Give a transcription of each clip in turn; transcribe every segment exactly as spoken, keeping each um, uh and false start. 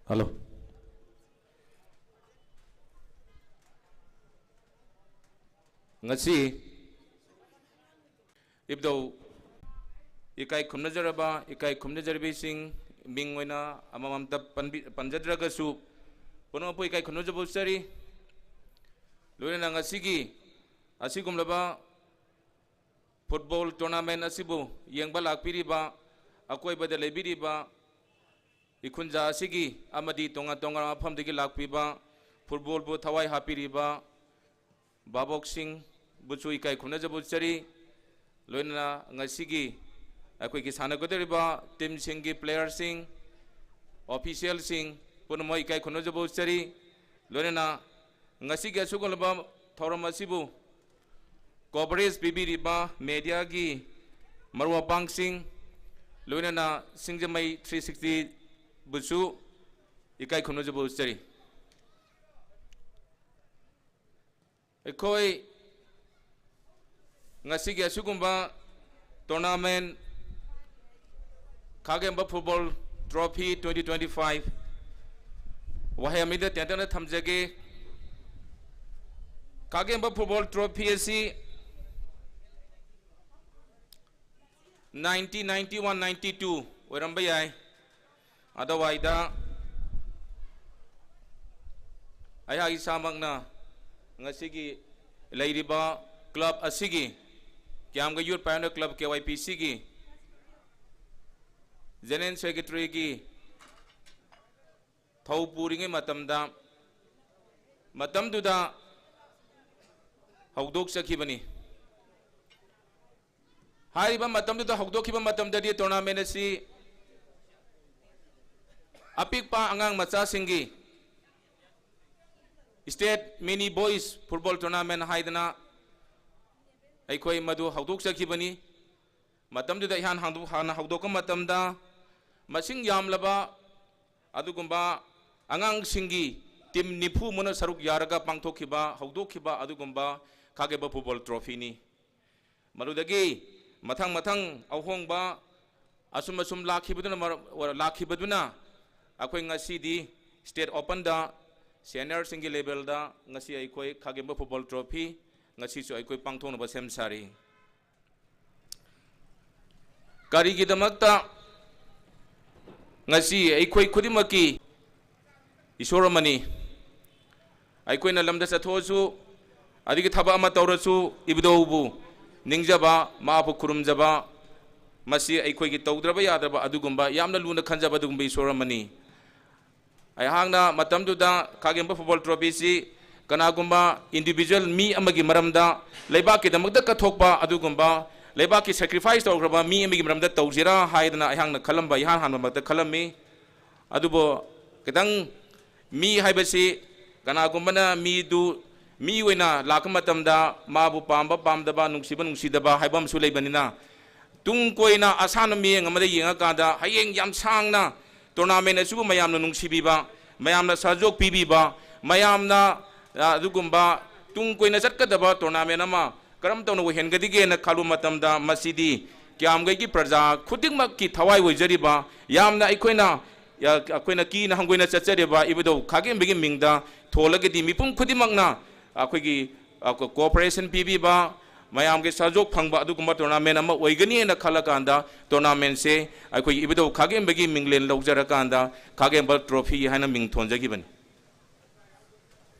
Hello. ꯉꯁꯤ ꯏꯕꯨꯙꯧ ꯏꯀꯥꯏ ꯈꯨꯝꯅꯖꯔꯕ, ꯏꯀꯥꯏ ꯈꯨꯝꯅꯖꯔꯕꯤꯁꯤꯡ, ꯃꯤꯡ ꯑꯣꯏꯅ ꯑꯃꯃꯝꯇ ꯄꯟꯕꯤ-, ꯄꯟꯖꯗ꯭ꯔꯒꯁꯨ, ꯄꯨꯝꯅꯃꯛꯄꯨ ꯏꯀꯥꯏ ꯈꯨꯝꯅꯖꯕ ꯎꯠꯆꯔꯤ꯫ ꯂꯣꯏꯅꯅ ꯉꯁꯤꯒꯤ ꯑꯁꯤꯒꯨꯝꯂꯕ football tournament ꯑꯁꯤꯕꯨ ꯌꯦꯡꯕ ꯂꯥꯛꯄꯤꯔꯤꯕ, ꯑꯀꯣꯏꯕꯗ ꯂꯩꯕꯤꯔꯤꯕ ꯏꯈꯨꯟꯖꯥ ꯑꯁꯤꯒꯤ ꯑꯃꯗꯤ ꯇꯣꯉꯥꯟ ꯇꯣꯉꯥꯟꯕ ꯃꯐꯝꯗꯒꯤ ꯂꯥꯛꯄꯤꯕ, footballꯕꯨ ꯊꯋꯥꯏ ꯍꯥꯞꯄꯤꯔꯤꯕ ꯚꯥꯕꯣꯛꯁꯤꯡꯕꯨꯁꯨ ꯏꯀꯥꯏ ꯈꯨꯝꯅꯖꯕ ꯎꯠꯆꯔꯤ꯫ ꯂꯣꯏꯅꯅ ꯉꯁꯤꯒꯤ ꯑꯩꯈꯣꯏꯒꯤ ꯁꯥꯟꯅꯒꯗꯧꯔꯤꯕ teamꯁꯤꯡꯒꯤ playerꯁꯤꯡ, officialꯁꯤꯡ ꯄꯨꯝꯅꯃꯛ ꯏꯀꯥꯏ ꯈꯨꯝꯅꯖꯕ ꯎꯠꯆꯔꯤ꯫ ꯂꯣꯏꯅꯅ ꯉꯁꯤꯒꯤ ꯑꯁꯤꯒꯨꯝꯂꯕ ꯊꯧꯔꯝ ꯑꯁꯤꯕꯨ coverage ꯄꯤꯕꯤꯔꯤꯕ mediaꯒꯤ ꯃꯔꯨꯞ ꯃꯄꯥꯡꯁꯤꯡ, ꯂꯣꯏꯅꯅ ꯁꯤꯡꯖꯃꯩ three sixtyꯕꯨꯁꯨ ꯏꯀꯥꯏ ꯈꯨꯝꯅꯖꯕ ꯎꯠꯆꯔꯤ꯫ ꯑꯩꯈꯣꯏ ꯉꯁꯤꯒꯤ ꯑꯁꯤꯒꯨꯝꯕ tournament, ꯈꯥꯒꯦꯝꯕ Football Trophy twenty twenty-five, ꯋꯥꯍꯩ ꯑꯃꯅꯤꯗ ꯇꯦꯟꯇꯛꯅ ꯊꯝꯖꯒꯦ꯫ ꯈꯥꯒꯦꯝꯕ Football Trophy ꯑꯁꯤ nineteen ninety-one ninety-two ꯑꯣꯏꯔꯝꯕ ꯌꯥꯏ꯫ ꯑꯗꯨꯋꯥꯏꯗ ꯑꯩꯍꯥꯛ ꯏꯁꯥꯃꯛꯅ ꯉꯁꯤꯒꯤ ꯂꯩꯔꯤꯕ club ꯑꯁꯤꯒꯤ, ꯀꯤꯌꯥꯝꯒꯩ Youth Pioneer Club, KYPCꯒꯤ General Secretaryꯒꯤ ꯊꯧ ꯄꯨꯔꯤꯉꯩ ꯃꯇꯝꯗ, ꯃꯇꯝꯗꯨꯗ ꯍꯧꯗꯣꯛꯆꯈꯤꯕꯅꯤ꯫ ꯍꯥꯏꯔꯤꯕ ꯃꯇꯝꯗꯨꯗ ꯍꯧꯗꯣꯛꯈꯤꯕ ꯃꯇꯝꯗꯗꯤ tournament ꯑꯁꯤ ꯑꯄꯤꯛꯄ ꯑꯉꯥꯡ ꯃꯆꯥꯁꯤꯡꯒꯤ State Mini Boys Football Tournament ꯍꯥꯏꯗꯅ ꯑꯩꯈꯣꯏ ꯃꯗꯨ ꯍꯧꯗꯣꯛꯆꯈꯤꯕꯅꯤ꯫ ꯃꯇꯝꯗꯨꯗ ꯏꯍꯥꯟ ꯍꯥꯟꯗꯨ-, ꯍꯥꯟꯅ ꯍꯧꯗꯣꯛꯄ ꯃꯇꯝꯗ ꯃꯁꯤꯡ ꯌꯥꯝꯂꯕ ꯑꯗꯨꯒꯨꯝꯕ ꯑꯉꯥꯡꯁꯤꯡꯒꯤ team ꯅꯤꯐꯨ ꯃꯨꯛꯅ ꯁꯔꯨꯛ ꯌꯥꯔꯒ ꯄꯥꯡꯊꯣꯛꯈꯤꯕ, ꯍꯧꯗꯣꯛꯈꯤꯕ ꯑꯗꯨꯒꯨꯝꯕ ꯈꯥꯒꯦꯝꯕ Football Trophyꯅꯤ꯫ ꯃꯗꯨꯗꯒꯤ ꯃꯊꯪ ꯃꯊꯪ ꯑꯍꯣꯡꯕ ꯑꯁꯨꯝ ꯑꯁꯨꯝ ꯂꯥꯛꯈꯤꯕꯗꯨꯅ ꯃꯔꯝ, ꯂꯥꯛꯈꯤꯕꯗꯨꯅ ꯑꯩꯈꯣꯏ ꯉꯁꯤꯗꯤ state openꯗ seniorꯁꯤꯡꯒꯤ levelꯗ ꯉꯁꯤ ꯑꯩꯈꯣꯏ ꯈꯥꯒꯦꯝꯕ football trophy ꯉꯁꯤꯁꯨ ꯑꯩꯈꯣꯏ ꯄꯥꯡꯊꯣꯛꯅꯕ ꯁꯦꯝ ꯁꯥꯔꯤ꯫ ꯀꯔꯤꯒꯤꯗꯃꯛꯇ ꯉꯁꯤ ꯑꯩꯈꯣꯏ ꯈꯨꯗꯤꯡꯃꯛꯀꯤ ꯏꯁꯣꯔ ꯑꯃꯅꯤ꯫ ꯑꯩꯈꯣꯏꯅ ꯂꯝꯗ ꯆꯠꯊꯣꯛꯑꯁꯨ, ꯑꯗꯒꯤ ꯊꯕꯛ ꯑꯃ ꯇꯧꯔꯁꯨ, ꯏꯕꯨꯙꯧꯕꯨ ꯅꯤꯡꯖꯕ, ꯃꯥꯕꯨ ꯈꯨꯔꯨꯝꯖꯕ, ꯃꯁꯤ ꯑꯩꯈꯣꯏꯒꯤ ꯇꯧꯗ꯭ꯔꯕ ꯌꯥꯗ꯭ꯔꯕ ꯑꯗꯨꯒꯨꯝꯕ ꯌꯥꯝꯅ ꯂꯨꯅ ꯈꯟꯖꯕ ꯑꯗꯨꯒꯨꯝꯕ ꯏꯁꯣꯔ ꯑꯃꯅꯤ꯫ ꯑꯩꯍꯥꯛꯅ ꯃꯇꯝꯗꯨꯗ ꯈꯥꯒꯦꯝꯕ football trophyꯁꯤ ꯀꯅꯥꯒꯨꯝꯕ individual ꯃꯤ ꯑꯃꯒꯤ ꯃꯔꯝꯗ, ꯂꯩꯕꯥꯛꯀꯤꯗꯃꯛꯇ ꯀꯠꯊꯣꯛꯄ ꯑꯗꯨꯒꯨꯝꯕ, ꯂꯩꯕꯥꯛꯀꯤ sacrifice ꯇꯧꯈ꯭ꯔꯕ ꯃꯤ ꯑꯃꯒꯤ ꯃꯔꯝꯗ ꯇꯧꯁꯤꯔꯥ ꯍꯥꯏꯗꯅ ꯑꯩꯍꯥꯛꯅ ꯈꯜꯂꯝꯕ, ꯏꯍꯥꯟ ꯍꯥꯟꯕꯃꯛꯇ ꯈꯜꯂꯝꯃꯤ꯫ ꯑꯗꯨꯕꯨ ꯈꯤꯇꯪ ꯃꯤ ꯍꯥꯏꯕꯁꯤ ꯀꯅꯥꯒꯨꯝꯕꯅ ꯃꯤꯗꯨ, ꯃꯤ ꯑꯣꯏꯅ ꯂꯥꯛꯄ ꯃꯇꯝꯗ ꯃꯥꯕꯨ ꯄꯥꯝꯕ ꯄꯥꯝꯗꯕ, ꯅꯨꯡꯁꯤꯕ ꯅꯨꯡꯁꯤꯗꯕ ꯍꯥꯏꯕ ꯑꯃꯁꯨ ꯂꯩꯕꯅꯤꯅ, ꯇꯨꯡ ꯀꯣꯏꯅ ꯑꯁꯥꯟꯕ ꯃꯤꯠꯌꯦꯡ ꯑꯃꯗ ꯌꯦꯡꯉꯀꯥꯟꯗ ꯍꯌꯦꯡ ꯌꯥꯝ ꯁꯥꯡꯅ tournament ꯑꯁꯤꯕꯨ ꯃꯌꯥꯝꯅ ꯅꯨꯡꯁꯤꯕꯤꯕ, ꯃꯌꯥꯝꯅ ꯁꯍꯖꯣꯛ ꯄꯤꯕꯤꯕ, ꯃꯌꯥꯝꯅ, ꯑ, ꯑꯗꯨꯒꯨꯝꯕ ꯇꯨꯡ ꯀꯣꯏꯅ ꯆꯠꯀꯗꯕ tournament ꯑꯃ ꯀꯔꯝ ꯇꯧꯅ ꯑꯣꯏꯍꯟꯒꯗꯒꯦꯅ ꯈꯜꯂꯨꯕ ꯃꯇꯝꯗ, ꯃꯁꯤꯗꯤ ꯀꯤꯌꯥꯝꯒꯩꯒꯤ ꯄ꯭ꯔꯖꯥ ꯈꯨꯗꯤꯡꯃꯛꯀꯤ ꯊꯋꯥꯏ ꯑꯣꯏꯖꯔꯤꯕ, ꯌꯥꯝꯅ ꯑꯩꯈꯣꯏꯅ, ꯑ, ꯑꯩꯈꯣꯏꯅ ꯀꯤꯅ ꯍꯪꯒꯣꯏꯅ ꯆꯠꯆꯔꯤꯕ ꯏꯕꯨꯙꯧ ꯈꯥꯒꯦꯝꯕꯒꯤ ꯃꯤꯡꯗ ꯊꯣꯜꯂꯒꯗꯤ ꯃꯤꯄꯨꯝ ꯈꯨꯗꯤꯡꯃꯛꯅ ꯑꯩꯈꯣꯏꯒꯤ, ꯑ, cooperation ꯄꯤꯕꯤꯕ, ꯃꯌꯥꯝꯒꯤ ꯁꯍꯖꯣꯛ ꯐꯪꯕ ꯑꯗꯨꯒꯨꯝꯕ tournament ꯑꯃ ꯑꯣꯏꯒꯅꯤꯅ ꯈꯜꯂꯀꯥꯟꯗ, tournamentꯁꯦ ꯑꯩꯈꯣꯏꯒꯤ ꯏꯕꯨꯙꯧ ꯈꯥꯒꯦꯝꯕꯒꯤ ꯃꯤꯡꯂꯦꯟ ꯂꯧꯖꯔꯀꯥꯟꯗ ꯈꯥꯒꯦꯝꯕ trophy ꯍꯥꯏꯅ ꯃꯤꯡ ꯊꯣꯟꯖꯈꯤꯕꯅꯤ꯫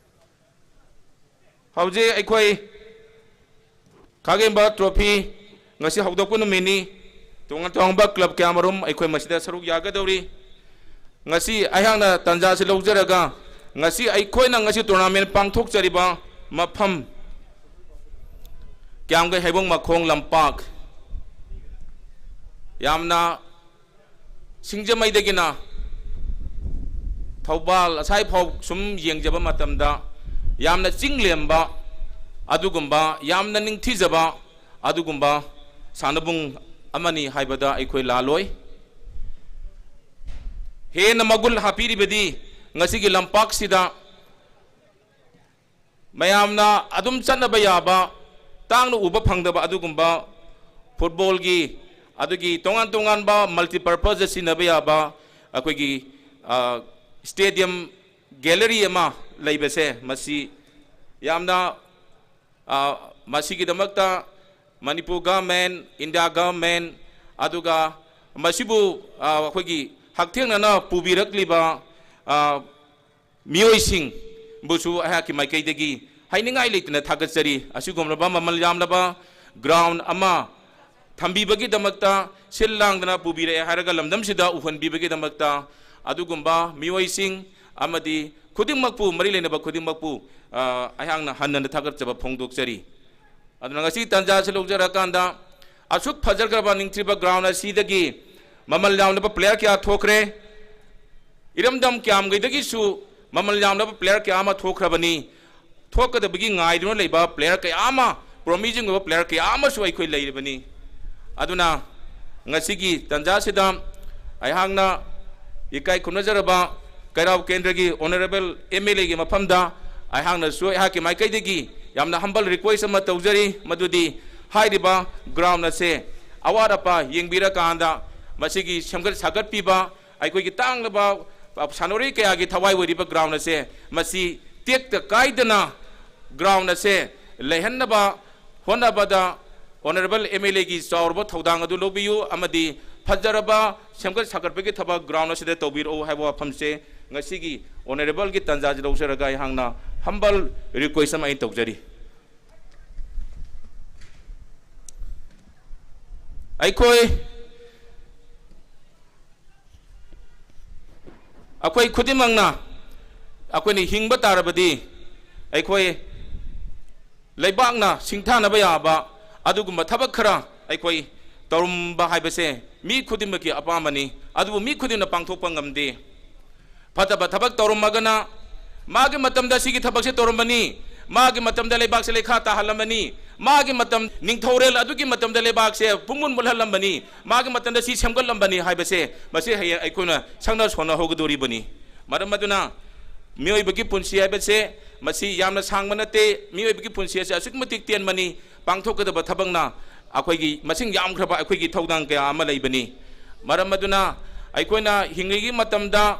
ꯍꯧꯖꯤꯛ ꯑꯩꯈꯣꯏ ꯈꯥꯒꯦꯝꯕ trophy ꯉꯁꯤ ꯍꯧꯗꯣꯛꯄ ꯅꯨꯃꯤꯠꯅꯤ꯫ ꯇꯣꯉꯥꯟ ꯇꯣꯉꯥꯟꯕ club ꯀꯌꯥꯃꯔꯨꯝ ꯑꯩꯈꯣꯏ ꯃꯁꯤꯗ ꯁꯔꯨꯛ ꯌꯥꯒꯗꯧꯔꯤ꯫ ꯉꯁꯤ ꯑꯩꯍꯥꯛꯅ ꯇꯥꯟꯖꯥꯁꯤ ꯂꯧꯖꯔꯒ, ꯉꯁꯤ ꯑꯩꯈꯣꯏꯅ ꯉꯁꯤ tournament ꯄꯥꯡꯊꯣꯛꯆꯔꯤꯕ ꯃꯐꯝ, ꯀꯤꯌꯥꯝꯒꯩ ꯍꯩꯕꯣꯡ ꯃꯈꯣꯡ ꯂꯝꯄꯥꯛ, ꯌꯥꯝꯅ ꯁꯤꯡꯖꯃꯩꯗꯒꯤꯅ ꯊꯧꯕꯥꯜ ꯑꯁꯥꯏ ꯐꯥꯎ ꯁꯨꯝ ꯌꯦꯡꯖꯕ ꯃꯇꯝꯗ, ꯌꯥꯝꯅ ꯆꯤꯡ ꯂꯦꯝꯕ ꯑꯗꯨꯒꯨꯝꯕ, ꯌꯥꯝꯅ ꯅꯤꯡꯊꯤꯖꯕ ꯑꯗꯨꯒꯨꯝꯕ ꯁꯥꯟꯅꯕꯨꯡ ꯑꯃꯅꯤ ꯍꯥꯏꯕꯗ ꯑꯩꯈꯣꯏ ꯂꯥꯜꯂꯣꯏ꯫ ꯍꯦꯟꯅ ꯃꯒꯨꯟ ꯍꯥꯞꯄꯤꯔꯤꯕꯗꯤ ꯉꯁꯤꯒꯤ ꯂꯝꯄꯥꯛꯁꯤꯗ ꯃꯌꯥꯝꯅ ꯑꯗꯨꯝ ꯆꯠꯅꯕ ꯌꯥꯕ, ꯇꯥꯡꯅ ꯎꯕ ꯐꯪꯗꯕ ꯑꯗꯨꯒꯨꯝꯕ footballꯒꯤ, ꯑꯗꯨꯒꯤ ꯇꯣꯉꯥꯟ ꯇꯣꯉꯥꯟꯕ multipurposeꯗ ꯁꯤꯖꯤꯟꯅꯕ ꯌꯥꯕ ꯑꯩꯈꯣꯏꯒꯤ, ꯁ꯭ꯇꯦꯗꯤꯌꯝ ꯒꯦꯂꯔꯤ ꯑꯃ ꯂꯩꯕꯁꯦ, ꯃꯁꯤ ꯌꯥꯝꯅ, ꯑ, ꯃꯁꯤꯒꯤꯗꯃꯛꯇ ꯃꯅꯤꯄꯨꯔ ꯒꯚꯔꯟꯃꯦꯟ, ꯏꯟꯗꯤꯌꯥ ꯒꯚꯔꯟꯃꯦꯟ, ꯑꯗꯨꯒ ꯃꯁꯤꯕꯨ, ꯑ, ꯑꯩꯈꯣꯏꯒꯤ ꯍꯛꯊꯦꯡꯅꯅ ꯄꯨꯕꯤꯔꯛꯂꯤꯕ, ꯑ, ꯃꯤꯑꯣꯏꯁꯤꯡꯕꯨꯁꯨ ꯑꯩꯍꯥꯛꯀꯤ ꯃꯥꯏꯀꯩꯗꯒꯤ ꯍꯥꯏꯅꯤꯡꯉꯥꯏ ꯂꯩꯇꯅ ꯊꯥꯒꯠꯆꯔꯤ꯫ ꯑꯁꯤꯒꯨꯝꯂꯕ ꯃꯃꯜ ꯌꯥꯝꯂꯕ ꯒ꯭ꯔꯥꯎꯟ ꯑꯃ ꯊꯝꯕꯤꯕꯒꯤꯗꯃꯛꯇ, ꯁꯤꯜ ꯂꯥꯡꯗꯅ ꯄꯨꯕꯤꯔꯛꯑꯦ ꯍꯥꯏꯔꯒ ꯂꯝꯗꯝꯁꯤꯗ ꯎꯍꯟꯕꯤꯕꯒꯤꯗꯃꯛꯇ, ꯑꯗꯨꯒꯨꯝꯕ ꯃꯤꯑꯣꯏꯁꯤꯡ ꯑꯃꯗꯤ ꯈꯨꯗꯤꯡꯃꯛꯄꯨ, ꯃꯔꯤ ꯂꯩꯅꯕ ꯈꯨꯗꯤꯡꯃꯛꯄꯨ, ꯑ, ꯑꯩꯍꯥꯛꯅ ꯍꯟꯅ ꯍꯟꯅ ꯊꯥꯒꯠꯆꯕ ꯐꯣꯡꯗꯣꯛꯆꯔꯤ꯫ ꯑꯗꯨꯅ ꯉꯁꯤ ꯇꯥꯟꯖꯥ ꯑꯁꯤ ꯂꯧꯖꯔꯀꯥꯟꯗ, ꯑꯁꯨꯛ ꯐꯖꯈ꯭ꯔꯕ ꯅꯤꯡꯊꯤꯕ ꯒ꯭ꯔꯥꯎꯟ ꯑꯁꯤꯗꯒꯤ ꯃꯃꯜ ꯌꯥꯝꯂꯕ ꯄ꯭ꯂꯦꯌꯔ ꯀꯌꯥ ꯊꯣꯛꯈ꯭ꯔꯦ꯫ ꯏꯔꯝꯗꯝ ꯀꯌꯥꯝꯒꯩꯗꯒꯤꯁꯨ ꯃꯃꯜ ꯌꯥꯝꯂꯕ ꯄ꯭ꯂꯦꯌꯔ ꯀꯌꯥ ꯑꯃ ꯊꯣꯛꯈ꯭ꯔꯕꯅꯤ꯫ ꯊꯣꯛꯀꯗꯕꯒꯤ ꯉꯥꯏꯗꯨꯅ ꯂꯩꯕ ꯄ꯭ꯂꯦꯌꯔ ꯀꯌꯥ ꯑꯃ, ꯄ꯭ꯔꯣꯃꯤꯁꯤꯡ ꯑꯣꯏꯕ ꯄ꯭ꯂꯦꯌꯔ ꯀꯌꯥ ꯑꯃꯁꯨ ꯑꯩꯈꯣꯏ ꯂꯩꯔꯤꯕꯅꯤ꯫ ꯑꯗꯨꯅ ꯉꯁꯤꯒꯤ ꯇꯥꯟꯖꯥꯁꯤꯗ ꯑꯩꯍꯥꯛꯅ ꯏꯀꯥꯏ ꯈꯨꯝꯅꯖꯔꯕ ꯀꯩꯔꯥꯎ ꯀꯦꯟꯗ꯭ꯔꯒꯤ ꯑꯣꯅꯔꯦꯕꯜ ꯑꯦꯝ ꯑꯦꯜ ꯑꯦꯒꯤ ꯃꯐꯝꯗ ꯑꯩꯍꯥꯛꯅꯁꯨ ꯑꯩꯍꯥꯛꯀꯤ ꯃꯥꯏꯀꯩꯗꯒꯤ ꯌꯥꯝꯅ ꯍꯝꯕꯜ ꯔꯤꯀ꯭ꯋꯦꯁ ꯑꯃ ꯇꯧꯖꯔꯤ, ꯃꯗꯨꯗꯤ ꯍꯥꯏꯔꯤꯕ ꯒ꯭ꯔꯥꯎꯟ ꯑꯁꯦ ꯑꯋꯥꯠ ꯑꯄꯥ ꯌꯦꯡꯕꯤꯔꯀꯥꯟꯗ ꯃꯁꯤꯒꯤ ꯁꯦꯝꯒꯠ ꯁꯥꯒꯠꯄꯤꯕ, ꯑꯩꯈꯣꯏꯒꯤ ꯇꯥꯡꯂꯕ ꯁꯥꯟꯅꯔꯣꯏ ꯀꯌꯥꯒꯤ ꯊꯋꯥꯏ ꯑꯣꯏꯔꯤꯕ ꯒ꯭ꯔꯥꯎꯟ ꯑꯁꯦ ꯃꯁꯤ ꯇꯦꯛꯇ ꯀꯥꯏꯗꯅ ꯒ꯭ꯔꯥꯎꯟ ꯑꯁꯦ ꯂꯩꯍꯟꯅꯕ ꯍꯣꯠꯅꯕꯗ ꯑꯣꯅꯔꯦꯕꯜ ꯑꯦꯝ ꯑꯦꯜ ꯑꯦꯒꯤ ꯆꯥꯎꯔꯕ ꯊꯧꯗꯥꯡ ꯑꯗꯨ ꯂꯧꯕꯤꯌꯨ ꯑꯃꯗꯤ ꯐꯖꯔꯕ ꯁꯦꯝꯒꯠ ꯁꯥꯒꯠꯄꯒꯤ ꯊꯕꯛ ꯒ꯭ꯔꯥꯎꯟ ꯑꯁꯤꯗ ꯇꯧꯕꯤꯔꯛꯎ ꯍꯥꯏꯕ ꯋꯥꯐꯝꯁꯦ ꯉꯁꯤꯒꯤ ꯑꯣꯅꯔꯦꯕꯜꯒꯤ ꯇꯥꯟꯖꯥꯁꯤ ꯂꯧꯖꯔꯒ ꯑꯩꯍꯥꯛꯅ ꯍꯝꯕꯜ ꯔꯤꯀ꯭ꯋꯦꯁ ꯑꯃ ꯑꯩꯅ ꯇꯧꯖꯔꯤ꯫ ꯑꯩꯈꯣꯏ ꯑꯩꯈꯣꯏ ꯈꯨꯗꯤꯡꯃꯛꯅ ꯑꯩꯈꯣꯏꯅ ꯍꯤꯡꯕ ꯇꯥꯔꯕꯗꯤ ꯑꯩꯈꯣꯏ ꯂꯩꯕꯥꯛꯅ ꯁꯤꯡꯊꯥꯅꯕ ꯌꯥꯕ ꯑꯗꯨꯒꯨꯝꯕ ꯊꯕꯛ ꯈꯔ ꯑꯩꯈꯣꯏ ꯇꯧꯔꯝꯕ ꯍꯥꯏꯕꯁꯦ ꯃꯤ ꯈꯨꯗꯤꯡꯃꯛꯀꯤ ꯑꯄꯥꯝꯕꯅꯤ, ꯑꯗꯨꯕꯨ ꯃꯤ ꯈꯨꯗꯤꯡꯃꯛꯅ ꯄꯥꯡꯊꯣꯛꯄ ꯉꯝꯗꯦ꯫ ꯐꯠꯇꯕ ꯊꯕꯛ ꯇꯧꯔꯝꯃꯒꯅ ꯃꯥꯒꯤ ꯃꯇꯝꯗ ꯁꯤꯒꯤ ꯊꯕꯛꯁꯦ ꯇꯧꯔꯝꯕꯅꯤ, ꯃꯥꯒꯤ ꯃꯇꯝꯗ ꯂꯩꯕꯥꯛꯁꯦ ꯂꯩꯈꯥ ꯇꯥꯍꯜꯂꯝꯕꯅꯤ, ꯃꯥꯒꯤ ꯃꯇꯝ ꯅꯤꯡꯊꯧꯔꯦꯜ ꯑꯗꯨꯒꯤ ꯃꯇꯝꯗ ꯂꯩꯕꯥꯛꯁꯦ ꯄꯨꯡꯃꯨꯠ ꯃꯨꯠꯍꯜꯂꯝꯕꯅꯤ, ꯃꯥꯒꯤ ꯃꯇꯝꯗ ꯁꯤ ꯁꯦꯝꯒꯠꯂꯝꯕꯅꯤ ꯍꯥꯏꯕꯁꯦ ꯃꯁꯤ ꯍꯌꯦꯡ ꯑꯩꯈꯣꯏꯅ ꯁꯛꯅ ꯁꯣꯟꯅꯍꯧꯒꯗꯧꯔꯤꯕꯅꯤ꯫ ꯃꯔꯝ ꯑꯗꯨꯅ ꯃꯤꯑꯣꯏꯕꯒꯤ ꯄꯨꯟꯁꯤ ꯍꯥꯏꯕꯁꯦ ꯃꯁꯤ ꯌꯥꯝꯅ ꯁꯥꯡꯕ ꯅꯠꯇꯦ, ꯃꯤꯑꯣꯏꯕꯒꯤ ꯄꯨꯟꯁꯤ ꯑꯁꯤ ꯑꯁꯨꯛꯀꯤ ꯃꯇꯤꯛ ꯇꯦꯟꯕꯅꯤ, ꯄꯥꯡꯊꯣꯛꯀꯗꯕ ꯊꯕꯛꯅ ꯑꯩꯈꯣꯏꯒꯤ ꯃꯁꯤꯡ ꯌꯥꯝꯈ꯭ꯔꯕ ꯑꯩꯈꯣꯏꯒꯤ ꯊꯧꯗꯥꯡ ꯀꯌꯥ ꯑꯃ ꯂꯩꯕꯅꯤ꯫ ꯃꯔꯝ ꯑꯗꯨꯅ ꯑꯩꯈꯣꯏꯅ ꯍꯤꯡꯂꯤꯉꯩꯒꯤ ꯃꯇꯝꯗ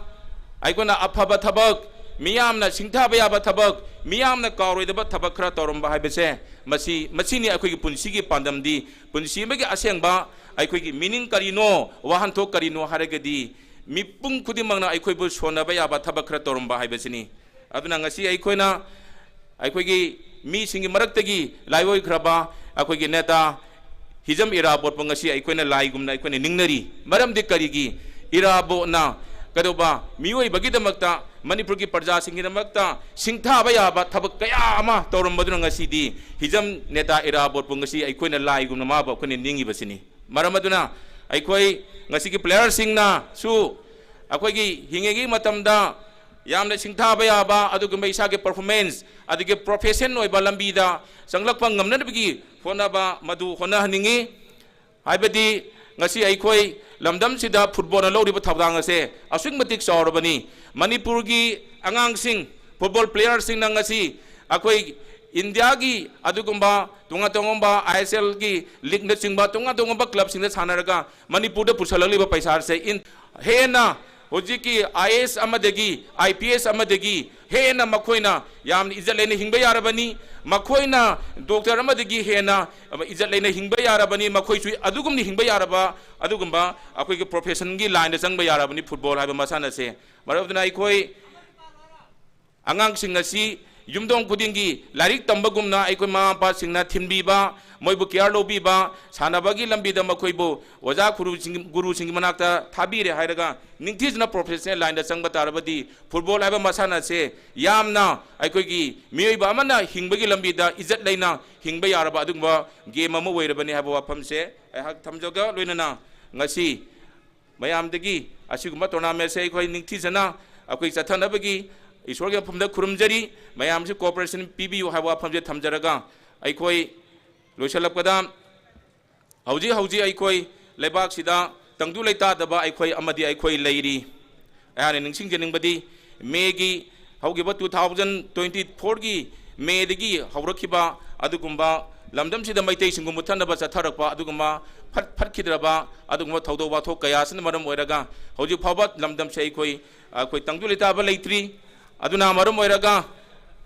ꯑꯩꯈꯣꯏꯅ ꯑꯐꯕ ꯊꯕꯛ, ꯃꯤꯌꯥꯝꯅ ꯁꯤꯡꯊꯥꯕ ꯌꯥꯕ ꯊꯕꯛ, ꯃꯤꯌꯥꯝꯅ ꯀꯥꯎꯔꯣꯏꯗꯕ ꯊꯕꯛ ꯈꯔ ꯇꯧꯔꯝꯕ ꯍꯥꯏꯕꯁꯦ, ꯃꯁꯤ, ꯃꯁꯤꯅꯤ ꯑꯩꯈꯣꯏꯒꯤ ꯄꯨꯟꯁꯤꯒꯤ ꯄꯥꯟꯗꯝꯗꯤ꯫ ꯄꯨꯟꯁꯤ ꯑꯃꯒꯤ ꯑꯁꯦꯡꯕ ꯑꯩꯈꯣꯏꯒꯤ meaning ꯀꯔꯤꯅꯣ, ꯋꯥꯍꯟꯊꯣꯛ ꯀꯔꯤꯅꯣ ꯍꯥꯏꯔꯒꯗꯤ, ꯃꯤꯄꯨꯝ ꯈꯨꯗꯤꯡꯃꯛꯅ ꯑꯩꯈꯣꯏꯕꯨ ꯁꯣꯟꯅꯕ ꯌꯥꯕ ꯊꯕꯛ ꯈꯔ ꯇꯧꯔꯝꯕ ꯍꯥꯏꯕꯁꯤꯅꯤ꯫ ꯑꯗꯨꯅ ꯉꯁꯤ ꯑꯩꯈꯣꯏꯅ, ꯑꯩꯈꯣꯏꯒꯤ ꯃꯤꯁꯤꯡꯒꯤ ꯃꯔꯛꯇꯒꯤ ꯂꯥꯏꯑꯣꯏꯈ꯭ꯔꯕ ꯑꯩꯈꯣꯏꯒꯤ ꯅꯦꯇꯥ ꯍꯤꯖꯝ ꯏꯔꯥꯕꯣꯠꯄꯨ ꯉꯁꯤ ꯑꯩꯈꯣꯏꯅ ꯂꯥꯏꯒꯨꯝꯅ ꯑꯩꯈꯣꯏꯅ ꯅꯤꯡꯅꯔꯤ꯫ ꯃꯔꯝꯗꯤ ꯀꯔꯤꯒꯤ? ꯏꯔꯥꯕꯣꯠꯅ ꯀꯩꯗꯧꯕ, ꯃꯤꯑꯣꯏꯕꯒꯤꯗꯃꯛꯇ, ꯃꯅꯤꯄꯨꯔꯒꯤ ꯄ꯭ꯔꯖꯥꯁꯤꯡꯒꯤꯗꯃꯛꯇ ꯁꯤꯡꯊꯥꯕ ꯌꯥꯕ ꯊꯕꯛ ꯀꯌꯥ ꯑꯃ ꯇꯧꯔꯝꯕꯗꯨꯅ ꯉꯁꯤꯗꯤ ꯍꯤꯖꯝ ꯅꯦꯇꯥ ꯏꯔꯥꯕꯣꯠꯄꯨ ꯉꯁꯤ ꯑꯩꯈꯣꯏꯅ ꯂꯥꯏꯒꯨꯝꯅ ꯃꯥꯕꯨ ꯑꯩꯈꯣꯏꯅ ꯅꯤꯡꯉꯤꯕꯁꯤꯅꯤ꯫ ꯃꯔꯝ ꯑꯗꯨꯅ ꯑꯩꯈꯣꯏ ꯉꯁꯤꯒꯤ playerꯁꯤꯡꯅꯁꯨ ꯑꯩꯈꯣꯏꯒꯤ ꯍꯤꯡꯉꯤꯉꯩ ꯃꯇꯝꯗ ꯌꯥꯝꯅ ꯁꯤꯡꯊꯥꯕ ꯌꯥꯕ ꯑꯗꯨꯒꯨꯝꯕ ꯏꯁꯥꯒꯤ performance, ꯑꯗꯒꯤ profession ꯑꯣꯏꯕ ꯂꯝꯕꯤꯗ ꯆꯪꯂꯛꯄ ꯉꯝꯅꯅꯕꯒꯤ ꯍꯣꯠꯅꯕ ꯃꯗꯨ ꯍꯣꯠꯅꯍꯟꯅꯤꯡꯉꯤ꯫ ꯍꯥꯏꯕꯗꯤ ꯉꯁꯤ ꯑꯩꯈꯣꯏ ꯂꯝꯗꯝꯁꯤꯗ footballꯅ ꯂꯧꯔꯤꯕ ꯊꯧꯗꯥꯡ ꯑꯁꯦ ꯑꯁꯨꯛꯀꯤ ꯃꯇꯤꯛ ꯆꯥꯎꯔꯕꯅꯤ꯫ ꯃꯅꯤꯄꯨꯔꯒꯤ ꯑꯉꯥꯡꯁꯤꯡ, football playerꯁꯤꯡꯅ ꯉꯁꯤ ꯑꯩꯈꯣꯏ ꯏꯟꯗꯤꯌꯥꯒꯤ ꯑꯗꯨꯒꯨꯝꯕ ꯇꯣꯉꯥꯟ ꯇꯣꯉꯥꯟꯕ ISLꯒꯤ leagueꯅꯆꯤꯡꯕ ꯇꯣꯉꯥꯟ ꯇꯣꯉꯥꯟꯕ clubꯁꯤꯡꯗ ꯁꯥꯟꯅꯔꯒ ꯃꯅꯤꯄꯨꯔꯗ ꯄꯨꯁꯜꯂꯛꯂꯤꯕ ꯄꯩꯁꯥꯁꯦ ꯏꯟ-, ꯍꯦꯟꯅ ꯍꯧꯖꯤꯛꯀꯤ IAS ꯑꯃꯗꯒꯤ IPS ꯑꯃꯗꯒꯤ ꯍꯦꯟꯅ ꯃꯈꯣꯏꯅ ꯌꯥꯝꯅ ꯏꯖꯠ ꯂꯩꯅ ꯍꯤꯡꯕ ꯌꯥꯔꯕꯅꯤ꯫ ꯃꯈꯣꯏꯅ doctor ꯑꯃꯗꯒꯤ ꯍꯦꯟꯅ ꯏꯖꯠ ꯂꯩꯅ ꯍꯤꯡꯕ ꯌꯥꯔꯕꯅꯤ꯫ ꯃꯈꯣꯏꯁꯨ ꯑꯗꯨꯒꯨꯝꯅ ꯍꯤꯡꯕ ꯌꯥꯔꯕ ꯑꯗꯨꯒꯨꯝꯕ ꯑꯩꯈꯣꯏꯒꯤ professionꯒꯤ lineꯗ ꯆꯪꯕ ꯌꯥꯔꯕꯅꯤ football ꯍꯥꯏꯕ ꯃꯁꯥꯟꯅꯁꯦ꯫ ꯃꯔꯝ ꯑꯗꯨꯅ ꯑꯩꯈꯣꯏ ꯑꯉꯥꯡꯁꯤꯡ ꯑꯁꯤ ꯌꯨꯝꯊꯣꯡ ꯈꯨꯗꯤꯡꯒꯤ ꯂꯥꯏꯔꯤꯛ ꯇꯝꯕꯒꯨꯝꯅ ꯑꯩꯈꯣꯏ ꯃꯃꯥ ꯃꯄꯥꯁꯤꯡꯅ ꯊꯤꯟꯕꯤꯕ, ꯃꯣꯏꯕꯨ care ꯂꯧꯕꯤꯕ, ꯁꯥꯟꯅꯕꯒꯤ ꯂꯝꯕꯤꯗ ꯃꯈꯣꯏꯕꯨ ꯑꯣꯖꯥ ꯒꯨꯔꯨꯁꯤꯡ-, ꯒꯨꯔꯨꯁꯤꯡꯒꯤ ꯃꯅꯥꯛꯇ ꯊꯥꯕꯤꯔꯦ ꯍꯥꯏꯔꯒ ꯅꯤꯡꯊꯤꯖꯅ professional lineꯗ ꯆꯪꯕ ꯇꯥꯔꯕꯗꯤ football ꯍꯥꯏꯕ ꯃꯁꯥꯟꯅ ꯑꯁꯦ ꯌꯥꯝꯅ ꯑꯩꯈꯣꯏꯒꯤ ꯃꯤꯑꯣꯏꯕ ꯑꯃꯅ ꯍꯤꯡꯕꯒꯤ ꯂꯝꯕꯤꯗ ꯏꯖꯠ ꯂꯩꯅ ꯍꯤꯡꯕ ꯌꯥꯔꯕ ꯑꯗꯨꯒꯨꯝꯕ game ꯑꯃ ꯑꯣꯏꯔꯕꯅꯤ ꯍꯥꯏꯕ ꯋꯥꯐꯝꯁꯦ ꯑꯩꯍꯥꯛ ꯊꯝꯖꯒ ꯂꯣꯏꯅꯅ ꯉꯁꯤ ꯃꯌꯥꯝꯗꯒꯤ ꯑꯁꯤꯒꯨꯝꯕ tournamentꯁꯦ ꯑꯩꯈꯣꯏ ꯅꯤꯡꯊꯤꯖꯅ ꯑꯩꯈꯣꯏ ꯆꯠꯊꯅꯕꯒꯤ ꯏꯁꯣꯔꯒꯤ ꯃꯐꯝꯗ ꯈꯨꯔꯨꯝꯖꯔꯤ꯫ ꯃꯌꯥꯝꯁꯤ cooperation ꯄꯤꯕꯤꯌꯨ ꯍꯥꯏꯕ ꯋꯥꯐꯝꯁꯦ ꯊꯝꯖꯔꯒ ꯑꯩꯈꯣꯏ ꯂꯣꯏꯁꯤꯜꯂꯛꯄꯗ ꯍꯧꯖꯤꯛ ꯍꯧꯖꯤꯛ ꯑꯩꯈꯣꯏ ꯂꯩꯕꯥꯛꯁꯤꯗ ꯇꯪꯗꯨ ꯂꯩꯇꯥꯗꯕ ꯑꯩꯈꯣꯏ ꯑꯃꯗꯤ ꯑꯩꯈꯣꯏ ꯂꯩꯔꯤ꯫ ꯑꯩꯍꯥꯛꯅ ꯅꯤꯡꯁꯤꯡꯖꯅꯤꯡꯕꯗꯤ ꯃꯦꯒꯤ ꯍꯧꯈꯤꯕ two thousand twenty fourꯒꯤ ꯃꯦꯗꯒꯤ ꯍꯧꯔꯛꯈꯤꯕ ꯑꯗꯨꯒꯨꯝꯕ ꯂꯝꯗꯝꯁꯤꯗ ꯃꯩꯇꯩꯁꯤꯡꯕꯨ ꯃꯨꯠꯊꯠꯅꯕ ꯆꯠꯊꯔꯛꯄ ꯑꯗꯨꯒꯨꯝꯕ ꯐꯠ-, ꯐꯠꯈꯤꯗ꯭ꯔꯕ ꯑꯗꯨꯒꯨꯝꯕ ꯊꯧꯗꯣꯛ ꯋꯥꯊꯣꯛ ꯀꯌꯥ ꯑꯁꯤꯅ ꯃꯔꯝ ꯑꯣꯏꯔꯒ ꯍꯧꯖꯤꯛ ꯐꯥꯎꯕ ꯂꯝꯗꯝꯁꯦ ꯑꯩꯈꯣꯏ, ꯑꯩꯈꯣꯏ ꯇꯪꯗꯨ ꯂꯩꯇꯥꯕ ꯂꯩꯇ꯭ꯔꯤ꯫ ꯑꯗꯨꯅ ꯃꯔꯝ ꯑꯣꯏꯔꯒ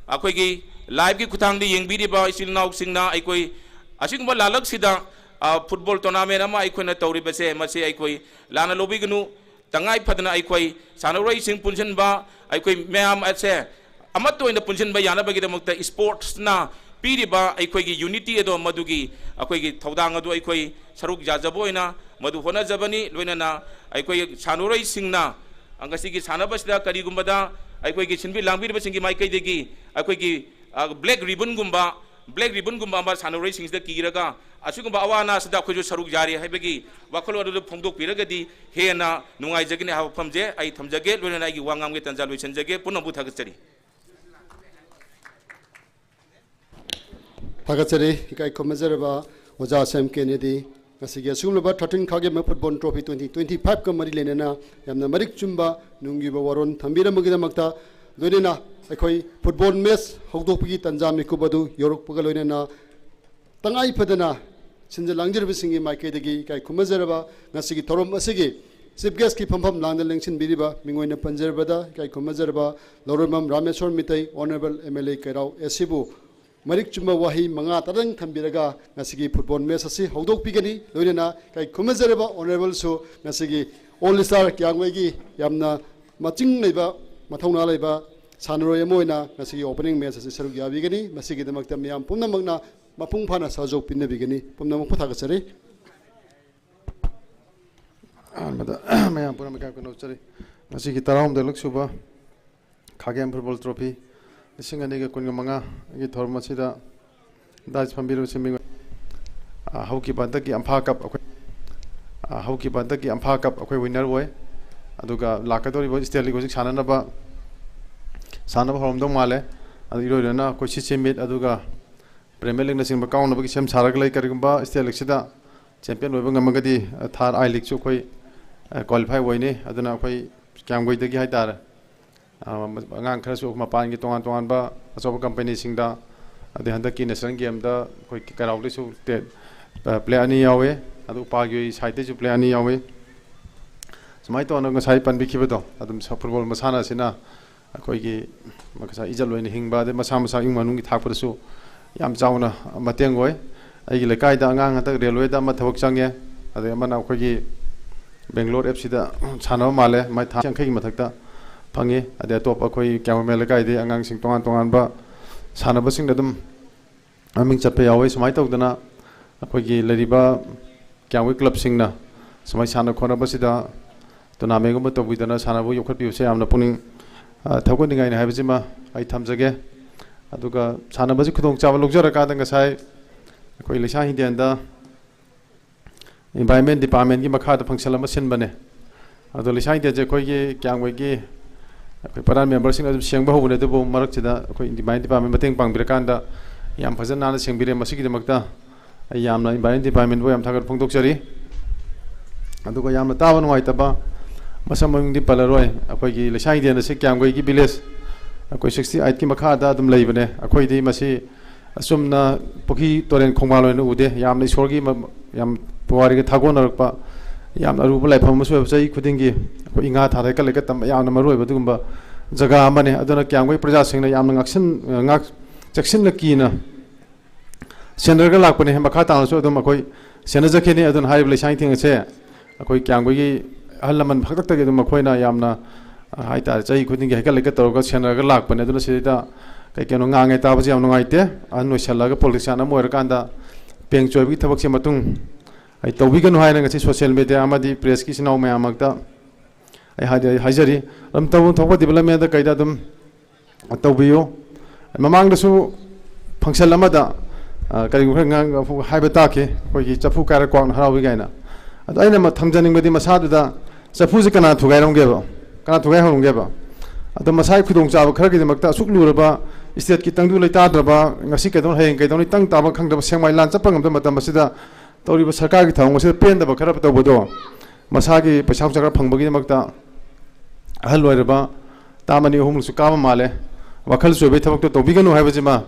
ꯑꯩꯈꯣꯏꯒꯤ live ꯀꯤ ꯈꯨꯠꯊꯥꯡꯗ ꯌꯦꯡꯕꯤꯔꯤꯕ ꯏꯆꯤꯜ ꯏꯅꯥꯎꯁꯤꯡꯅ ꯑꯩꯈꯣꯏ ꯑꯁꯤꯒꯨꯝꯕ ꯂꯥꯜꯂꯛꯁꯤꯗ, ꯑ, football tournament ꯑꯃ ꯑꯩꯈꯣꯏꯅ ꯇꯧꯔꯤꯕꯁꯦ, ꯃꯁꯤ ꯑꯩꯈꯣꯏ ꯂꯥꯟꯅ ꯂꯧꯕꯤꯒꯅꯨ꯫ ꯇꯉꯥꯏ ꯐꯗꯅ ꯑꯩꯈꯣꯏ ꯁꯥꯟꯅꯔꯣꯏꯁꯤꯡ ꯄꯨꯟꯁꯤꯟꯕ, ꯑꯩꯈꯣꯏ ꯃꯌꯥꯝ ꯑꯁꯦ ꯑꯃꯠꯇ ꯑꯣꯏꯅ ꯄꯨꯟꯁꯤꯟꯕ ꯌꯥꯅꯕꯒꯤꯗꯃꯛꯇ sports ꯅ ꯄꯤꯔꯤꯕ ꯑꯩꯈꯣꯏꯒꯤ unity ꯑꯗꯣ, ꯃꯗꯨꯒꯤ ꯑꯩꯈꯣꯏꯒꯤ ꯊꯧꯗꯥꯡ ꯑꯗꯨ ꯑꯩꯈꯣꯏ ꯁꯔꯨꯛ ꯌꯥꯖꯕ ꯑꯣꯏꯅ ꯃꯗꯨ ꯍꯣꯠꯅꯖꯕꯅꯤ꯫ ꯂꯣꯏꯅꯅ ꯑꯩꯈꯣꯏ ꯁꯥꯟꯅꯔꯣꯏꯁꯤꯡꯅ ꯉꯁꯤꯒꯤ ꯁꯥꯟꯅꯕꯁꯤꯗ ꯀꯔꯤꯒꯨꯝꯕꯗ ꯑꯩꯈꯣꯏꯒꯤ ꯁꯤꯟꯕꯤ ꯂꯥꯡꯕꯤꯔꯤꯕꯁꯤꯡꯒꯤ ꯃꯥꯏꯀꯩꯗꯒꯤ ꯑꯩꯈꯣꯏꯒꯤ, ꯑ, black ribbon ꯒꯨꯝꯕ, black ribbon ꯒꯨꯝꯕ ꯑꯃ ꯁꯥꯟꯅꯔꯣꯏꯁꯤꯡꯁꯤꯗ ꯀꯤꯔꯒ ꯑꯁꯤꯒꯨꯝꯕ ꯑꯋꯥ ꯑꯅꯥꯁꯤꯗ ꯑꯩꯈꯣꯏꯁꯨ ꯁꯔꯨꯛ ꯌꯥꯔꯤ ꯍꯥꯏꯕꯒꯤ ꯋꯥꯈꯜꯂꯣꯟ ꯑꯗꯨ ꯐꯣꯡꯗꯣꯛꯄꯤꯔꯒꯗꯤ ꯍꯦꯟꯅ ꯅꯨꯡꯉꯥꯏꯖꯒꯅꯤ ꯍꯥꯏꯕ ꯋꯥꯐꯝꯁꯦ ꯑꯩ ꯊꯝꯖꯒꯦ꯫ ꯂꯣꯏꯅꯅ ꯑꯩꯒꯤ ꯋꯥ ꯉꯥꯡꯕꯒꯤ ꯇꯥꯟꯖꯥ ꯂꯣꯏꯁꯤꯟꯖꯒꯦ꯫ ꯄꯨꯝꯅꯃꯛꯄꯨ ꯊꯥꯒꯠꯆꯔꯤ꯫ ꯊꯥꯒꯠꯆꯔꯤ, ꯏꯀꯥꯏ ꯈꯨꯝꯅꯖꯔꯕ ꯑꯣꯖꯥ ꯁꯦꯝ ꯀꯦꯅꯦꯗꯤ꯫ ꯉꯁꯤꯒꯤ ꯑꯁꯤꯒꯨꯝꯂꯕ thirteen ꯈꯥꯒꯦꯝꯕ football trophy twenty twenty five ꯀ ꯃꯔꯤ ꯂꯩꯅꯅ ꯌꯥꯝꯅ ꯃꯔꯤꯛ ꯆꯨꯝꯕ ꯅꯨꯡꯒꯤ ꯑꯣꯏꯕ ꯋꯥꯔꯣꯜ ꯊꯝꯕꯤꯔꯝꯕꯒꯤꯗꯃꯛꯇ, ꯂꯣꯏꯅꯅ ꯑꯩꯈꯣꯏ football match ꯍꯧꯗꯣꯛꯄꯒꯤ ꯇꯥꯟꯖꯥ ꯃꯤꯀꯨꯞ ꯑꯗꯨ ꯌꯧꯔꯛꯄꯒ ꯂꯣꯏꯅꯅ ꯇꯉꯥꯏ ꯐꯗꯅ ꯁꯤꯟꯖ ꯂꯥꯡꯖꯔꯤꯕꯁꯤꯡꯒꯤ ꯃꯥꯏꯀꯩꯗꯒꯤ ꯏꯀꯥꯏ ꯈꯨꯝꯅꯖꯔꯕ ꯉꯁꯤꯒꯤ ꯊꯧꯔꯝ ꯑꯁꯤꯒꯤ chief guest ꯀꯤ ꯐꯝꯐꯝ ꯂꯥꯡꯗ ꯂꯦꯡꯁꯤꯟꯕꯤꯔꯤꯕ ꯃꯤꯡ ꯑꯣꯏꯅ ꯄꯟꯖꯔꯕꯗ ꯏꯀꯥꯏ ꯈꯨꯝꯅꯖꯔꯕ ꯂꯧꯔꯣꯏꯕꯝ Rameshwor Meitei, Honourable M L A ꯀꯩꯔꯥꯎ ꯑꯦꯁꯤꯕꯨ ꯃꯔꯤꯛ ꯆꯨꯝꯕ ꯋꯥꯍꯩ ꯃꯉꯥ ꯇꯔꯥꯗꯪ ꯊꯝꯕꯤꯔꯒ ꯉꯁꯤꯒꯤ football match ꯑꯁꯤ ꯍꯧꯗꯣꯛꯄꯤꯒꯅꯤ꯫ ꯂꯣꯏꯅꯅ ꯏꯀꯥꯏ ꯈꯨꯝꯅꯖꯔꯕ Honourable ꯁꯨ ꯉꯁꯤꯒꯤ All Star ꯀꯤꯌꯥꯡꯒꯩꯒꯤ ꯌꯥꯝꯅ ꯃꯆꯤꯡ ꯂꯩꯕ, ꯃꯊꯧꯅꯥ ꯂꯩꯕ ꯁꯥꯟꯅꯔꯣꯏ ꯑꯃ ꯑꯣꯏꯅ ꯉꯁꯤꯒꯤ opening match ꯑꯁꯤ ꯁꯔꯨꯛ ꯌꯥꯕꯤꯒꯅꯤ꯫ ꯃꯁꯤꯒꯤꯗꯃꯛꯇ ꯃꯤꯌꯥꯝ ꯄꯨꯝꯅꯃꯛꯅ ꯃꯄꯨꯡ ꯐꯥꯅ ꯁꯍꯖꯣꯛ ꯄꯤꯅꯕꯤꯒꯅꯤ꯫ ꯄꯨꯝꯅꯃꯛꯄꯨ ꯊꯥꯒꯠꯆꯔꯤ꯫ ꯑꯍꯥꯟꯕꯗ ꯃꯌꯥꯝ ꯄꯨꯝꯅꯃꯛ ꯏꯀꯥꯏ ꯈꯨꯝꯅꯖꯔꯤ꯫ ꯉꯁꯤꯒꯤ ꯇꯔꯥꯍꯨꯝꯗꯣꯏꯂꯛ ꯁꯨꯕ ꯈꯥꯒꯦꯝ football trophy ꯂꯤꯁꯤꯡ ꯑꯅꯤꯒ ꯀꯨꯟꯒ ꯃꯉꯥꯒꯤ ꯊꯧꯔꯝ ꯑꯁꯤꯗ ꯗꯥꯏꯁ ꯐꯝꯕꯤꯔꯤꯕꯁꯤꯡ ꯃꯤꯡ ꯑꯣꯏꯅ, ꯑ, ꯍꯧꯈꯤꯕ ꯍꯟꯗꯛꯀꯤ ꯑꯝꯐꯥ ꯀꯞ ꯑꯩꯈꯣꯏ, ꯑ, ꯍꯧꯈꯤꯕ ꯍꯟꯗꯛꯀꯤ ꯑꯝꯐꯥ ꯀꯞ ꯑꯩꯈꯣꯏ winner ꯑꯣꯏ꯫ ꯑꯗꯨꯒ ꯂꯥꯛꯀꯗꯧꯔꯤꯕ state league ꯍꯧꯖꯤꯛ ꯁꯥꯟꯅꯅꯕ, ꯁꯥꯟꯅꯕ ꯍꯧꯔꯝꯗꯧ ꯃꯥꯜꯂꯦ꯫ ꯑꯗꯨ ꯏꯔꯣꯏ ꯂꯣꯏꯅ ꯑꯩꯈꯣꯏ ꯁꯤ ꯁꯤ ꯃꯤꯠ ꯑꯗꯨꯒ Premier League ꯅꯆꯤꯡꯕ ꯀꯥꯎꯅꯕꯒꯤ ꯁꯦꯝ ꯁꯥꯔꯒ ꯂꯩ꯫ ꯀꯔꯤꯒꯨꯝꯕ state league ꯁꯤꯗ champion ꯑꯣꯏꯕ ꯉꯝꯃꯒꯗꯤ, ꯑ, ꯊꯥꯔ I League ꯁꯨ ꯑꯩꯈꯣꯏ, ꯑ, qualify ꯑꯣꯏꯅꯤ꯫ ꯑꯗꯨꯅ ꯑꯩꯈꯣꯏ ꯀꯤꯌꯥꯝꯒꯩꯗꯒꯤ ꯍꯥꯏꯇꯥꯔꯦ, ꯑ, ꯑꯉꯥꯡ ꯈꯔꯁꯨ ꯃꯄꯥꯟꯒꯤ ꯇꯣꯉꯥꯟ ꯇꯣꯉꯥꯟꯕ ꯑꯆꯧꯕ company ꯁꯤꯡꯗ ꯑꯗꯩ ꯍꯟꯗꯛꯀꯤ ꯅꯦꯁꯅꯦꯜ ꯒꯦꯝꯗ ꯑꯩꯈꯣꯏ ꯀꯩꯔꯥꯎꯗꯩꯁꯨ ꯇꯦ-, ꯑ, ꯄ꯭ꯂꯦꯌꯔ ꯑꯅꯤ ꯌꯥꯎꯋꯦ, ꯑꯗꯨ ꯎꯄꯥꯜꯒꯤ ꯁꯥꯏꯠꯇꯩꯁꯨ ꯄ꯭ꯂꯦꯌꯔ ꯑꯅꯤ ꯌꯥꯎꯋꯦ꯫ ꯁꯨꯃꯥꯏꯅ ꯇꯧꯅ ꯉꯁꯥꯏ ꯄꯟꯕꯤꯈꯤꯕꯗꯣ, ꯑꯗꯨꯝ ꯁ-, ꯐꯨꯠꯕꯣꯜ ꯃꯁꯥꯟꯅ ꯑꯁꯤꯅ ꯑꯩꯈꯣꯏꯒꯤ ꯉꯁꯥꯏ ꯏꯖꯠ ꯑꯣꯏꯅ ꯍꯤꯡꯕ, ꯑꯗꯩ ꯃꯁꯥ ꯃꯁꯥ ꯏꯃꯨꯡ ꯃꯅꯨꯡꯒꯤ ꯊꯥꯛꯄꯗꯁꯨ ꯌꯥꯝ ꯆꯥꯎꯅ ꯃꯇꯦꯡ ꯑꯣꯏ꯫ ꯑꯩꯒꯤ ꯂꯩꯀꯥꯏꯗ ꯑꯉꯥꯡ ꯍꯟꯗꯛ ꯔꯦꯜꯋꯦꯗ ꯑꯃ ꯊꯕꯛ ꯆꯪꯉꯦ, ꯑꯗꯩ ꯑꯃꯅ ꯑꯩꯈꯣꯏꯒꯤ ꯕꯦꯡꯒ꯭ꯂꯣꯔ ꯑꯦꯐ ꯁꯤꯗ ꯁꯥꯟꯅꯕ ꯃꯥꯜꯂꯦ, ꯃꯥꯏ ꯊꯥ ꯌꯥꯡꯈꯩꯒꯤ ꯃꯊꯛꯇ ꯐꯪꯉꯤ꯫ ꯑꯗꯩ ꯑꯇꯣꯞꯄ ꯑꯩꯈꯣꯏ ꯀ꯭ꯌꯥꯝꯒꯩ ꯂꯩꯀꯥꯏꯗꯒꯤ ꯑꯉꯥꯡꯁꯤꯡ ꯇꯣꯉꯥꯟ ꯇꯣꯉꯥꯟꯕ ꯁꯥꯟꯅꯕꯁꯤꯡꯗ ꯑꯗꯨꯝ ꯃꯃꯤꯡ ꯆꯠꯄ ꯌꯥꯎꯋꯤ꯫ ꯁꯨꯃꯥꯏꯅ ꯇꯧꯗꯅ ꯑꯩꯈꯣꯏꯒꯤ ꯂꯩꯔꯤꯕ ꯀ꯭ꯌꯥꯝꯒꯩ ꯀ꯭ꯂꯕꯁꯤꯡꯅ ꯁꯨꯃꯥꯏꯅ ꯁꯥꯟꯅ ꯈꯣꯠꯅꯕꯁꯤꯗ ꯇꯣꯔꯅꯥꯃꯦꯟꯒꯨꯝꯕ ꯇꯧꯕꯤꯗꯅ ꯁꯥꯟꯅꯕ ꯌꯣꯛꯈꯠꯄꯤꯕꯁꯦ ꯌꯥꯝꯅ ꯄꯨꯛꯅꯤꯡ, ꯑ, ꯊꯧꯒꯠꯅꯤꯡꯉꯥꯏꯅꯤ ꯍꯥꯏꯕꯁꯤꯃ ꯑꯩ ꯊꯝꯖꯒꯦ꯫ ꯑꯗꯨꯒ ꯁꯥꯟꯅꯕꯁꯤ ꯈꯨꯗꯣꯡꯆꯥꯕ ꯂꯧꯖꯔꯀꯥꯟꯗ ꯉꯁꯥꯏ ꯑꯩꯈꯣꯏ ꯂꯩꯁꯥꯡ ꯍꯤꯗꯦꯟꯗ ꯏꯟꯚꯥꯏꯔꯟꯃꯦꯟ ꯗꯤꯄꯥꯔꯠꯃꯦꯟꯒꯤ ꯃꯈꯥꯗ ꯐꯪꯁꯟ ꯑꯃ ꯁꯤꯟꯕꯅꯦ꯫ ꯑꯗꯣ ꯂꯩꯁꯥꯡ ꯍꯤꯗꯦꯟꯁꯦ ꯑꯩꯈꯣꯏꯒꯤ ꯀ꯭ꯌꯥꯝꯒꯩꯒꯤ ꯑꯩꯈꯣꯏ ꯄ꯭ꯔꯙꯥꯟ ꯃꯦꯝꯕꯔꯁꯤꯡꯅ ꯑꯗꯨꯝ ꯁꯦꯡꯕ ꯍꯧꯕꯅꯦ, ꯑꯗꯨꯕꯨ ꯃꯔꯛꯁꯤꯗ ꯑꯩꯈꯣꯏ ꯏꯟꯚꯥꯏꯔꯟꯃꯦꯟ ꯗꯤꯄꯥꯔꯠꯃꯦꯟ ꯃꯇꯦꯡ ꯄꯥꯡꯕꯤꯔꯀꯥꯟꯗ ꯌꯥꯝ ꯐꯖꯅ ꯅꯥꯟꯅ ꯁꯦꯡꯕꯤꯔꯦ꯫ ꯃꯁꯤꯒꯤꯗꯃꯛꯇ ꯑꯩ ꯌꯥꯝꯅ ꯏꯟꯚꯥꯏꯔꯟꯃꯦꯟ ꯗꯤꯄꯥꯔꯠꯃꯦꯟꯕꯨ ꯌꯥꯝ ꯊꯥꯒꯠꯄ ꯐꯣꯡꯗꯣꯛꯆꯔꯤ꯫ ꯑꯗꯨꯒ ꯌꯥꯝꯅ ꯇꯥꯕ ꯅꯨꯡꯉꯥꯏꯇꯕ, ꯃꯁꯛ ꯃꯃꯤꯡꯗꯤ ꯄꯜꯂꯔꯣꯏ, ꯑꯩꯈꯣꯏꯒꯤ ꯂꯩꯁꯥꯡ ꯍꯤꯗꯦꯟ ꯑꯁꯤ ꯀ꯭ꯌꯥꯝꯒꯩꯒꯤ ꯚꯤꯂꯦꯖ ꯑꯩꯈꯣꯏ ꯁꯤꯛꯁꯇꯤ ꯑꯩꯠꯀꯤ ꯃꯈꯥꯗ ꯑꯗꯨꯝ ꯂꯩꯕꯅꯦ꯫ ꯑꯩꯈꯣꯏꯗꯤ ꯃꯁꯤ ꯑꯆꯨꯝꯅ ꯄꯨꯈ꯭ꯔꯤ ꯇꯨꯔꯦꯜ ꯈꯣꯡꯕꯥꯜ ꯑꯣꯏꯅ ꯎꯗꯦ꯫ ꯌꯥꯝꯅ ꯏꯁꯣꯔꯒꯤ ꯃ-, ꯌꯥꯝ ꯄꯨꯋꯥꯔꯤꯒ ꯊꯥꯒꯣꯟꯅꯔꯛꯄ, ꯌꯥꯝꯅ ꯑꯔꯨꯕ ꯂꯥꯏꯐꯝ ꯑꯃꯁꯨ ꯑꯣꯏꯕ, ꯆꯍꯤ ꯈꯨꯗꯤꯡꯒꯤ ꯑꯩꯈꯣꯏ ꯏꯉꯥ ꯊꯥꯗ ꯍꯩꯀꯠ ꯂꯩꯀꯠ ꯇꯝꯕ ꯌꯥꯝꯅ ꯃꯔꯨ ꯑꯣꯏꯕ ꯑꯗꯨꯒꯨꯝꯕ ꯖꯒꯥ ꯑꯃꯅꯤ꯫ ꯑꯗꯨꯅ ꯀ꯭ꯌꯥꯝꯒꯩ ꯄ꯭ꯔꯖꯥꯁꯤꯡꯅ ꯌꯥꯝꯅ ꯉꯥꯛꯁꯤꯟ-, ꯉꯥꯛ-, ꯆꯦꯛꯁꯤꯟꯅ ꯀꯤꯅ ꯁꯦꯟꯅꯔꯒ ꯂꯥꯛꯄꯅꯦ꯫ ꯃꯈꯥ ꯇꯥꯅꯁꯨ ꯑꯗꯨꯝ ꯑꯩꯈꯣꯏ ꯁꯦꯟꯅꯖꯈꯤꯅꯤ꯫ ꯑꯗꯨꯅ ꯍꯥꯏꯔꯤꯕ ꯂꯩꯁꯥꯡ ꯍꯤꯗꯦꯟ ꯑꯁꯦ ꯑꯩꯈꯣꯏ ꯀ꯭ꯌꯥꯝꯒꯩꯒꯤ ꯑꯍꯜ ꯂꯃꯟ ꯍꯥꯛꯇꯛꯇꯒꯤ ꯑꯗꯨꯝ ꯃꯈꯣꯏꯅ ꯌꯥꯝꯅ, ꯑ, ꯍꯥꯏꯇꯥꯔꯦ, ꯆꯍꯤ ꯈꯨꯗꯤꯡꯒꯤ ꯍꯩꯀꯠ ꯂꯩꯀꯠ ꯇꯧꯔꯒ ꯁꯦꯟꯅꯔꯒ ꯂꯥꯛꯄꯅꯦ꯫ ꯑꯗꯨꯅ ꯁꯤꯗꯩꯗ ꯀꯩ ꯀꯩꯅꯣ ꯉꯥꯡꯉꯦ ꯇꯥꯕꯁꯦ ꯌꯥꯝ ꯅꯨꯡꯉꯥꯏꯇꯦ꯫ ꯑꯍꯟ ꯑꯣꯏꯁꯜꯂꯛꯑꯒ ꯄꯣꯂꯤꯇꯤꯁꯤꯌꯥꯟ ꯑꯃ ꯑꯣꯏꯔꯀꯥꯟꯗ ꯄꯦꯡ ꯆꯣꯏꯕꯒꯤ ꯊꯕꯛꯁꯦ ꯃꯇꯨꯡ ꯑꯩ ꯇꯧꯕꯤꯒꯅꯨ ꯍꯥꯏꯅ ꯉꯁꯤ ꯁꯣꯁꯤꯌꯦꯜ ꯃꯦꯗꯤꯌꯥ ꯑꯃꯗꯤ ꯄ꯭ꯔꯦꯁꯀꯤ ꯏꯆꯤꯟ ꯏꯅꯥꯎ ꯃꯌꯥꯝ ꯃꯔꯛꯇ ꯑꯩ ꯍꯥꯏꯗꯤ-, ꯑꯩ ꯍꯥꯏꯖꯔꯤ꯫ ꯑꯗꯨꯝ ꯇꯧꯐꯝ ꯊꯣꯛꯄ ꯗꯤꯕꯂꯞꯃꯦꯟꯗ ꯀꯩꯗ ꯑꯗꯨꯝ ꯇꯧꯕꯤꯌꯨ꯫ ꯃꯃꯥꯡꯗꯁꯨ ꯐꯪꯁꯟ ꯑꯃꯗ, ꯑ, ꯀꯔꯤꯒꯨꯝꯕ ꯈꯔ ꯉꯥꯡ-, ꯍꯥꯏꯕ ꯇꯥꯈꯤ, ꯑꯩꯈꯣꯏꯒꯤ ꯆꯐꯨ ꯀꯥꯏꯔ ꯀ꯭ꯋꯥꯛꯅ ꯍꯔꯥꯎꯏ ꯀꯥꯏꯅ꯫ ꯑꯗꯣ ꯑꯩꯅ ꯃ-, ꯊꯝꯖꯅꯤꯡꯕꯗꯤ ꯃꯁꯥꯗꯨꯗ ꯆꯐꯨꯁꯦ ꯀꯅꯥ ꯊꯨꯒꯥꯏꯔꯝꯒꯦꯕ? ꯀꯅꯥ ꯊꯨꯒꯥꯏꯍꯧꯔꯝꯒꯦꯕ? ꯑꯗꯣ ꯃꯁꯥꯒꯤ ꯈꯨꯗꯣꯡꯆꯥꯕ ꯈꯔꯒꯤꯗꯃꯛꯇ ꯑꯁꯨꯛ ꯂꯨꯔꯕ ꯁ꯭ꯇꯦꯠꯀꯤ ꯇꯪꯗꯨ ꯂꯩꯇꯥꯗ꯭ꯔꯕ, ꯉꯁꯤ ꯀꯩꯗꯧꯅꯤ, ꯍꯌꯦꯡ ꯀꯩꯗꯧꯅꯤ, ꯇꯪ ꯇꯥꯕ ꯈꯪꯗꯕ ꯁꯦꯛꯃꯥꯏ ꯂꯥꯟ ꯆꯠꯄ ꯉꯝꯗꯕ ꯃꯇꯝ ꯑꯁꯤꯗ ꯇꯧꯔꯤꯕ ꯁꯔꯀꯥꯔꯒꯤ ꯊꯧꯑꯣꯡ ꯑꯁꯤꯗ ꯄꯦꯟꯗꯕ ꯈꯔ ꯇꯧꯕꯗꯣ, ꯃꯁꯥꯒꯤ ꯄꯩꯁꯥ ꯅꯨꯡꯁꯥ ꯈꯔ ꯐꯪꯕꯒꯤꯗꯃꯛꯇ ꯑꯍꯜ ꯑꯣꯏꯔꯕ ꯇꯥꯝ ꯑꯅꯤ ꯑꯍꯨꯝꯂꯛꯁꯨ ꯀꯥꯕ ꯃꯥꯜꯂꯦ, ꯋꯥꯈꯜ ꯆꯣꯏꯕꯒꯤ ꯊꯕꯛꯇꯣ ꯇꯧꯕꯤꯒꯅꯨ ꯍꯥꯏꯕꯁꯤꯃ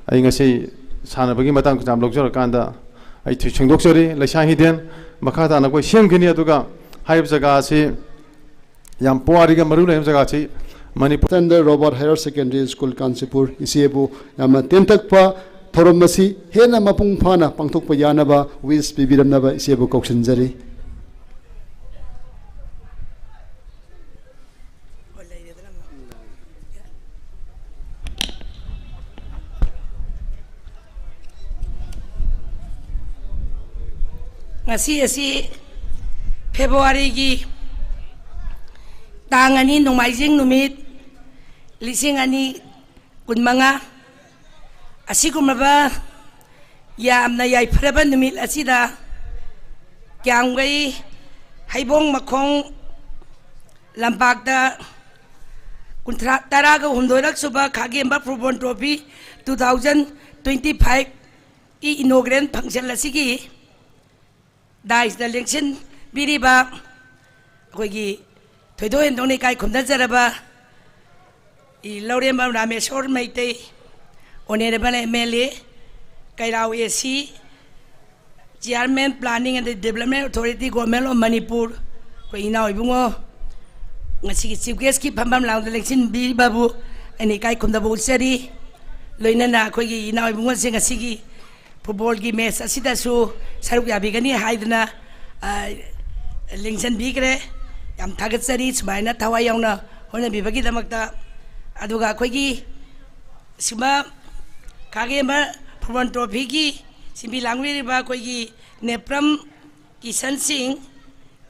ꯑꯩ ꯉꯁꯤ ꯁꯥꯟꯅꯕꯒꯤ ꯃꯇꯥꯡ ꯈꯤꯇꯪ ꯂꯧꯖꯔꯀꯥꯟꯗ ꯑꯩ ꯊꯨ-, ꯁꯦꯡꯗꯣꯛꯆꯔꯤ꯫ ꯂꯩꯁꯥꯡ ꯍꯤꯗꯦꯟ ꯃꯈꯥ ꯇꯥꯅ ꯑꯩꯈꯣꯏ ꯁꯦꯝꯒꯅꯤ, ꯑꯗꯨꯒ ꯍꯥꯏꯔꯤꯕ ꯖꯒꯥ ꯑꯁꯤ ꯌꯥꯝ ꯄꯨꯋꯥꯔꯤꯒ ꯃꯔꯨ ꯂꯩꯅꯕ ꯖꯒꯥꯁꯤ Manipur. Standard Robert Higher Secondary School, Kanchanpur, ꯏꯆꯦꯕꯨ ꯌꯥꯝꯅ ꯇꯦꯟꯇꯛꯄ ꯊꯧꯔꯝ ꯑꯁꯤ ꯍꯦꯟꯅ ꯃꯄꯨꯡ ꯐꯥꯅ ꯄꯥꯡꯊꯣꯛꯄ ꯌꯥꯅꯕ wish ꯄꯤꯕꯤꯔꯝꯅꯕ ꯏꯆꯦꯕꯨ ꯀꯧꯁꯤꯟꯖꯔꯤ꯫ ꯉꯁꯤ ꯑꯁꯤ ꯐꯦꯕ꯭ꯔꯨꯋꯥꯔꯤꯒꯤ ꯇꯥꯡ ꯑꯅꯤ, ꯅꯣꯡꯃꯥꯏꯖꯤꯡ ꯅꯨꯃꯤꯠ, ꯂꯤꯁꯤꯡ ꯑꯅꯤ ꯀꯨꯟꯃꯉꯥ, ꯑꯁꯤꯒꯨꯝꯂꯕ ꯌꯥꯝꯅ ꯌꯥꯏꯐꯔꯕ ꯅꯨꯃꯤꯠ ꯑꯁꯤꯗ ꯀ꯭ꯌꯥꯝꯒꯩ ꯍꯩꯕꯣꯡ ꯃꯈꯣꯡ ꯂꯝꯄꯥꯛꯇ ꯀꯨꯟꯊ꯭ꯔꯥ, ꯇꯔꯥꯒ ꯍꯨꯝꯗꯣꯏꯔꯛ ꯁꯨꯕ ꯈꯥꯒꯦꯝꯕ football trophy two thousand twenty five ꯀꯤ inaugural function ꯑꯁꯤꯒꯤ dais ꯇ ꯂꯦꯡꯁꯤꯟꯕꯤꯔꯤꯕ ꯑꯩꯈꯣꯏꯒꯤ ꯊꯣꯏꯗꯣꯛ ꯍꯦꯟꯗꯣꯛꯅ ꯏꯀꯥꯏ ꯈꯨꯝꯅꯖꯔꯕ E Lourembam Rameshor Meitei, Honourable M L A, Keirao A C, Chairman Planning and Development Authority, Government of Manipur, ꯑꯩꯈꯣꯏ ꯏꯅꯥꯎ ꯏꯕꯨꯡꯉꯣ, ꯉꯁꯤꯒꯤ Chief Guest ꯀꯤ ꯐꯝꯐꯝ ꯂꯥꯡꯗ ꯂꯦꯡꯁꯤꯟꯕꯤꯔꯤꯕꯕꯨ ꯑꯩꯅ ꯏꯀꯥꯏ ꯈꯨꯝꯅꯕ ꯎꯠꯆꯔꯤ꯫ ꯂꯣꯏꯅꯅ ꯑꯩꯈꯣꯏꯒꯤ ꯏꯅꯥꯎ ꯏꯕꯨꯡꯉꯣꯁꯤꯡ ꯉꯁꯤꯒꯤ ꯐꯨꯠꯕꯣꯜꯒꯤ ꯃꯦꯠꯆ ꯑꯁꯤꯗꯁꯨ ꯁꯔꯨꯛ ꯌꯥꯕꯤꯒꯅꯤ ꯍꯥꯏꯗꯨꯅ, ꯑ, ꯂꯦꯡꯁꯤꯟꯕꯤꯈ꯭ꯔꯦ꯫ ꯌꯥꯝ ꯊꯥꯒꯠꯆꯔꯤ ꯁꯨꯃꯥꯏꯅ ꯊꯋꯥꯏ ꯌꯥꯎꯅ ꯍꯣꯠꯅꯕꯤꯕꯒꯤꯗꯃꯛꯇ꯫ ꯑꯗꯨꯒ ꯑꯩꯈꯣꯏꯒꯤ ꯁꯤꯒꯨꯝꯕ ꯈꯥꯒꯦꯝꯕ ꯐꯨꯠꯕꯣꯜ ꯇ꯭ꯔꯣꯐꯤꯒꯤ ꯁꯤꯟꯕꯤ ꯂꯥꯡꯕꯤꯔꯤꯕ ꯑꯩꯈꯣꯏꯒꯤ ꯅꯦꯄ꯭ꯔꯝ ꯀꯤꯁꯟ ꯁꯤꯡ,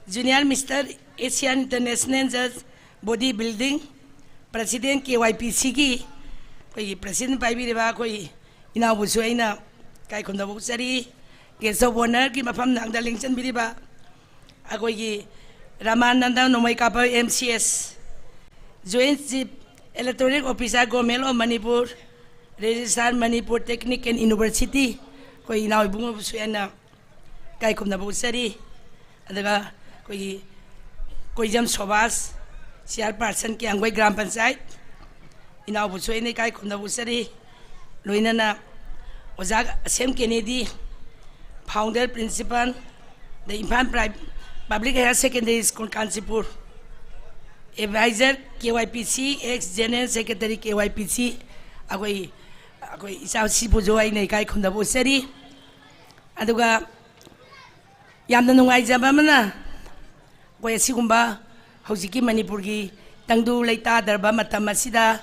Junior Mister Asian International Judge Body Building, President K Y P C ꯒꯤ ꯑꯩꯈꯣꯏꯒꯤ President ꯄꯥꯏꯕꯤꯔꯤꯕ ꯑꯩꯈꯣꯏ ꯏꯅꯥꯎꯕꯨꯁꯨ ꯑꯩꯅ ꯏꯀꯥꯏ ꯈꯨꯝꯅꯕ ꯎꯠꯆꯔꯤ꯫ Guest of Honour ꯒꯤ ꯃꯐꯝ ꯂꯥꯡꯗ ꯂꯦꯡꯁꯤꯟꯕꯤꯔꯤꯕ ꯑꯩꯈꯣꯏꯒꯤ ꯔꯥꯃꯥꯅꯟꯗ ꯅꯣꯡꯃꯩ ꯀꯥꯞꯄ M C S, Joint Chief Electoral Officer, Government of Manipur, Registrar Manipur Technical University, ꯑꯩꯈꯣꯏ ꯏꯅꯥꯎ ꯏꯕꯨꯡꯉꯣꯕꯨꯁꯨ ꯑꯩꯅ ꯏꯀꯥꯏ ꯈꯨꯝꯅꯕ ꯎꯠꯆꯔꯤ꯫ ꯑꯗꯨꯒ ꯑꯩꯈꯣꯏꯒꯤ ꯀꯣꯏꯖꯝ ꯁꯣꯕꯥꯁ, Chairperson ꯀ꯭ꯌꯥꯝꯒꯩ ꯒ꯭ꯔꯥꯝ ꯄꯟꯆꯥꯌꯠ, ꯏꯅꯥꯎꯕꯨꯁꯨ ꯑꯩꯅ ꯏꯀꯥꯏ ꯈꯨꯝꯅꯕ ꯎꯠꯆꯔꯤ꯫ ꯂꯣꯏꯅꯅ ꯑꯣꯖꯥ ꯑꯁꯦꯝ ꯀꯦꯅꯦꯗꯤ, founder principal, the Imphal Pri-, Public Higher Secondary School, Kanchipur, advisor K Y P C, ex general secretary K Y P C, ꯑꯩꯈꯣꯏ, ꯑꯩꯈꯣꯏ ꯏꯆꯥꯁꯤꯕꯨꯁꯨ ꯑꯩꯅ ꯏꯀꯥꯏ ꯈꯨꯝꯅꯕ ꯎꯠꯆꯔꯤ꯫ ꯑꯗꯨꯒ ꯌꯥꯝꯅ ꯅꯨꯡꯉꯥꯏꯖꯕ ꯑꯃꯅ, ꯑꯩꯈꯣꯏ ꯑꯁꯤꯒꯨꯝꯕ ꯍꯧꯖꯤꯛꯀꯤ ꯃꯅꯤꯄꯨꯔꯒꯤ ꯇꯪꯗꯨ ꯂꯩꯇꯥꯗ꯭ꯔꯕ ꯃꯇꯝ ꯑꯁꯤꯗ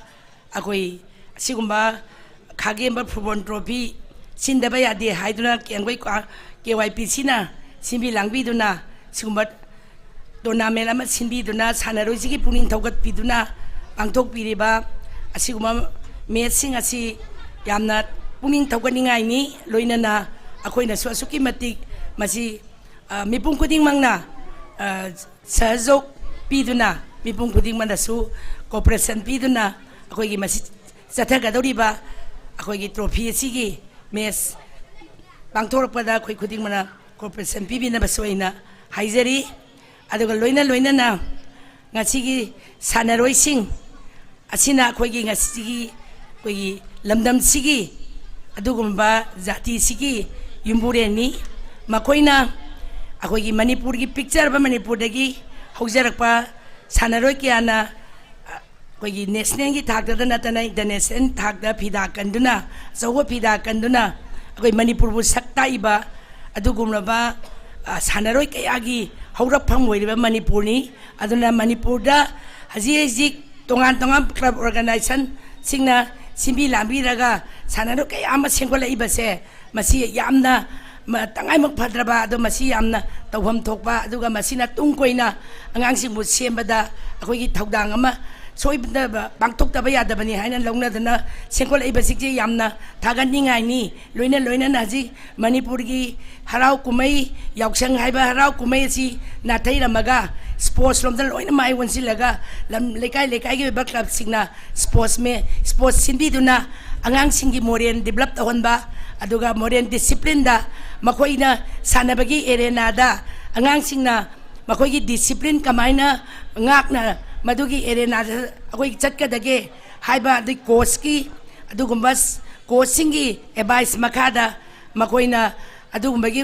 ꯑꯩꯈꯣꯏ ꯑꯁꯤꯒꯨꯝꯕ ꯈꯥꯒꯦꯝꯕ ꯐꯨꯠꯕꯣꯜ ꯇ꯭ꯔꯣꯐꯤ ꯁꯤꯟꯗꯕ ꯌꯥꯗꯦ ꯍꯥꯏꯗꯨꯅ ꯀꯦꯡꯒꯣꯏ ꯀ꯭ꯋꯥ-, K Y P Cꯅ ꯁꯤꯟꯕꯤ ꯂꯥꯡꯕꯤꯗꯨꯅ ꯁꯤꯒꯨꯝꯕ ꯇꯣꯔꯅꯥꯃꯦꯟ ꯑꯃ ꯁꯤꯟꯕꯤꯗꯨꯅ ꯁꯥꯟꯅꯔꯣꯏꯁꯤꯒꯤ ꯄꯨꯛꯅꯤꯡ ꯊꯧꯒꯠꯄꯤꯗꯨꯅ ꯄꯥꯡꯊꯣꯛꯄꯤꯔꯤꯕ ꯑꯁꯤꯒꯨꯝꯕ ꯃꯦꯠꯁꯁꯤꯡ ꯑꯁꯤ ꯌꯥꯝꯅ ꯄꯨꯛꯅꯤꯡ ꯊꯧꯒꯠꯅꯤꯡꯉꯥꯏꯅꯤ꯫ ꯂꯣꯏꯅꯅ ꯑꯩꯈꯣꯏꯅꯁꯨ ꯑꯁꯨꯛꯀꯤ ꯃꯇꯤꯛ ꯃꯁꯤ, ꯑ, ꯃꯤꯄꯨꯝ ꯈꯨꯗꯤꯡꯃꯛꯅ, ꯑ, ꯁꯍꯖꯣꯛ ꯄꯤꯗꯨꯅ, ꯃꯤꯄꯨꯝ ꯈꯨꯗꯤꯡꯃꯛꯅꯁꯨ cooperation ꯄꯤꯗꯨꯅ ꯑꯩꯈꯣꯏꯒꯤ ꯃꯁꯤ ꯆꯠꯊꯒꯗꯧꯔꯤꯕ ꯑꯩꯈꯣꯏꯒꯤ ꯇ꯭ꯔꯣꯐꯤ ꯑꯁꯤꯒꯤ ꯃꯦꯠꯁ ꯄꯥꯡꯊꯣꯔꯛꯄꯗ ꯑꯩꯈꯣꯏ ꯈꯨꯗꯤꯡꯃꯛꯅ cooperation ꯄꯤꯕꯤꯅꯕꯁꯨ ꯑꯩꯅ ꯍꯥꯏꯖꯔꯤ꯫ ꯑꯗꯨꯒ ꯂꯣꯏꯅ ꯂꯣꯏꯅꯅ ꯉꯁꯤꯒꯤ ꯁꯥꯟꯅꯔꯣꯏꯁꯤꯡ ꯑꯁꯤꯅ ꯑꯩꯈꯣꯏꯒꯤ ꯉꯁꯤꯒꯤ ꯑꯩꯈꯣꯏꯒꯤ ꯂꯝꯗꯝꯁꯤꯒꯤ ꯑꯗꯨꯒꯨꯝꯕ ꯖꯥꯇꯤꯁꯤꯒꯤ ꯌꯨꯝꯕꯨꯔꯦꯟꯅꯤ꯫ ꯃꯈꯣꯏꯅ ꯑꯩꯈꯣꯏꯒꯤ ꯃꯅꯤꯄꯨꯔꯒꯤ, ꯄꯤꯛꯆꯔꯕ ꯃꯅꯤꯄꯨꯔꯗꯒꯤ ꯍꯧꯖꯔꯛꯄ ꯁꯥꯟꯅꯔꯣꯏ ꯀꯌꯥꯅ ꯑꯩꯈꯣꯏꯒꯤ nationalꯒꯤ ꯊꯥꯛꯇꯗ ꯅꯠꯇꯅ international ꯊꯥꯛꯇ ꯐꯤꯗꯥ ꯀꯟꯗꯨꯅ, ꯑꯆꯧꯕ ꯐꯤꯗꯥ ꯀꯟꯗꯨꯅ ꯑꯩꯈꯣꯏ ꯃꯅꯤꯄꯨꯔꯕꯨ ꯁꯛ ꯇꯥꯛꯏꯕ ꯑꯗꯨꯒꯨꯝꯂꯕ, ꯑ, ꯁꯥꯟꯅꯔꯣꯏ ꯀꯌꯥꯒꯤ ꯍꯧꯔꯛꯐꯝ ꯑꯣꯏꯔꯤꯕ ꯃꯅꯤꯄꯨꯔꯅꯤ꯫ ꯑꯗꯨꯅ ꯃꯅꯤꯄꯨꯔꯗ ꯍꯧꯖꯤꯛ ꯍꯧꯖꯤꯛ ꯇꯣꯉꯥꯟ ꯇꯣꯉꯥꯟꯕ club organizationꯁꯤꯡꯅ ꯁꯤꯟꯕꯤ ꯂꯥꯡꯕꯤꯔꯒ ꯁꯥꯟꯅꯔꯣꯏ ꯀꯌꯥ ꯑꯃ ꯁꯦꯝꯒꯠꯂꯛꯏꯕꯁꯦ, ꯃꯁꯤ ꯌꯥꯝꯅ ꯃ-, ꯇꯉꯥꯏꯃꯛ ꯐꯗ꯭ꯔꯕ, ꯑꯗꯣ ꯃꯁꯤ ꯌꯥꯝꯅ ꯇꯧꯐꯝ ꯊꯣꯛꯄ, ꯑꯗꯨꯒ ꯃꯁꯤꯅ ꯇꯨꯡ ꯀꯣꯏꯅ ꯑꯉꯥꯡꯁꯤꯡꯕꯨ ꯁꯦꯝꯕꯗ ꯑꯩꯈꯣꯏꯒꯤ ꯊꯧꯗꯥꯡ ꯑꯃ ꯁꯣꯏꯗꯅ ꯄꯥꯡꯊꯣꯛꯇꯕ ꯌꯥꯗꯕꯅꯤ ꯍꯥꯏꯅ ꯂꯧꯅꯗꯨꯅ ꯁꯦꯝꯒꯠꯂꯛꯏꯕꯁꯤꯡꯁꯦ ꯌꯥꯝꯅ ꯊꯥꯒꯠꯅꯤꯡꯉꯥꯏꯅꯤ꯫ ꯂꯣꯏꯅ ꯂꯣꯏꯅꯅ ꯍꯧꯖꯤꯛ ꯃꯅꯤꯄꯨꯔꯒꯤ ꯍꯔꯥꯎ ꯀꯨꯝꯍꯩ, ꯌꯥꯎꯁꯪ ꯍꯥꯏꯕ ꯍꯔꯥꯎ ꯀꯨꯝꯍꯩ ꯑꯁꯤ ꯅꯥꯊꯩꯔꯝꯃꯒ sports ꯂꯣꯝꯗ ꯂꯣꯏꯅ ꯃꯥꯏ ꯑꯣꯟꯁꯤꯜꯂꯒ ꯂꯝ, ꯂꯩꯀꯥꯏ ꯂꯩꯀꯥꯏꯒꯤ ꯑꯣꯏꯕ clubꯁꯤꯡꯅ sports ꯃꯦ-, sports ꯁꯤꯟꯕꯤꯗꯨꯅ ꯑꯉꯥꯡꯁꯤꯡꯒꯤ moral develop ꯇꯧꯍꯟꯕ, ꯑꯗꯨꯒ moral disciplineꯗ ꯃꯈꯣꯏꯅ ꯁꯥꯟꯅꯕꯒꯤ arenaꯗ ꯑꯉꯥꯡꯁꯤꯡꯅ ꯃꯈꯣꯏꯒꯤ discipline ꯀꯃꯥꯏꯅ ꯉꯥꯛꯅ ꯃꯗꯨꯒꯤ arenaꯗ ꯑꯩꯈꯣꯏ ꯆꯠꯀꯗꯒꯦ ꯍꯥꯏꯕ, ꯑꯗꯩ coachꯀꯤ ꯑꯗꯨꯒꯨꯝꯕ ꯁ-, ꯀꯣꯆꯁꯤꯡꯒꯤ ꯑꯦꯗꯚꯥꯏꯁ ꯃꯈꯥꯗ ꯃꯈꯣꯏꯅ ꯑꯗꯨꯒꯨꯝꯕꯒꯤ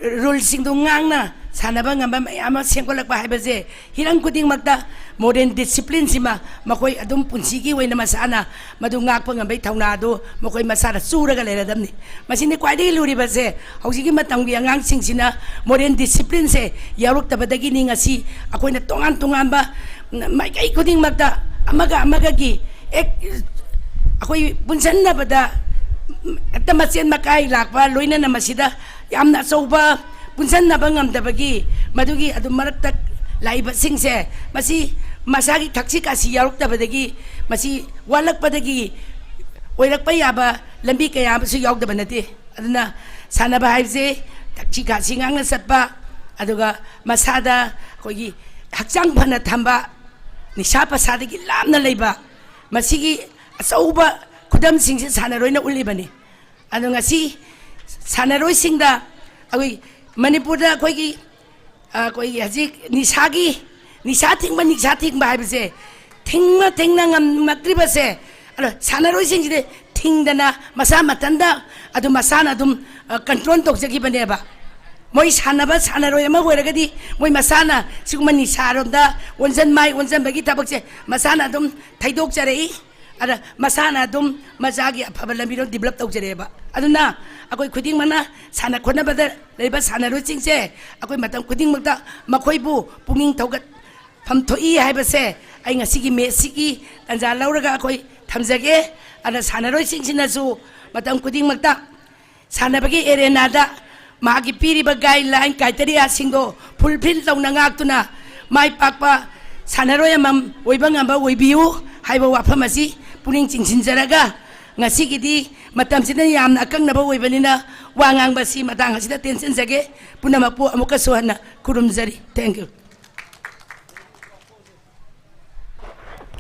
ꯔꯨꯜꯁꯤꯡꯗꯨ ꯉꯥꯡꯅ ꯁꯥꯟꯅꯕ ꯉꯝꯕ ꯃꯌꯥꯝ ꯑꯃ ꯁꯦꯝꯒꯠꯂꯛꯄ ꯍꯥꯏꯕꯁꯦ ꯍꯤꯔꯝ ꯈꯨꯗꯤꯡꯃꯛꯇ ꯃꯣꯗꯔꯟ ꯗꯤꯁꯤꯄ꯭ꯂꯤꯟꯁꯤꯃ ꯃꯈꯣꯏ ꯑꯗꯨꯝ ꯄꯨꯟꯁꯤꯒꯤ ꯑꯣꯏꯅ ꯃꯁꯥꯅ ꯃꯗꯨ ꯉꯥꯛꯄ ꯉꯝꯕꯒꯤ ꯊꯧꯅꯥ ꯑꯗꯨ ꯃꯈꯣꯏ ꯃꯁꯥꯗ ꯆꯨꯔꯒ ꯂꯩꯔꯗꯕꯅꯤ꯫ ꯃꯁꯤꯅꯤ ꯈ꯭ꯋꯥꯏꯗꯒꯤ ꯂꯨꯔꯤꯕꯁꯦ꯫ ꯍꯧꯖꯤꯛꯀꯤ ꯃꯇꯝꯒꯤ ꯑꯉꯥꯡꯁꯤꯡꯁꯤꯅ ꯃꯣꯗꯔꯟ ꯗꯤꯁꯤꯄ꯭ꯂꯤꯟꯁꯦ ꯌꯥꯎꯔꯛꯇꯕꯗꯒꯤꯅꯤ ꯉꯁꯤ ꯑꯩꯈꯣꯏꯅ ꯇꯣꯉꯥꯟ ꯇꯣꯉꯥꯟꯕ ꯃꯥꯏꯀꯩ ꯈꯨꯗꯤꯡꯃꯛꯇ ꯑꯃꯒ ꯑꯃꯒꯒꯤ ꯍꯦꯛ ꯑꯩꯈꯣꯏ ꯄꯨꯟꯁꯤꯟꯅꯕꯗ ꯍꯦꯛꯇ ꯃꯆꯦꯟ ꯃꯀꯥꯏ ꯂꯥꯛꯄ, ꯂꯣꯏꯅꯅ ꯃꯁꯤꯗ ꯌꯥꯝꯅ ꯑꯆꯧꯕ ꯄꯨꯟꯁꯤꯟꯅꯕ ꯉꯝꯗꯕꯒꯤ ꯃꯗꯨꯒꯤ ꯑꯗꯨ ꯃꯔꯛꯇ ꯂꯥꯛꯏꯕꯁꯤꯡꯁꯦ ꯃꯁꯤ ꯃꯁꯥꯒꯤ ꯊꯛꯁꯤ ꯈꯥꯁꯤ ꯌꯥꯎꯔꯛꯇꯕꯗꯒꯤ, ꯃꯁꯤ ꯋꯥꯠꯂꯛꯄꯗꯒꯤ ꯑꯣꯏꯔꯛꯄ ꯌꯥꯕ ꯂꯝꯕꯤ ꯀꯌꯥ ꯑꯃꯁꯨ ꯌꯥꯎꯗꯕ ꯅꯠꯇꯦ꯫ ꯑꯗꯨꯅ ꯁꯥꯟꯅꯕ ꯍꯥꯏꯕꯁꯦ ꯊꯛꯁꯤ ꯈꯥꯁꯤ ꯉꯥꯛꯅ ꯆꯠꯄ, ꯑꯗꯨꯒ ꯃꯁꯥꯗ ꯑꯩꯈꯣꯏꯒꯤ ꯍꯛꯆꯥꯡ ꯐꯅ ꯊꯝꯕ, ꯅꯤꯁꯥ ꯄꯁꯥꯗꯒꯤ ꯂꯥꯞꯅ ꯂꯩꯕ, ꯃꯁꯤꯒꯤ ꯑꯆꯧꯕ ꯈꯨꯗꯝꯁꯤꯡꯁꯦ ꯁꯥꯟꯅꯔꯣꯏꯅ ꯎꯠꯂꯤꯕꯅꯤ꯫ ꯑꯗꯣ ꯉꯁꯤ ꯁꯥꯟꯅꯔꯣꯏꯁꯤꯡꯗ ꯑꯩꯈꯣꯏ ꯃꯅꯤꯄꯨꯔꯗ ꯑꯩꯈꯣꯏꯒꯤ ꯑꯩꯈꯣꯏꯒꯤ ꯍꯧꯖꯤꯛ ꯅꯤꯁꯥꯒꯤ, ꯅꯤꯁꯥ ꯊꯤꯡꯕ, ꯅꯤꯁꯥ ꯊꯤꯡꯕ ꯍꯥꯏꯕꯁꯦ ꯊꯤꯡꯅ ꯊꯤꯡꯅ ꯉꯝꯃꯛꯇ꯭ꯔꯤꯕꯁꯦ, ꯑꯗꯣ ꯁꯥꯟꯅꯔꯣꯏꯁꯤꯡꯁꯤꯗꯤ ꯊꯤꯡꯗꯅ ꯃꯁꯥ ꯃꯊꯟꯇ ꯑꯗꯨꯝ ꯃꯁꯥꯅ ꯑꯗꯨꯝ ꯀꯟꯇ꯭ꯔꯣꯜ ꯇꯧꯖꯈꯤꯕꯅꯦꯕ꯫ ꯃꯣꯏ ꯁꯥꯟꯅꯕ ꯁꯥꯟꯅꯔꯣꯏ ꯑꯃ ꯑꯣꯏꯔꯒꯗꯤ ꯃꯣꯏ ꯃꯁꯥꯅ ꯁꯤꯒꯨꯝꯕ ꯅꯤꯁꯥꯔꯣꯝꯗ ꯑꯣꯟꯁꯤꯟ ꯃꯥꯏ ꯑꯣꯟꯁꯤꯟꯕꯒꯤ ꯊꯕꯛꯁꯦ ꯃꯁꯥꯅ ꯑꯗꯨꯝ ꯊꯩꯗꯣꯛꯆꯔꯛꯏ꯫ ꯑꯗ ꯃꯁꯥꯅ ꯑꯗꯨꯝ ꯃꯆꯥꯒꯤ ꯑꯐꯕ ꯂꯝꯕꯤꯔꯣꯝ ꯗꯤꯕꯂꯞ ꯇꯧꯖꯔꯛꯑꯦꯕ꯫ ꯑꯗꯨꯅ ꯑꯩꯈꯣꯏ ꯈꯨꯗꯤꯡꯃꯛꯅ ꯁꯥꯟꯅ ꯈꯣꯠꯅꯕꯗ ꯂꯩꯕ ꯁꯥꯟꯅꯔꯣꯏꯁꯤꯡꯁꯦ ꯑꯩꯈꯣꯏ ꯃꯇꯝ ꯈꯨꯗꯤꯡꯃꯛꯇ ꯃꯈꯣꯏꯕꯨ ꯄꯨꯛꯅꯤꯡ ꯊꯧꯒꯠꯐꯝ ꯊꯣꯛꯏ ꯍꯥꯏꯕꯁꯦ ꯑꯩ ꯉꯁꯤꯒꯤ ꯃꯦꯠꯁꯁꯤꯒꯤ ꯇꯥꯟꯖꯥ ꯂꯧꯔꯒ ꯑꯩꯈꯣꯏ ꯊꯝꯖꯒꯦ꯫ ꯑꯗ ꯁꯥꯟꯅꯔꯣꯏꯁꯤꯡꯁꯤꯅꯁꯨ ꯃꯇꯝ ꯈꯨꯗꯤꯡꯃꯛꯇ ꯁꯥꯟꯅꯕꯒꯤ ꯑꯦꯔꯦꯅꯥꯗ ꯃꯍꯥꯛꯀꯤ ꯄꯤꯔꯤꯕ ꯒꯥꯏꯗꯂꯥꯏꯟ ꯀ꯭ꯔꯥꯏꯇꯦꯔꯤꯌꯥꯁꯤꯡꯗꯣ ꯐꯨꯜꯐꯤꯜ ꯇꯧꯅ ꯉꯥꯛꯇꯨꯅ ꯃꯥꯏ ꯄꯥꯛꯄ ꯁꯥꯟꯅꯔꯣꯏ ꯑꯃꯃꯝ ꯑꯣꯏꯕ ꯉꯝꯕ ꯑꯣꯏꯕꯤꯌꯨ ꯍꯥꯏꯕ ꯋꯥꯐꯝ ꯑꯁꯤ ꯄꯨꯛꯅꯤꯡ ꯆꯤꯡꯁꯤꯟꯖꯔꯒ ꯉꯁꯤꯒꯤꯗꯤ ꯃꯇꯝꯁꯤꯅ ꯌꯥꯝꯅ ꯑꯀꯛꯅꯕ ꯑꯣꯏꯕꯅꯤꯅ ꯋꯥ ꯉꯥꯡꯕ ꯑꯁꯤ ꯃꯇꯥꯡ ꯑꯁꯤꯗ ꯇꯦꯟꯁꯤꯟꯖꯒꯦ꯫ ꯄꯨꯝꯅꯃꯛꯄꯨ ꯑꯃꯨꯛꯀꯁꯨ ꯍꯟꯅ ꯈꯨꯔꯨꯝꯖꯔꯤ꯫ Thank you꯫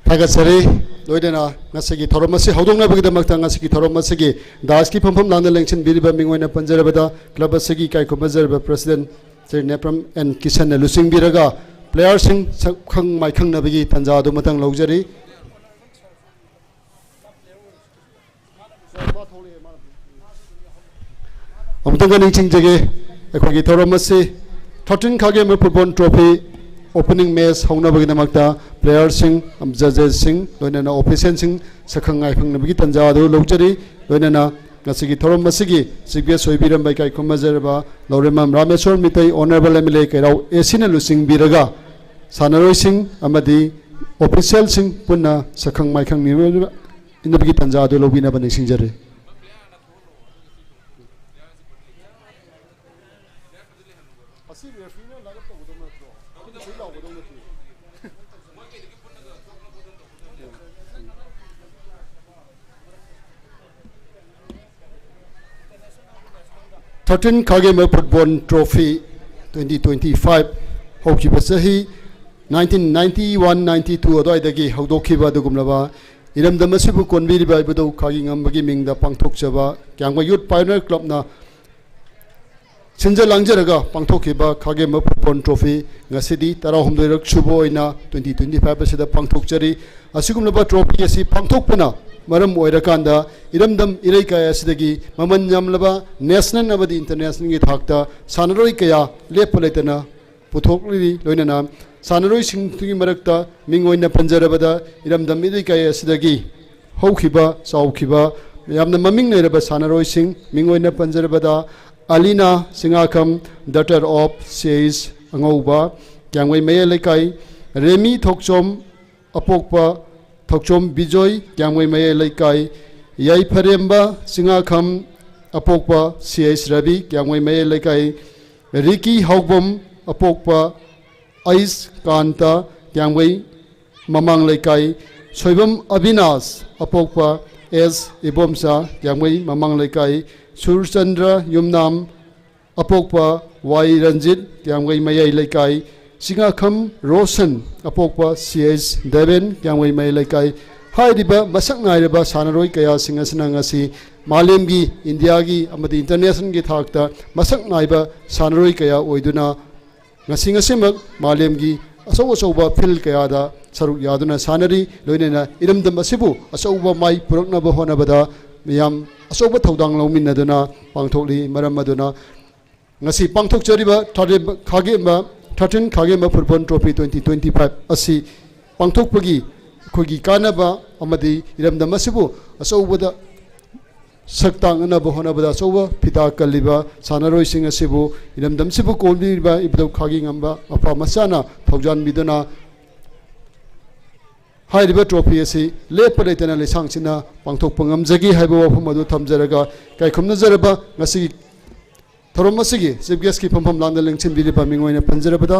ꯊꯥꯒꯠꯆꯔꯤ꯫ ꯂꯣꯏꯅꯅ ꯉꯁꯤꯒꯤ ꯊꯧꯔꯝ ꯑꯁꯤ ꯍꯧꯗꯣꯛꯅꯕꯒꯤꯗꯃꯛꯇ ꯉꯁꯤꯒꯤ ꯊꯧꯔꯝ ꯑꯁꯤꯒꯤ ꯗꯥꯁꯀꯤ ꯐꯝꯐꯝ ꯂꯥꯡꯗ ꯂꯦꯡꯁꯤꯟꯕꯤꯔꯤꯕ ꯃꯤꯡ ꯑꯣꯏꯅ ꯄꯟꯖꯔꯕꯗ ꯀ꯭ꯂꯕ ꯑꯁꯤꯒꯤ ꯏꯀꯥꯏ ꯈꯨꯝꯅꯖꯔꯕ ꯄ꯭ꯔꯁꯤꯗꯦꯟ ꯁ꯭ꯔꯤ ꯅꯦꯄ꯭ꯔꯝ ꯑꯦꯟ ꯀꯤꯁꯟꯅ ꯂꯨꯆꯤꯡꯕꯤꯔꯒ ꯄ꯭ꯂꯦꯌꯔꯁꯤꯡ ꯁꯛꯈꯪ ꯃꯥꯏꯈꯪꯅꯕꯒꯤ ꯇꯥꯟꯖꯥ ꯑꯗꯨ ꯃꯇꯪ ꯂꯧꯖꯔꯤ꯫ ꯑꯃꯨꯛꯇꯪꯒ ꯅꯤꯡꯁꯤꯡꯖꯒꯦ, ꯑꯩꯈꯣꯏꯒꯤ ꯊꯧꯔꯝ ꯑꯁꯤ thirteen ꯈꯥꯒꯦꯝꯕ football trophy opening match ꯍꯧꯅꯕꯒꯤꯗꯃꯛꯇ ꯄ꯭ꯂꯦꯌꯔꯁꯤꯡ, ꯖꯖꯦꯁꯁꯤꯡ, ꯂꯣꯏꯅꯅ ꯑꯣꯐꯤꯁꯤꯌꯦꯜꯁꯤꯡ ꯁꯛꯈꯪ ꯃꯥꯏꯈꯪꯅꯕꯒꯤ ꯇꯥꯟꯖꯥ ꯑꯗꯨ ꯂꯧꯖꯔꯤ꯫ ꯂꯣꯏꯅꯅ ꯉꯁꯤꯒꯤ ꯊꯧꯔꯝ ꯑꯁꯤꯒꯤ ꯆꯤꯐ ꯒꯦꯁ ꯑꯣꯏꯕꯤꯔꯝꯕ ꯏꯀꯥꯏ ꯈꯨꯝꯅꯖꯔꯕ Lourembam Rameshwor Meitei honourable M L A Keirao A ꯁꯤꯅ ꯂꯨꯆꯤꯡꯕꯤꯔꯒ ꯁꯥꯟꯅꯔꯣꯏꯁꯤꯡ ꯑꯃꯗꯤ ꯑꯣꯐꯤꯁꯤꯌꯦꯜꯁꯤꯡ ꯄꯨꯟꯅ ꯁꯛꯈꯪ ꯃꯥꯏꯈꯪ ꯅꯤꯕꯒꯤ ꯇꯥꯟꯖꯥ ꯑꯗꯨ ꯂꯧꯕꯤꯅꯕ ꯅꯤꯡꯁꯤꯡꯖꯔꯤ꯫ ꯑꯁꯤ ꯔꯦꯐ꯭ꯔꯤꯅ ꯂꯥꯏꯔꯞ ꯇꯧꯒꯗꯕ ꯅꯠꯇ꯭ꯔꯣ? ꯑꯩꯈꯣꯏꯅ ꯁꯣꯏ ꯂꯥꯎꯒꯗꯕ ꯅꯠꯇꯦ꯫ Thirteen ꯈꯥꯒꯦꯝꯕ football trophy twenty twenty five ꯍꯧꯈꯤꯕ ꯆꯍꯤ nineteen ninety one ninety two ꯑꯗꯨꯋꯥꯏꯗꯒꯤ ꯍꯧꯗꯣꯛꯈꯤꯕ ꯑꯗꯨꯒꯨꯝꯂꯕ ꯏꯔꯝꯗꯝ ꯑꯁꯤꯕꯨ ꯀꯣꯟꯕꯤꯔꯤꯕ ꯏꯕꯨꯙꯧ ꯈꯥꯒꯤ ꯉꯝꯕꯒꯤ ꯃꯤꯡꯗ ꯄꯥꯡꯊꯣꯛꯆꯕ ꯀ꯭ꯌꯥꯝꯒꯩ ꯌꯨꯠ ꯄꯥꯏꯑꯣꯅꯤꯌꯔ ꯀ꯭ꯂꯕꯅ ꯁꯤꯟꯖ ꯂꯥꯡꯖꯔꯒ ꯄꯥꯡꯊꯣꯛꯈꯤꯕ ꯈꯥꯒꯦꯝꯕ ꯐꯨꯠꯕꯣꯜ ꯇ꯭ꯔꯣꯐꯤ ꯉꯁꯤꯗꯤ ꯇꯔꯥꯍꯨꯝꯗꯣꯏꯔꯛ ꯁꯨꯕ ꯑꯣꯏꯅ ꯇ꯭ꯋꯦꯟꯇꯤ ꯇ꯭ꯋꯦꯟꯇꯤ ꯐꯥꯏꯚ ꯑꯁꯤꯗ ꯄꯥꯡꯊꯣꯛꯆꯔꯤ꯫ ꯑꯁꯤꯒꯨꯝꯂꯕ ꯇ꯭ꯔꯣꯐꯤ ꯑꯁꯤ ꯄꯥꯡꯊꯣꯛꯄꯅ ꯃꯔꯝ ꯑꯣꯏꯔꯀꯥꯟꯗ ꯏꯔꯝꯗꯝ ꯏꯔꯩꯀꯥꯏ ꯑꯁꯤꯗꯒꯤ ꯃꯃꯜ ꯌꯥꯝꯂꯕ ꯅꯦꯁꯅꯦꯜ ꯑꯃꯗꯤ ꯏꯟꯇꯔꯅꯦꯁꯅꯦꯜꯒꯤ ꯊꯥꯛꯇ ꯁꯥꯟꯅꯔꯣꯏ ꯀꯌꯥ ꯂꯦꯞꯄ ꯂꯩꯇꯅ ꯄꯨꯊꯣꯛꯂꯤꯔꯤ꯫ ꯂꯣꯏꯅꯅ ꯁꯥꯟꯅꯔꯣꯏꯁꯤꯡꯗꯨꯒꯤ ꯃꯔꯛꯇ ꯃꯤꯡ ꯑꯣꯏꯅ ꯄꯟꯖꯔꯕꯗ ꯏꯔꯝꯗꯝ ꯏꯔꯩꯀꯥꯏ ꯑꯁꯤꯗꯒꯤ ꯍꯧꯈꯤꯕ ꯆꯥꯎꯈꯤꯕ ꯌꯥꯝꯅ ꯃꯃꯤꯡ ꯂꯩꯔꯕ ꯁꯥꯟꯅꯔꯣꯏꯁꯤꯡ ꯃꯤꯡ ꯑꯣꯏꯅ ꯄꯟꯖꯔꯕꯗ ꯑꯂꯤꯅꯥ ꯁꯤꯡꯉꯥꯈꯝ, daughter of ꯁꯤ ꯑꯩꯁ ꯑꯉꯧꯕ, ꯀ꯭ꯌꯥꯝꯒꯩ ꯃꯌꯥꯏ ꯂꯩꯀꯥꯏ, ꯔꯦꯃꯤ ꯊꯣꯛꯆꯣꯝ, ꯑꯄꯣꯛꯄ ꯊꯣꯛꯆꯣꯝ ꯕꯤꯖꯣꯏ, ꯀ꯭ꯌꯥꯝꯒꯩ ꯃꯌꯥꯏ ꯂꯩꯀꯥꯏ, ꯌꯥꯏꯐꯔꯦꯝꯕ ꯁꯤꯡꯉꯥꯈꯝ, ꯑꯄꯣꯛꯄ ꯁꯤ ꯑꯩꯁ ꯔꯕꯤ, ꯀ꯭ꯌꯥꯝꯒꯩ ꯃꯌꯥꯏ ꯂꯩꯀꯥꯏ, ꯔꯤꯀꯤ ꯍꯥꯎꯕꯝ, ꯑꯄꯣꯛꯄ ꯑꯩꯁ ꯀꯥꯟꯇ, ꯀ꯭ꯌꯥꯝꯒꯩ ꯃꯃꯥꯡ ꯂꯩꯀꯥꯏ, ꯁꯣꯏꯕꯝ ꯑꯕꯤꯅꯥꯁ, ꯑꯄꯣꯛꯄ ꯑꯦꯁ ꯏꯕꯣꯝꯆꯥ, ꯀ꯭ꯌꯥꯝꯒꯩ ꯃꯃꯥꯡ ꯂꯩꯀꯥꯏ, ꯁꯨꯔꯆꯟꯗ꯭ꯔ ꯌꯨꯝꯅꯥꯝ, ꯑꯄꯣꯛꯄ ꯋꯥꯏ ꯔꯟꯖꯤꯠ, ꯀ꯭ꯌꯥꯝꯒꯩ ꯃꯌꯥꯏ ꯂꯩꯀꯥꯏ, ꯆꯤꯡꯉꯥꯈꯝ ꯔꯣꯁꯟ, ꯑꯄꯣꯛꯄ ꯁꯤ ꯑꯩꯁ ꯗꯦꯕꯦꯟ, ꯀ꯭ꯌꯥꯝꯒꯩ ꯃꯌꯥꯏ ꯂꯩꯀꯥꯏ꯫ ꯍꯥꯏꯔꯤꯕ ꯃꯁꯛ ꯅꯥꯏꯔꯕ ꯁꯥꯟꯅꯔꯣꯏ ꯀꯌꯥꯁꯤꯡ ꯑꯁꯤꯅ ꯉꯁꯤ ꯃꯥꯂꯦꯝꯒꯤ, ꯏꯟꯗꯤꯌꯥꯒꯤ ꯑꯃꯗꯤ ꯏꯟꯇꯔꯅꯦꯁꯅꯦꯜꯒꯤ ꯊꯥꯛꯇ ꯃꯁꯛ ꯅꯥꯏꯕ ꯁꯥꯟꯅꯔꯣꯏ ꯀꯌꯥ ꯑꯣꯏꯗꯨꯅ ꯉꯁꯤ ꯉꯁꯤꯃꯛ ꯃꯥꯂꯦꯝꯒꯤ ꯑꯆꯧ ꯑꯆꯧꯕ ꯐꯤꯜ ꯀꯌꯥꯗ ꯁꯔꯨꯛ ꯌꯥꯗꯨꯅ ꯁꯥꯟꯅꯔꯤ꯫ ꯂꯣꯏꯅꯅ ꯏꯔꯝꯗꯝ ꯑꯁꯤꯕꯨ ꯑꯆꯧꯕ ꯃꯥꯏ ꯄꯨꯔꯛꯅꯕ ꯍꯣꯠꯅꯕꯗ ꯃꯤꯌꯥꯝ ꯑꯆꯧꯕ ꯊꯧꯗꯥꯡ ꯂꯧꯃꯤꯟꯅꯗꯨꯅ ꯄꯥꯡꯊꯣꯛꯂꯤ꯫ ꯃꯔꯝ ꯑꯗꯨꯅ ꯉꯁꯤ ꯄꯥꯡꯊꯣꯛꯆꯔꯤꯕ thirteen Khagemba, thirteen ꯈꯥꯒꯦꯝꯕ football trophy twenty twenty five ꯑꯁꯤ ꯄꯥꯡꯊꯣꯛꯄꯒꯤ ꯑꯩꯈꯣꯏꯒꯤ ꯀꯥꯟꯅꯕ ꯑꯃꯗꯤ ꯏꯔꯝꯗꯝ ꯑꯁꯤꯕꯨ ꯑꯆꯧꯕꯗ ꯁꯛ ꯇꯥꯛꯅꯅꯕ ꯍꯣꯠꯅꯕꯗ ꯑꯆꯧꯕ ꯐꯤꯗꯥ ꯀꯜꯂꯤꯕ ꯁꯥꯟꯅꯔꯣꯏꯁꯤꯡ ꯑꯁꯤꯕꯨ ꯏꯔꯝꯗꯝꯁꯤꯕꯨ ꯀꯣꯟꯕꯤꯔꯤꯕ ꯏꯕꯨꯙꯧ ꯈꯥꯒꯦ ꯉꯝꯕ ꯃꯄꯥ ꯃꯆꯥꯅ ꯊꯧꯖꯥꯟꯕꯤꯗꯨꯅ ꯍꯥꯏꯔꯤꯕ ꯇ꯭ꯔꯣꯐꯤ ꯑꯁꯤ ꯂꯦꯞꯄ ꯂꯩꯇꯅ ꯂꯩꯁꯥꯡꯁꯤꯟꯅ ꯄꯥꯡꯊꯣꯛꯄ ꯉꯝꯖꯒꯦ ꯍꯥꯏꯕ ꯋꯥꯐꯝ ꯑꯗꯨ ꯊꯝꯖꯔꯒ ꯏꯀꯥꯏ ꯈꯨꯝꯅꯖꯔꯕ ꯉꯁꯤꯒꯤ ꯊꯧꯔꯝ ꯑꯁꯤꯒꯤ ꯆꯤꯐ ꯒꯦꯁꯀꯤ ꯐꯝꯐꯝ ꯂꯥꯡꯗ ꯂꯦꯡꯁꯤꯟꯕꯤꯔꯤꯕ ꯃꯤꯡ ꯑꯣꯏꯅ ꯄꯟꯖꯔꯕꯗ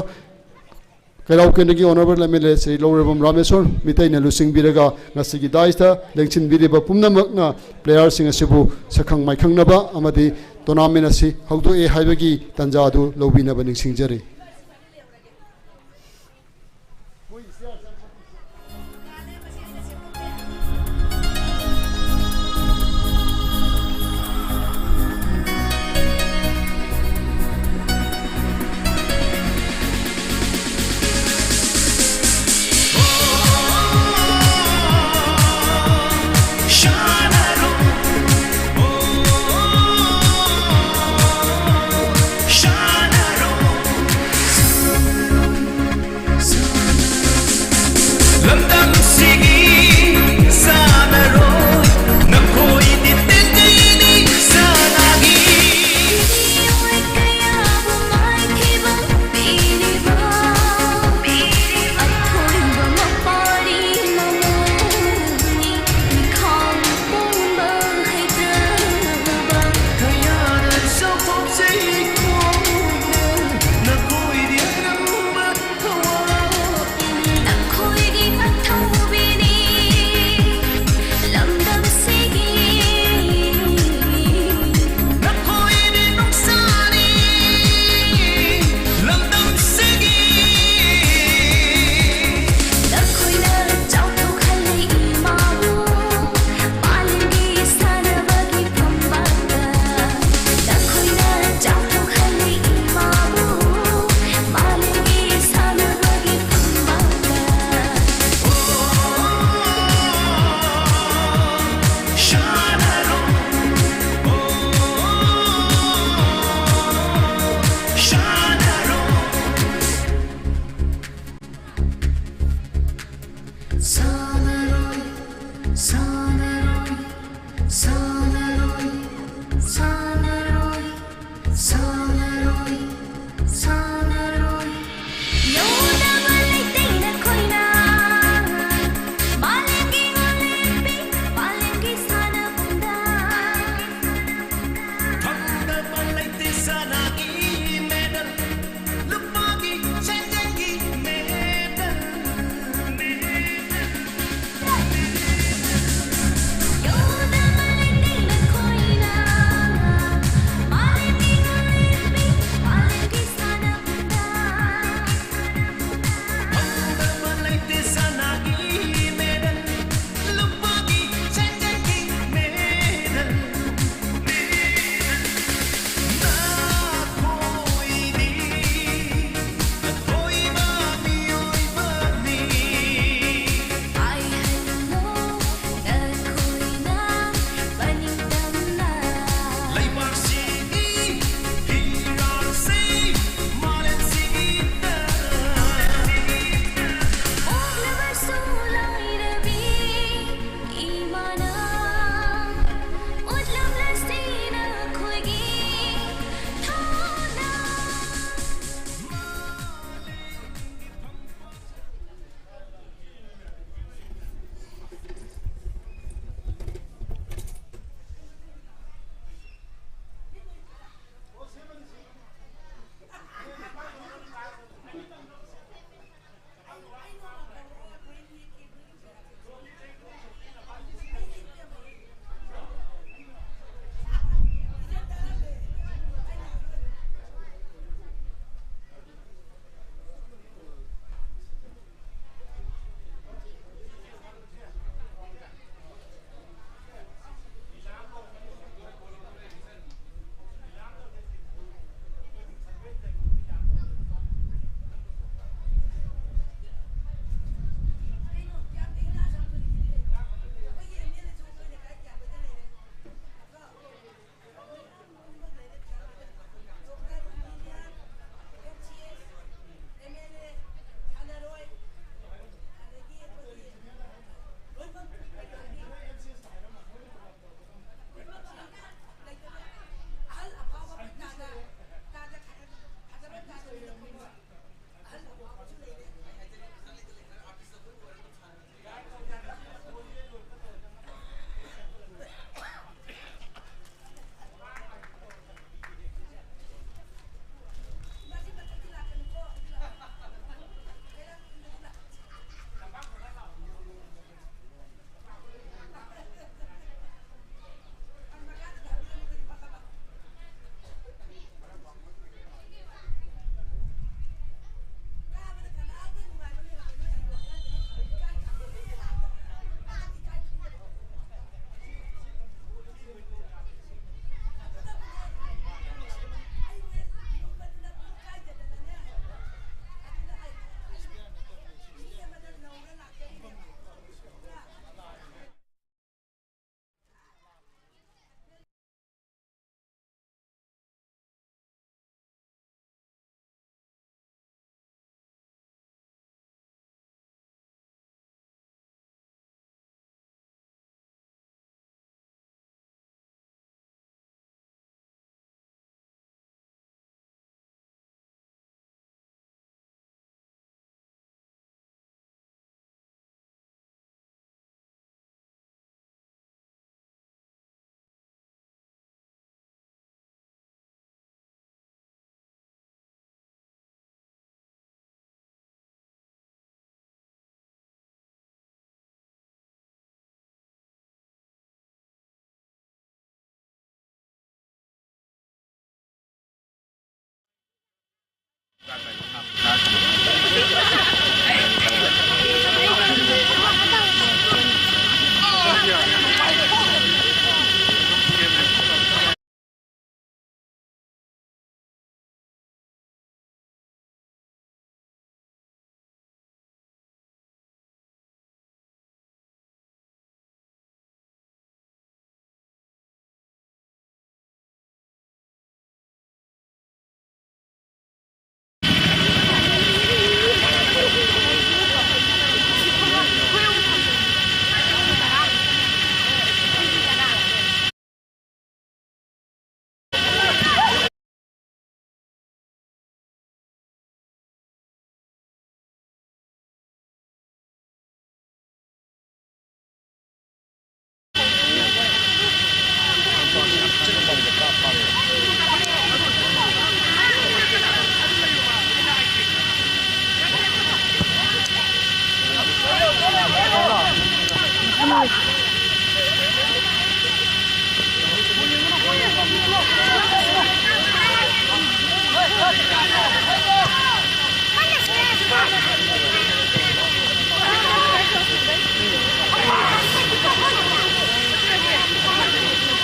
ꯀꯩꯔꯥꯎ ꯀꯦꯟꯗ꯭ꯔꯒꯤ honourable M L A Shri Lourembam Rameshor ꯃꯤꯇꯩꯅ ꯂꯨꯆꯤꯡꯕꯤꯔꯒ ꯉꯁꯤꯒꯤ ꯗꯥꯏꯁꯇ ꯂꯦꯡꯁꯤꯟꯕꯤꯔꯤꯕ ꯄꯨꯝꯅꯃꯛꯅ ꯄ꯭ꯂꯦꯌꯥꯔꯁꯤꯡ ꯑꯁꯤꯕꯨ ꯁꯛꯈꯪ ꯃꯥꯏꯈꯪꯅꯕ ꯑꯃꯗꯤ ꯇꯣꯔꯅꯥꯃꯦꯟ ꯑꯁꯤ ꯍꯧꯗꯣꯛꯑꯦ ꯍꯥꯏꯕꯒꯤ ꯇꯥꯟꯖꯥ ꯑꯗꯨ ꯂꯧꯕꯤꯅꯕ ꯅꯤꯡꯁꯤꯡꯖꯔꯤ꯫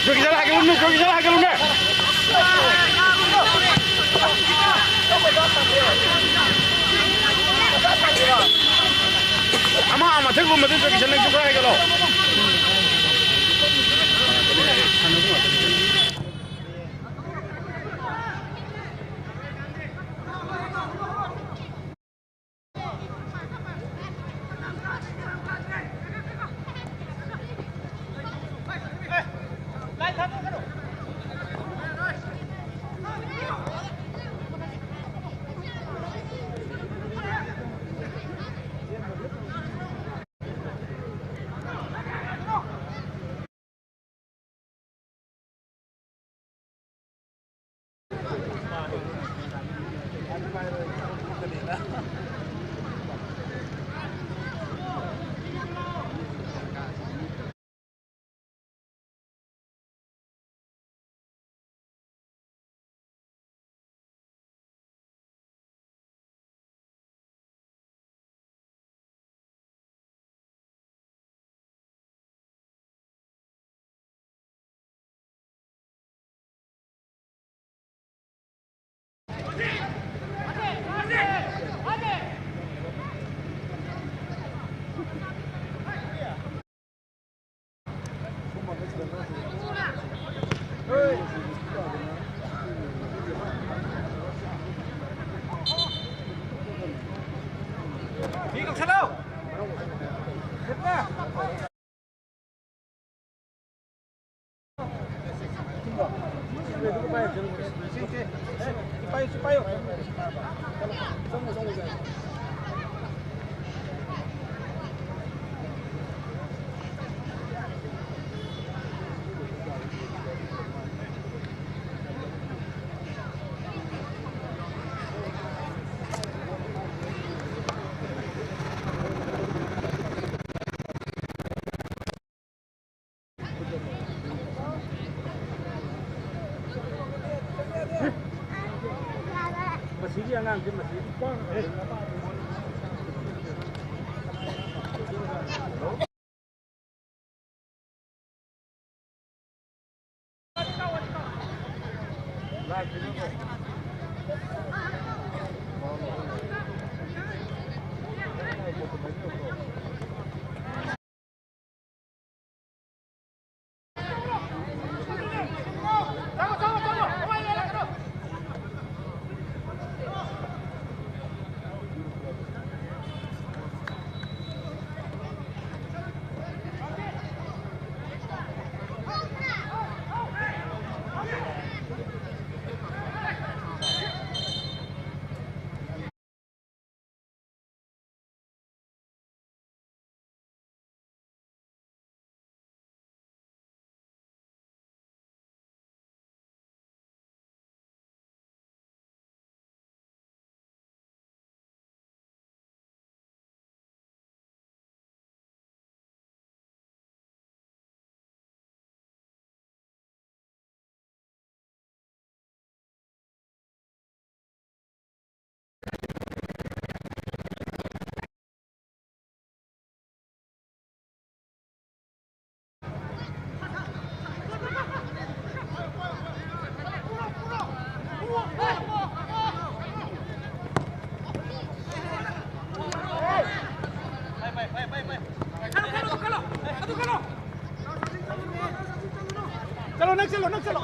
ꯖꯣꯒꯤ ꯆꯠꯂ ꯍꯥꯏꯒꯠꯂꯨꯅꯦ, ꯖꯣꯒꯤ ꯆꯠꯂ ꯍꯥꯏꯒꯠꯂꯨꯅꯦ꯫ ꯑꯃ ꯃꯊꯛ ꯂꯣꯝꯕꯗꯨ ꯖꯣꯒꯤ ꯆꯠꯂ ꯈꯔ ꯍꯥꯏꯒꯠꯂꯣ꯫ ꯃꯁꯤꯒꯤ ꯑꯉꯥꯡꯁꯦ ꯃꯁꯤ꯫ ꯆꯠꯂꯣ, ꯅꯪ ꯆꯠꯂꯣ, ꯅꯪ ꯆꯠꯂꯣ꯫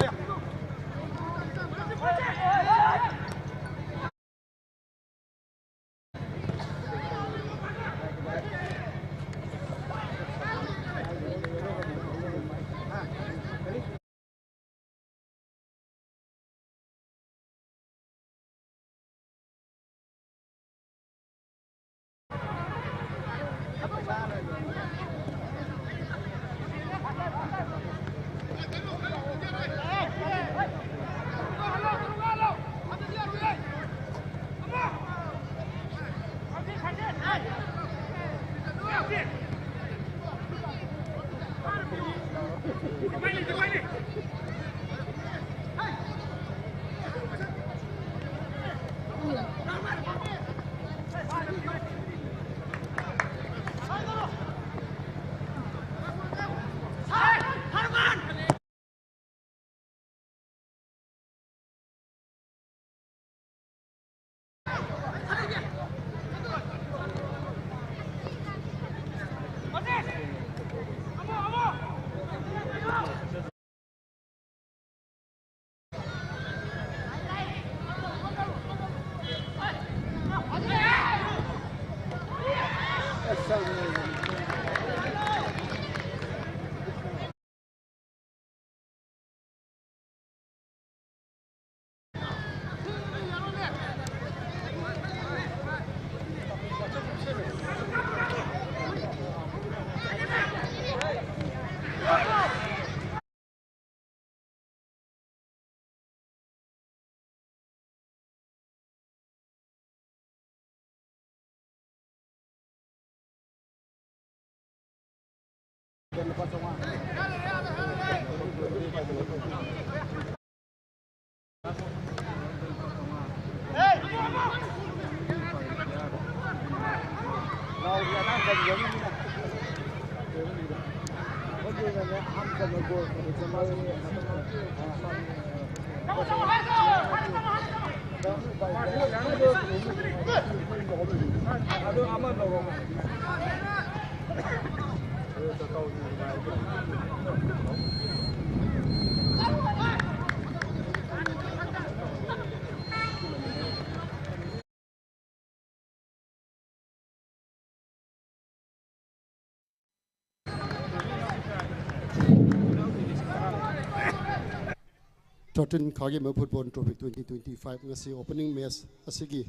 Thirteen Khagema Football Trophy twenty twenty-five ꯉꯁꯤ opening match ꯑꯁꯤꯒꯤ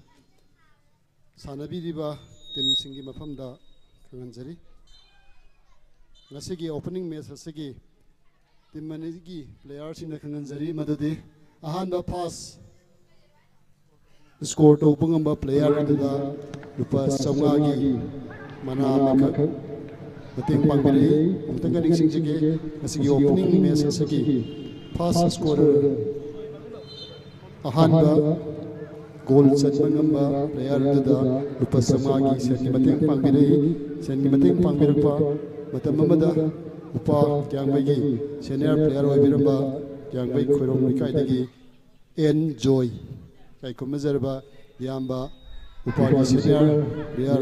ꯁꯥꯟꯅꯕꯤꯔꯤꯕ teamꯁꯤꯡꯒꯤ ꯃꯐꯝꯗ ꯈꯪꯍꯟꯖꯔꯤ꯫ ꯉꯁꯤꯒꯤ opening match ꯑꯁꯤꯒꯤ team ꯑꯅꯤꯒꯤ playerꯁꯤꯡꯗ ꯈꯪꯍꯟꯖꯔꯤ ꯃꯗꯨꯗꯤ ꯑꯍꯥꯟꯕ first score ꯇꯧꯕ ꯉꯝꯕ player ꯑꯗꯨꯗ ꯂꯨꯄꯥ ꯆꯥꯝꯃꯉꯥꯒꯤ ꯃꯅꯥ ꯑꯃꯈꯛ ꯃꯇꯦꯡ ꯄꯥꯡꯕꯤꯔꯛꯏ꯫ ꯑꯃꯨꯛꯇꯪꯒ ꯅꯤꯡꯁꯤꯡꯖꯒꯦ, ꯉꯁꯤꯒꯤ opening match ꯑꯁꯤꯒꯤ first scorer, ꯑꯍꯥꯟꯕ goal ꯆꯟꯕ ꯉꯝꯕ player ꯑꯗꯨꯗ ꯂꯨꯄꯥ ꯆꯥꯝꯃꯉꯥꯒꯤ ꯁꯦꯟꯒꯤ ꯃꯇꯦꯡ ꯄꯥꯡꯕꯤꯔꯛꯏ꯫ ꯁꯦꯟꯒꯤ ꯃꯇꯦꯡ ꯄꯥꯡꯕꯤꯔꯛꯄ ꯃꯇꯝ ꯑꯃꯗ ꯎꯄꯥ ꯀꯤꯌꯥꯡꯕꯩꯒꯤ senior player ꯑꯣꯏꯕꯤꯔꯝꯕ ꯀꯤꯌꯥꯡꯕꯩ ꯈꯣꯏꯔꯣꯝ ꯂꯩꯀꯥꯏꯗꯒꯤ ꯑꯦꯟ ꯖꯣꯏ, ꯏꯀꯥꯏ ꯈꯨꯝꯅꯖꯔꯕ ꯏꯌꯥꯝꯕ ꯎꯄꯥꯒꯤ senior player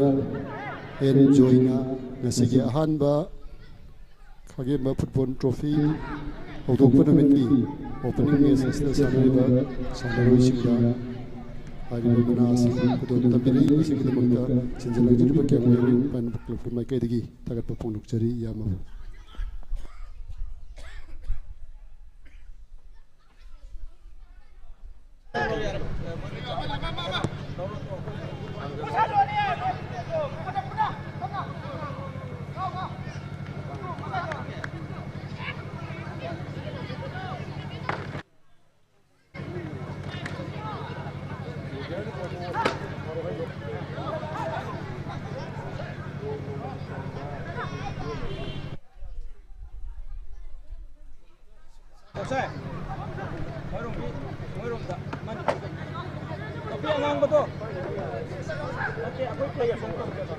ꯑꯦꯟ ꯖꯣꯏꯅ ꯉꯁꯤꯒꯤ ꯑꯍꯥꯟꯕ ꯈꯥꯒꯦꯝꯕ football trophy ꯍꯧꯗꯣꯛꯄ ꯅꯨꯃꯤꯠꯀꯤ opening match ꯑꯁꯤꯗ ꯁꯥꯟꯅꯔꯤꯕ ꯁꯥꯟꯅꯔꯣꯏꯁꯤꯡꯗ ꯍꯥꯏꯔꯤꯕ ꯃꯅꯥ ꯑꯁꯤ ꯈꯨꯗꯣꯜ ꯇꯝꯕꯤꯔꯤ꯫ ꯃꯁꯤꯒꯤꯗꯃꯛꯇ ꯁꯤꯟꯖ ꯂꯥꯡꯖꯔꯤꯕ ꯀꯤꯌꯥꯡꯕꯩ ꯄꯥꯏꯅꯕ club ꯀꯤ ꯃꯥꯏꯀꯩꯗꯒꯤ ꯊꯥꯒꯠꯄ ꯐꯣꯡꯗꯣꯛꯆꯔꯤ ꯏꯌꯥꯝꯕꯕꯨ꯫ ꯃꯣꯏꯔꯣꯝꯒꯤ, ꯃꯣꯏꯔꯣꯝꯗ ꯃꯅꯤꯄꯨꯔꯗ ꯅꯨꯄꯤ ꯑꯉꯥꯡꯕꯗꯣ ꯅꯠꯇꯦ, ꯑꯩꯈꯣꯏ ꯄ꯭ꯂꯦꯌꯔ ꯁꯨꯝ ꯇꯧꯒꯦꯕ꯫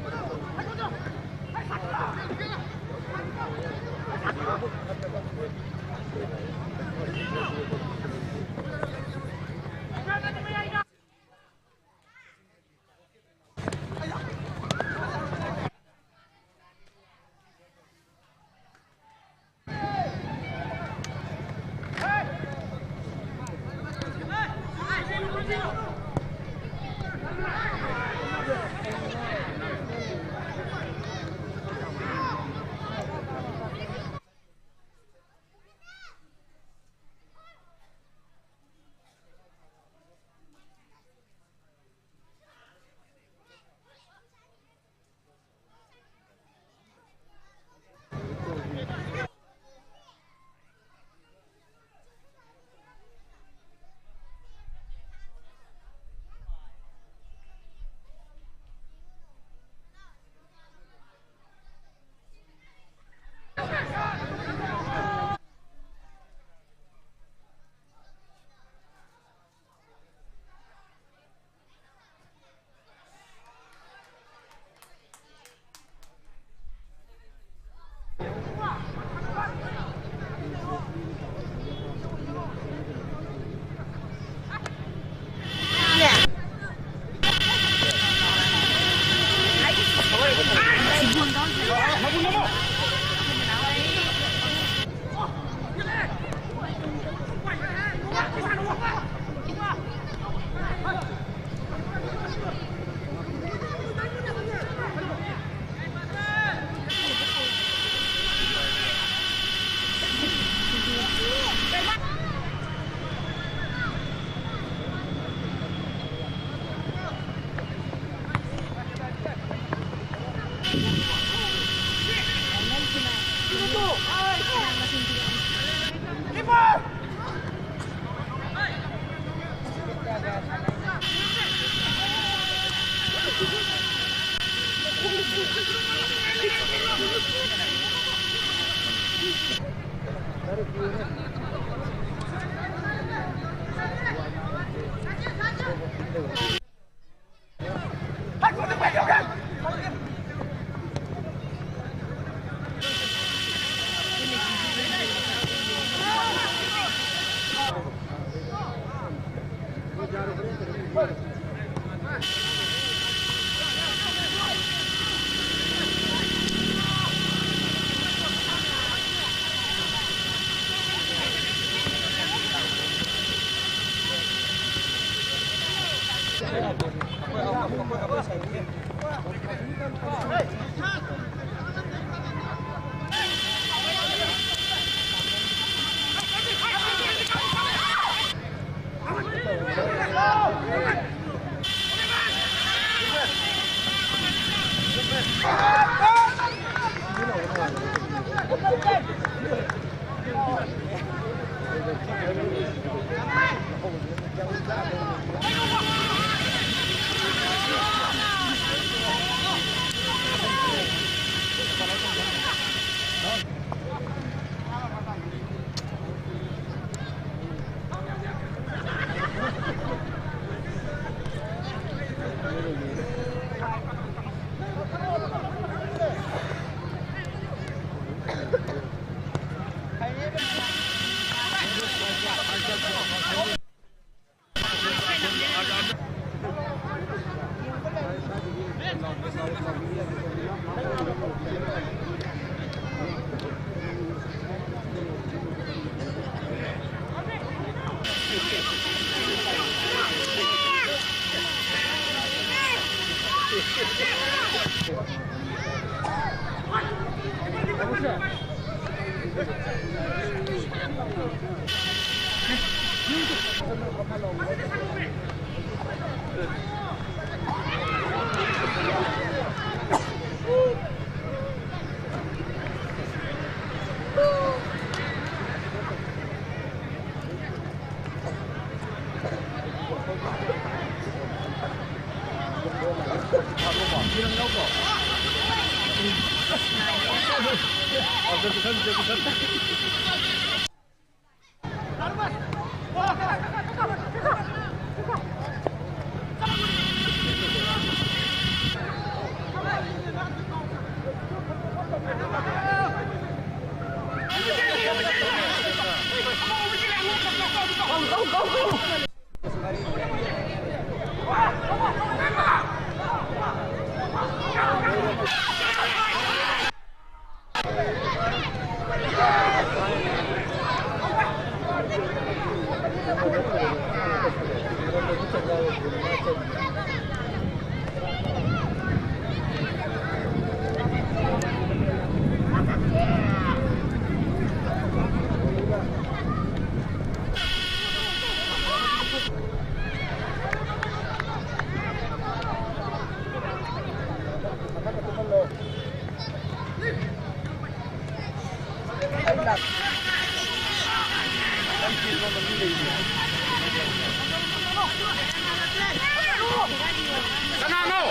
ꯀꯅꯥꯅꯣ?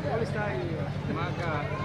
Dove stai? Manca.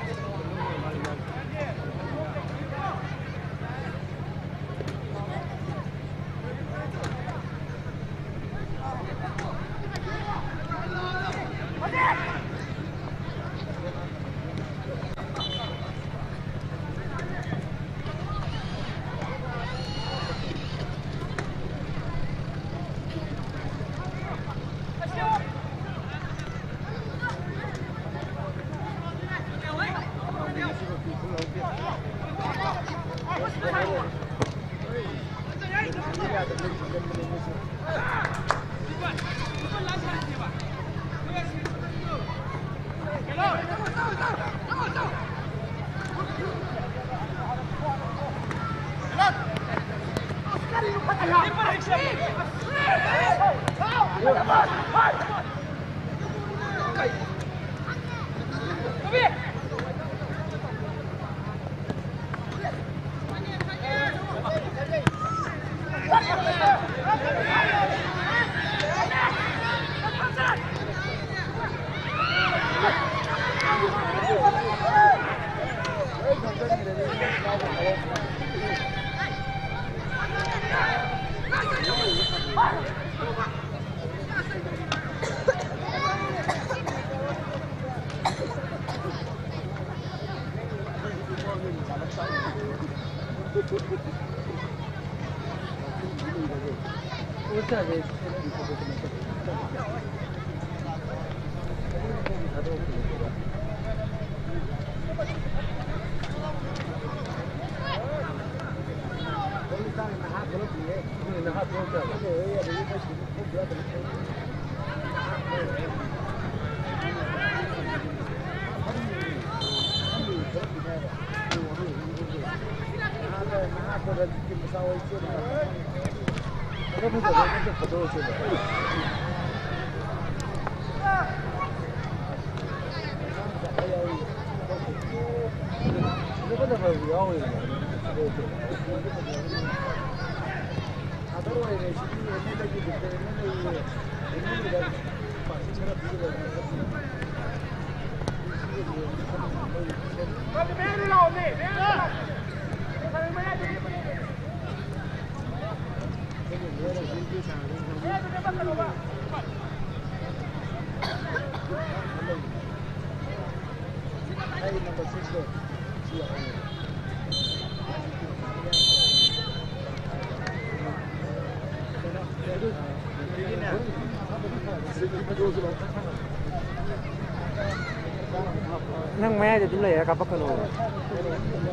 ꯅꯪ ꯃꯌꯥꯏꯗ ꯑꯗꯨꯝ ꯂꯩꯔ ꯀꯥꯞꯄꯛꯀꯅꯣꯕ꯫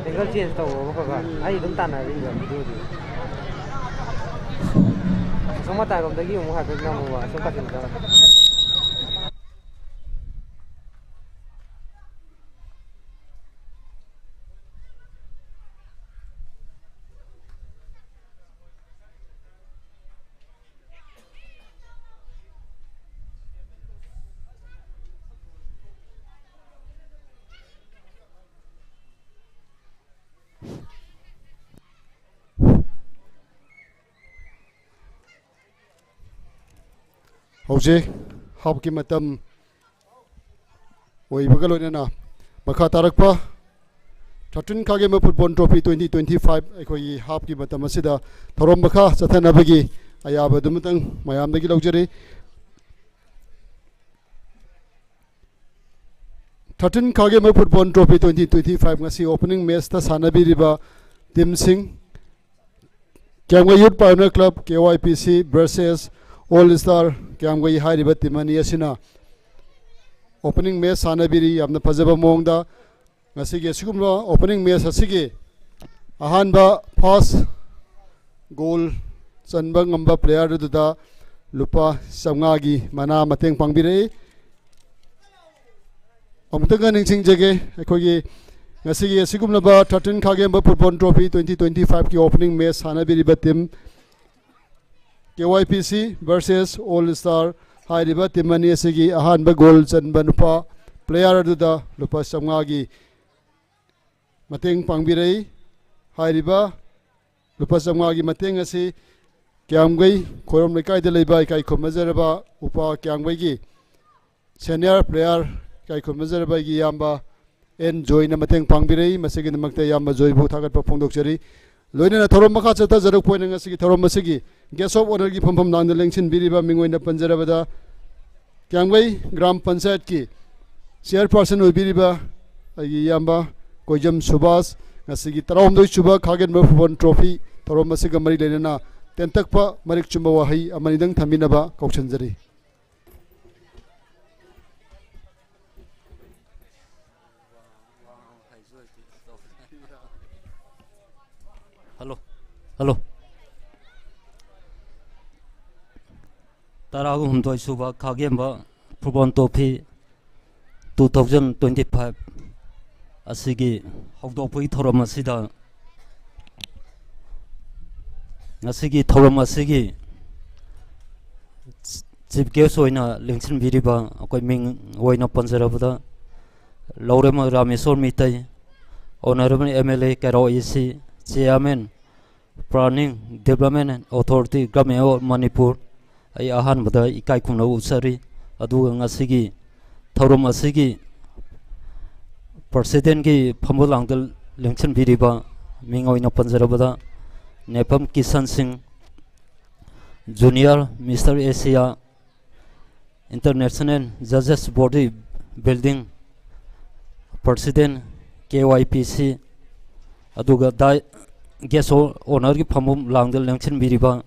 ꯑꯦꯡꯒꯜ ꯆꯦꯟꯖ ꯇꯧꯔꯣꯕ ꯈꯔ ꯈꯔ꯫ ꯑꯩ ꯑꯗꯨꯝ ꯇꯥꯟꯅꯔꯤꯕ ꯚꯤꯗꯤꯑꯣꯗꯨ꯫ ꯑꯁꯣꯝ ꯃꯇꯥꯏꯔꯣꯝꯗꯒꯤ ꯑꯃꯨꯛ ꯍꯥꯏꯐꯦꯠ ꯅꯝꯃꯨꯕ, ꯑꯁꯣꯝ ꯀꯥꯆꯤꯟꯗ꯫ ꯍꯧꯖꯤꯛ ꯍꯥꯞꯀꯤ ꯃꯇꯝ ꯑꯣꯏꯕꯒ ꯂꯣꯏꯅꯅ ꯃꯈꯥ ꯇꯥꯔꯛꯄ thirteen ꯈꯥꯒꯦꯝꯕ football trophy twenty twenty five ꯑꯩꯈꯣꯏꯒꯤ ꯍꯥꯞꯀꯤ ꯃꯇꯝ ꯑꯁꯤꯗ ꯊꯧꯔꯝ ꯃꯈꯥ ꯆꯠꯊꯅꯕꯒꯤ ꯑꯌꯥꯕꯗꯨꯃꯇꯪ ꯃꯌꯥꯝꯗꯒꯤ ꯂꯧꯖꯔꯤ꯫ Thirteen ꯈꯥꯒꯦꯝꯕ football trophy twenty twenty five ꯉꯁꯤ ꯑꯣꯄꯅꯤꯡ ꯃꯦꯠꯁꯇ ꯁꯥꯟꯅꯕꯤꯔꯤꯕ ꯇꯤꯝꯁꯤꯡ, ꯀ꯭ꯌꯥꯝꯒꯩ ꯌꯨꯠ ꯄꯥꯏꯑꯣꯅꯤꯌꯔ ꯀ꯭ꯂꯕ, ꯀꯦ Y P C versus all star ꯀ꯭ꯌꯥꯝꯒꯩ ꯍꯥꯏꯔꯤꯕ ꯇꯤꯝ ꯑꯅꯤ ꯑꯁꯤꯅ ꯑꯣꯄꯅꯤꯡ ꯃꯦꯠꯁ ꯁꯥꯟꯅꯕꯤꯔꯤ꯫ ꯌꯥꯝꯅ ꯐꯖꯕ ꯃꯑꯣꯡꯗ ꯉꯁꯤꯒꯤ ꯑꯁꯤꯒꯨꯝꯕ ꯑꯣꯄꯅꯤꯡ ꯃꯦꯠꯁ ꯑꯁꯤꯒꯤ ꯑꯍꯥꯟꯕ ꯐꯥꯔꯁ ꯒꯣꯜ ꯆꯟꯕ ꯉꯝꯕ ꯄ꯭ꯂꯦꯌꯔꯗꯨꯗ ꯂꯨꯄꯥ ꯆꯥꯝꯃꯉꯥꯒꯤ ꯃꯅꯥ ꯃꯇꯦꯡ ꯄꯥꯡꯕꯤꯔꯛꯏ꯫ ꯑꯃꯨꯛꯇꯪꯒ ꯅꯤꯡꯁꯤꯡꯖꯒꯦ, ꯑꯩꯈꯣꯏꯒꯤ ꯉꯁꯤꯒꯤ ꯑꯁꯤꯒꯨꯝꯂꯕ thirteen ꯈꯥꯒꯦꯝꯕ football trophy twenty twenty ꯐꯥꯏꯚꯀꯤ ꯑꯣꯄꯅꯤꯡ ꯃꯦꯠꯁ ꯁꯥꯟꯅꯕꯤꯔꯤꯕ team K Y P C versus all star ꯍꯥꯏꯔꯤꯕ ꯇꯤꯝ ꯑꯅꯤ ꯑꯁꯤꯒꯤ ꯑꯍꯥꯟꯕ ꯒꯣꯜ ꯆꯟꯕ ꯅꯨꯄꯥ ꯄ꯭ꯂꯦꯌꯔ ꯑꯗꯨꯗ ꯂꯨꯄꯥ ꯆꯥꯝꯃꯉꯥꯒꯤ ꯃꯇꯦꯡ ꯄꯥꯡꯕꯤꯔꯛꯏ꯫ ꯍꯥꯏꯔꯤꯕ ꯂꯨꯄꯥ ꯆꯥꯝꯃꯉꯥꯒꯤ ꯃꯇꯦꯡ ꯑꯁꯤ ꯀ꯭ꯌꯥꯝꯒꯩ ꯈꯣꯏꯔꯣꯝ ꯂꯩꯀꯥꯏꯗ ꯂꯩꯕ ꯏꯀꯥꯏ ꯈꯨꯝꯅꯖꯔꯕ ꯎꯄꯥ ꯀ꯭ꯌꯥꯝꯒꯩꯒꯤ ꯁꯦꯅꯤꯌꯔ ꯄ꯭ꯂꯦꯌꯔ ꯏꯀꯥꯏ ꯈꯨꯝꯅꯖꯔꯕ ꯑꯩꯒꯤ ꯏꯌꯥꯝꯕ ꯑꯦꯟ ꯖꯣꯏꯅ ꯃꯇꯦꯡ ꯄꯥꯡꯕꯤꯔꯛꯏ꯫ ꯃꯁꯤꯒꯤꯗꯃꯛꯇ ꯏꯌꯥꯝꯕ ꯖꯣꯏꯕꯨ ꯊꯥꯒꯠꯄ ꯐꯣꯡꯗꯣꯛꯆꯔꯤ꯫ ꯂꯣꯏꯅꯅ ꯊꯧꯔꯝ ꯃꯈꯥ ꯆꯠꯊꯖꯔꯛꯄ ꯑꯣꯏꯅ ꯉꯁꯤꯒꯤ ꯊꯧꯔꯝ ꯑꯁꯤꯒꯤ ꯒꯦꯁ ꯑꯣꯐ ꯑꯣꯅꯔꯒꯤ ꯐꯝꯐꯝ ꯂꯥꯡꯗ ꯂꯦꯡꯁꯤꯟꯕꯤꯔꯤꯕ ꯃꯤꯡ ꯑꯣꯏꯅ ꯄꯟꯖꯔꯕꯗ ꯀ꯭ꯌꯥꯝꯒꯩ ꯒ꯭ꯔꯥꯝ ꯄꯟꯆꯥꯌꯠꯀꯤ ꯆꯤꯌꯔꯄꯥꯔꯁꯟ ꯑꯣꯏꯕꯤꯔꯤꯕ ꯑꯩꯒꯤ ꯏꯌꯥꯝꯕ ꯀꯣꯏꯖꯝ ꯁꯨꯕꯥꯁ, ꯉꯁꯤꯒꯤ ꯇꯔꯥꯍꯨꯝꯗꯣꯏ ꯁꯨꯕ ꯈꯥꯒꯦꯟꯕ ꯐꯨꯠꯕꯣꯜ ꯇ꯭ꯔꯣꯐꯤ ꯊꯧꯔꯝ ꯑꯁꯤꯒ ꯃꯔꯤ ꯂꯩꯅꯅ ꯇꯦꯟꯇꯛꯄ ꯃꯔꯤꯛ ꯆꯨꯝꯕ ꯋꯥꯍꯩ ꯑꯃꯅꯤꯗꯪ ꯊꯝꯕꯤꯅꯕ ꯀꯧꯁꯤꯟꯖꯔꯤ꯫ Hello, hello. ꯇꯔꯥꯒ ꯍꯨꯝꯗꯣꯏ ꯁꯨꯕ ꯈꯥꯒꯦꯝꯕ football trophy two thousand twenty five ꯑꯁꯤꯒꯤ ꯍꯧꯗꯣꯛꯄꯒꯤ ꯊꯧꯔꯝ ꯑꯁꯤꯗ, ꯉꯁꯤꯒꯤ ꯊꯧꯔꯝ ꯑꯁꯤꯒꯤ ꯆꯤꯐ ꯒꯦꯁ ꯑꯣꯏꯅ ꯂꯦꯡꯁꯤꯟꯕꯤꯔꯤꯕ, ꯑꯩꯈꯣꯏ ꯃꯤꯡ ꯑꯣꯏꯅ ꯄꯟꯖꯔꯕꯗ, Laurembam Rameshwor Meitei, honourable M L A Keirao ꯏꯁ ꯁꯤ, chairman, planning development authority, government of Manipur, ꯑꯩ ꯑꯍꯥꯟꯕꯗ ꯏꯀꯥꯏ ꯈꯨꯝꯅꯕ ꯎꯠꯆꯔꯤ꯫ ꯑꯗꯨꯒ ꯉꯁꯤꯒꯤ ꯊꯧꯔꯝ ꯑꯁꯤꯒꯤ ꯄ꯭ꯔꯁꯤꯗꯦꯟꯒꯤ ꯐꯝꯕ ꯂꯥꯡꯗ ꯂꯦꯡꯁꯤꯟꯕꯤꯔꯤꯕ ꯃꯤꯡ ꯑꯣꯏꯅ ꯄꯟꯖꯔꯕꯗ, Nepram Kishan Singh, junior mister Asia, international ꯖꯖꯦꯁ body building president, K Y P C, ꯑꯗꯨꯒ ꯗꯥꯏ-, ꯒꯦꯁ ꯑꯣ-, ꯑꯣꯅꯔꯒꯤ ꯐꯝꯐꯝ ꯂꯥꯡꯗ ꯂꯦꯡꯁꯤꯟꯕꯤꯔꯤꯕ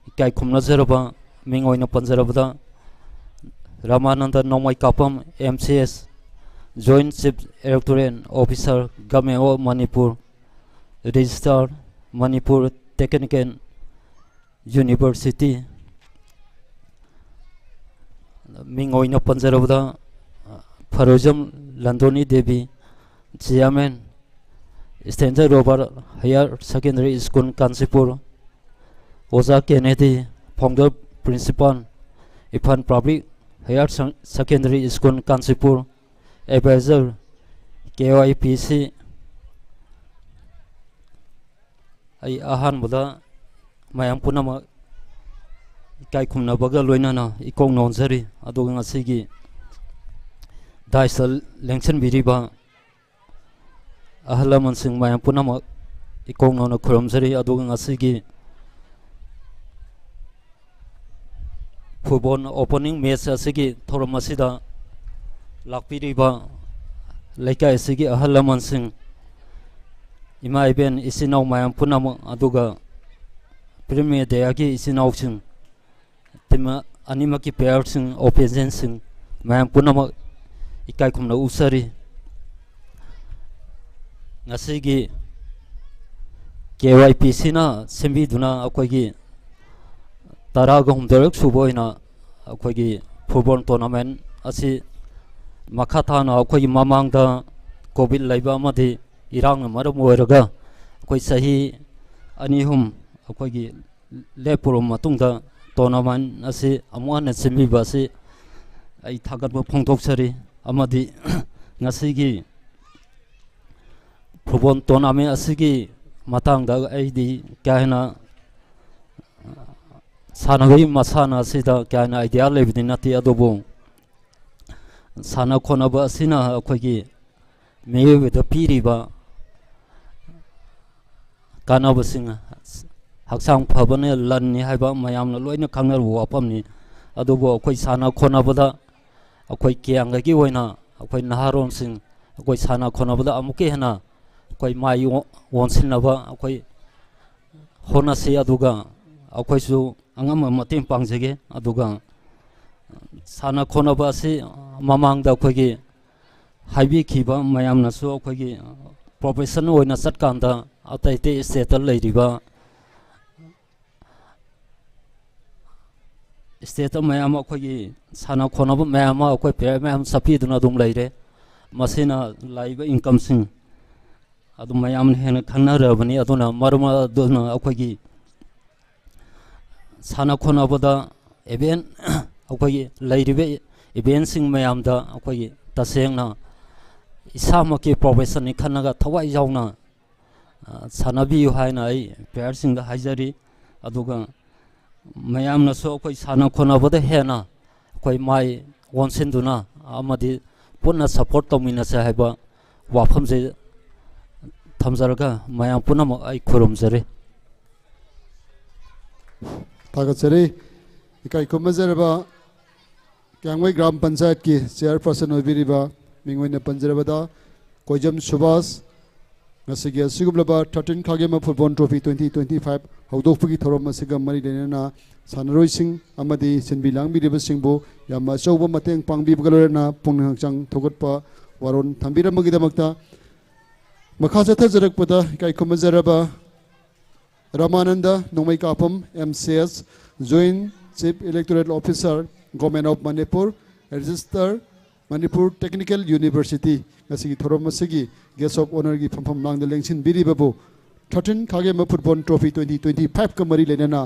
ꯏꯀꯥꯏ ꯈꯨꯝꯅꯖꯔꯕ ꯃꯤꯡ ꯑꯣꯏꯅ ꯄꯟꯖꯔꯕꯗ, Ramanand Nongmeikapam, M C S, joint chief electoral officer, government of Manipur, registrar, Manipur technical university, ꯃꯤꯡ ꯑꯣꯏꯅ ꯄꯟꯖꯔꯕꯗ, ꯐꯔꯣꯏꯖꯝ ꯂꯟꯗꯣꯅꯤ ꯗꯦꯕꯤ, ꯆꯤꯌꯥꯔꯃꯦꯟ, ꯏꯁꯇꯦꯟꯖꯔ Robert higher secondary school, Kanchipur, Oja Kennedy, founder principal, Imphal public higher ꯁꯦ-, secondary school, Kanchipur, adviser, K Y P C, ꯑꯩ ꯑꯍꯥꯟꯕꯗ ꯃꯌꯥꯝ ꯄꯨꯝꯅꯃꯛ ꯏꯀꯥꯏ ꯈꯨꯝꯅꯕꯒ ꯂꯣꯏꯅꯅ ꯏꯀꯣꯛ ꯅꯣꯟꯖꯔꯤ꯫ ꯑꯗꯨꯒ ꯉꯁꯤꯒꯤ ꯗꯥꯏꯁꯇ ꯂꯦꯡꯁꯤꯟꯕꯤꯔꯤꯕ ꯑꯍꯜ ꯂꯃꯟꯁꯤꯡ ꯃꯌꯥꯝ ꯄꯨꯝꯅꯃꯛ ꯏꯀꯣꯛ ꯅꯧꯅ ꯈꯨꯔꯨꯝꯖꯔꯤ꯫ ꯑꯗꯨꯒ ꯉꯁꯤꯒꯤ ꯐꯨꯠꯕꯣꯜ ꯑꯣꯄꯅꯤꯡ ꯃꯦꯠꯆ ꯑꯁꯤꯒꯤ ꯊꯧꯔꯝ ꯑꯁꯤꯗ ꯂꯥꯛꯄꯤꯔꯤꯕ ꯂꯩꯀꯥꯏ ꯑꯁꯤꯒꯤ ꯑꯍꯜ ꯂꯃꯟꯁꯤꯡ, ꯏꯃꯥ ꯏꯕꯦꯟ, ꯏꯆꯤꯟ ꯏꯅꯥꯎ ꯃꯌꯥꯝ ꯄꯨꯝꯅꯃꯛ, ꯑꯗꯨꯒ ꯄ꯭ꯔꯤꯟ ꯃꯦꯗꯤꯌꯥꯒꯤ ꯏꯆꯤꯟ ꯏꯅꯥꯎꯁꯤꯡ, ꯇꯤꯝ ꯑꯅꯤꯃꯛꯀꯤ ꯄ꯭ꯂꯦꯌꯔꯁꯤꯡ, ꯑꯣꯄꯣꯅꯦꯟꯁꯤꯡ ꯃꯌꯥꯝ ꯄꯨꯝꯅꯃꯛ ꯏꯀꯥꯏ ꯈꯨꯝꯅꯕ ꯎꯠꯆꯔꯤ꯫ ꯉꯁꯤꯒꯤ ꯀꯦ ꯋꯥꯏ ꯄꯤ ꯁꯤꯅ ꯁꯤꯟꯕꯤꯗꯨꯅ ꯑꯩꯈꯣꯏꯒꯤ ꯇꯔꯥꯒ ꯍꯨꯝꯗꯣꯏꯔꯛ ꯁꯨꯕ ꯑꯣꯏꯅ ꯑꯩꯈꯣꯏꯒꯤ ꯐꯨꯠꯕꯣꯜ ꯇꯣꯔꯅꯥꯃꯦꯟ ꯑꯁꯤ ꯃꯈꯥ ꯇꯥꯅ ꯑꯩꯈꯣꯏꯒꯤ ꯃꯃꯥꯡꯗ ꯀꯣꯚꯤꯗ ꯂꯩꯕ ꯑꯃꯗꯤ ꯏꯔꯥꯡꯅ ꯃꯔꯝ ꯑꯣꯏꯔꯒ ꯑꯩꯈꯣꯏ ꯆꯍꯤ ꯑꯅꯤ ꯑꯍꯨꯝ ꯑꯩꯈꯣꯏꯒꯤ ꯂꯦꯞꯄꯨꯔꯕ ꯃꯇꯨꯡꯗ ꯇꯣꯔꯅꯥꯃꯦꯟ ꯑꯁꯤ ꯑꯃꯨꯛ ꯍꯟꯅ ꯁꯤꯟꯕꯤꯕ ꯑꯁꯤ ꯑꯩ ꯊꯥꯒꯠꯄ ꯐꯣꯡꯗꯣꯛꯆꯔꯤ꯫ ꯑꯃꯗꯤ ꯉꯁꯤꯒꯤ ꯐꯨꯠꯕꯣꯜ ꯇꯣꯔꯅꯥꯃꯦꯟ ꯑꯁꯤꯒꯤ ꯃꯇꯥꯡꯗ ꯑꯩꯗꯤ ꯀꯌꯥ ꯍꯦꯟꯅ ꯁꯥꯟꯅꯕꯒꯤ ꯃꯁꯥꯟꯅ ꯑꯁꯤꯗ ꯀꯌꯥ ꯍꯦꯟꯅ ꯑꯥꯏꯗꯤꯌꯥ ꯂꯩꯕꯗꯤ ꯅꯠꯇꯦ, ꯑꯗꯨꯕꯨ ꯁꯥꯟꯅ ꯈꯣꯠꯅꯕ ꯑꯁꯤꯅ ꯑꯩꯈꯣꯏꯒꯤ ꯃꯤꯑꯣꯏꯕꯗ ꯄꯤꯔꯤꯕ ꯀꯥꯟꯅꯕꯁꯤꯡ, ꯍꯛꯆꯥꯡ ꯐꯕꯅ ꯂꯟꯅꯤ ꯍꯥꯏꯕ ꯃꯌꯥꯝꯅ ꯂꯣꯏꯅ ꯈꯪꯅꯔꯕ ꯋꯥꯐꯝꯅꯤ꯫ ꯑꯗꯨꯕꯨ ꯑꯩꯈꯣꯏ ꯁꯥꯟꯅ ꯈꯣꯠꯅꯕꯗ ꯑꯩꯈꯣꯏ ꯀꯦꯡꯒꯒꯤ ꯑꯣꯏꯅ ꯑꯩꯈꯣꯏ ꯅꯍꯥꯔꯣꯜꯁꯤꯡ ꯑꯩꯈꯣꯏ ꯁꯥꯟꯅ ꯈꯣꯠꯅꯕꯗ ꯑꯃꯨꯛꯀ ꯍꯦꯟꯅ ꯑꯩꯈꯣꯏ ꯃꯥꯏ ꯑꯣ-, ꯑꯣꯟꯁꯤꯟꯅꯕ ꯑꯩꯈꯣꯏ ꯍꯣꯠꯅꯁꯤ꯫ ꯑꯗꯨꯒ ꯑꯩꯈꯣꯏꯁꯨ ꯑꯉꯝꯕ ꯃꯇꯦꯡ ꯄꯥꯡꯖꯒꯦ꯫ ꯑꯗꯨꯒ ꯁꯥꯟꯅ ꯈꯣꯠꯅꯕ ꯑꯁꯤ ꯃꯃꯥꯡꯗ ꯑꯩꯈꯣꯏꯒꯤ ꯍꯥꯏꯕꯤꯈꯤꯕ ꯃꯌꯥꯝꯅꯁꯨ ꯑꯩꯈꯣꯏꯒꯤ ꯄ꯭ꯔꯣꯐꯦꯁꯟ ꯑꯣꯏꯅ ꯆꯠꯀꯥꯟꯗ ꯑꯇꯩ ꯑꯇꯩ ꯁ꯭ꯇꯦꯠꯇ ꯂꯩꯔꯤꯕ ꯁ꯭ꯇꯦꯠꯇ ꯃꯌꯥꯝ ꯑꯩꯈꯣꯏꯒꯤ ꯁꯥꯟꯅ ꯈꯣꯠꯅꯕ ꯃꯌꯥꯝ ꯑꯃ ꯑꯩꯈꯣꯏ ꯄ꯭ꯂꯦꯌꯔ ꯃꯌꯥꯝ ꯆꯠꯄꯤꯗꯨꯅ ꯑꯗꯨꯝ ꯂꯩꯔꯦ꯫ ꯃꯁꯤꯅ ꯂꯥꯛꯏꯕ ꯏꯟꯀꯝꯁꯤꯡ ꯑꯗꯨ ꯃꯌꯥꯝꯅ ꯍꯦꯟꯅ ꯈꯪꯅꯔꯕꯅꯤ꯫ ꯑꯗꯨꯅ ꯃꯔꯝ ꯑꯗꯨꯅ ꯑꯩꯈꯣꯏꯒꯤ ꯁꯥꯟꯅ ꯈꯣꯠꯅꯕꯗ ꯏꯚꯦꯟ ꯑꯩꯈꯣꯏꯒꯤ ꯂꯩꯔꯤꯕ ꯏꯚꯦꯟꯁꯤꯡ ꯃꯌꯥꯝꯗ ꯑꯩꯈꯣꯏꯒꯤ ꯇꯁꯦꯡꯅ ꯏꯁꯥꯃꯛꯀꯤ ꯄ꯭ꯔꯣꯐꯦꯁꯟꯅꯤ ꯈꯜꯂꯒ ꯊꯋꯥꯏ ꯌꯥꯎꯅ, ꯑ, ꯁꯥꯟꯅꯕꯤꯌꯨ ꯍꯥꯏꯅ ꯑꯩ ꯄ꯭ꯂꯦꯌꯔꯁꯤꯡꯗ ꯍꯥꯏꯖꯔꯤ꯫ ꯑꯗꯨꯒ ꯃꯌꯥꯝꯅꯁꯨ ꯑꯩꯈꯣꯏ ꯁꯥꯟꯅ ꯈꯣꯠꯅꯕꯗ ꯍꯦꯟꯅ ꯑꯩꯈꯣꯏ ꯃꯥꯏ ꯑꯣꯟꯁꯤꯟꯗꯨꯅ ꯑꯃꯗꯤ ꯄꯨꯟꯅ ꯁꯞꯄꯣꯔꯠ ꯇꯧꯃꯤꯟꯅꯁꯦ ꯍꯥꯏꯕ ꯋꯥꯐꯝꯁꯦ ꯊꯝꯖꯔꯒ ꯃꯌꯥꯝ ꯄꯨꯝꯅꯃꯛ ꯑꯩ ꯈꯨꯔꯨꯝꯖꯔꯤ꯫ ꯊꯥꯒꯠꯆꯔꯤ꯫ ꯏꯀꯥꯏ ꯈꯨꯝꯅꯖꯔꯕ ꯀ꯭ꯌꯥꯝꯒꯩ ꯒ꯭ꯔꯥꯝ ꯄꯟꯆꯥꯌꯠꯀꯤ ꯆꯤꯌꯔꯄꯔꯁꯟ ꯑꯣꯏꯕꯤꯔꯤꯕ ꯃꯤꯡ ꯑꯣꯏꯅ ꯄꯟꯖꯔꯕꯗ ꯀꯣꯏꯖꯝ ꯁꯨꯕꯥꯁ, ꯉꯁꯤꯒꯤ ꯑꯁꯤꯒꯨꯝꯂꯕ thirteen ꯈꯥꯒꯦꯝꯕ ꯐꯨꯠꯕꯣꯜ ꯇ꯭ꯔꯣꯐꯤ twenty twenty-five ꯍꯧꯗꯣꯛꯄꯒꯤ ꯊꯧꯔꯝ ꯑꯁꯤꯒ ꯃꯔꯤ ꯂꯩꯅꯅ ꯁꯥꯟꯅꯔꯣꯏꯁꯤꯡ ꯑꯃꯗꯤ ꯁꯤꯟꯕꯤ ꯂꯥꯡꯕꯤꯔꯤꯕꯁꯤꯡꯕꯨ ꯌꯥꯝꯅ ꯑꯆꯧꯕ ꯃꯇꯦꯡ ꯄꯥꯡꯕꯤꯕꯒ ꯂꯣꯏꯅꯅ ꯄꯨꯛꯅꯤꯡ ꯍꯛꯆꯥꯡ ꯊꯧꯒꯠꯄ ꯋꯥꯔꯣꯜ ꯊꯝꯕꯤꯔꯝꯕꯒꯤꯗꯃꯛꯇ ꯃꯈꯥ ꯆꯠꯊꯖꯔꯛꯄꯗ ꯏꯀꯥꯏ ꯈꯨꯝꯅꯖꯔꯕ ꯔꯃꯥꯅꯟꯗ ꯅꯣꯡꯃꯩꯀꯥꯐꯝ, M C S, Joint Chief Electoral Officer, Government of Manipur, Registrar, Manipur Technical University, ꯉꯁꯤꯒꯤ ꯊꯧꯔꯝ ꯑꯁꯤꯒꯤ Guest of Honourꯒꯤ ꯐꯝꯐꯝ ꯂꯥꯡꯗ ꯂꯦꯡꯁꯤꯟꯕꯤꯔꯤꯕꯕꯨ thirteen ꯈꯥꯒꯦꯝꯕ Football Trophy twenty twenty-fiveꯀ ꯃꯔꯤ ꯂꯩꯅꯅ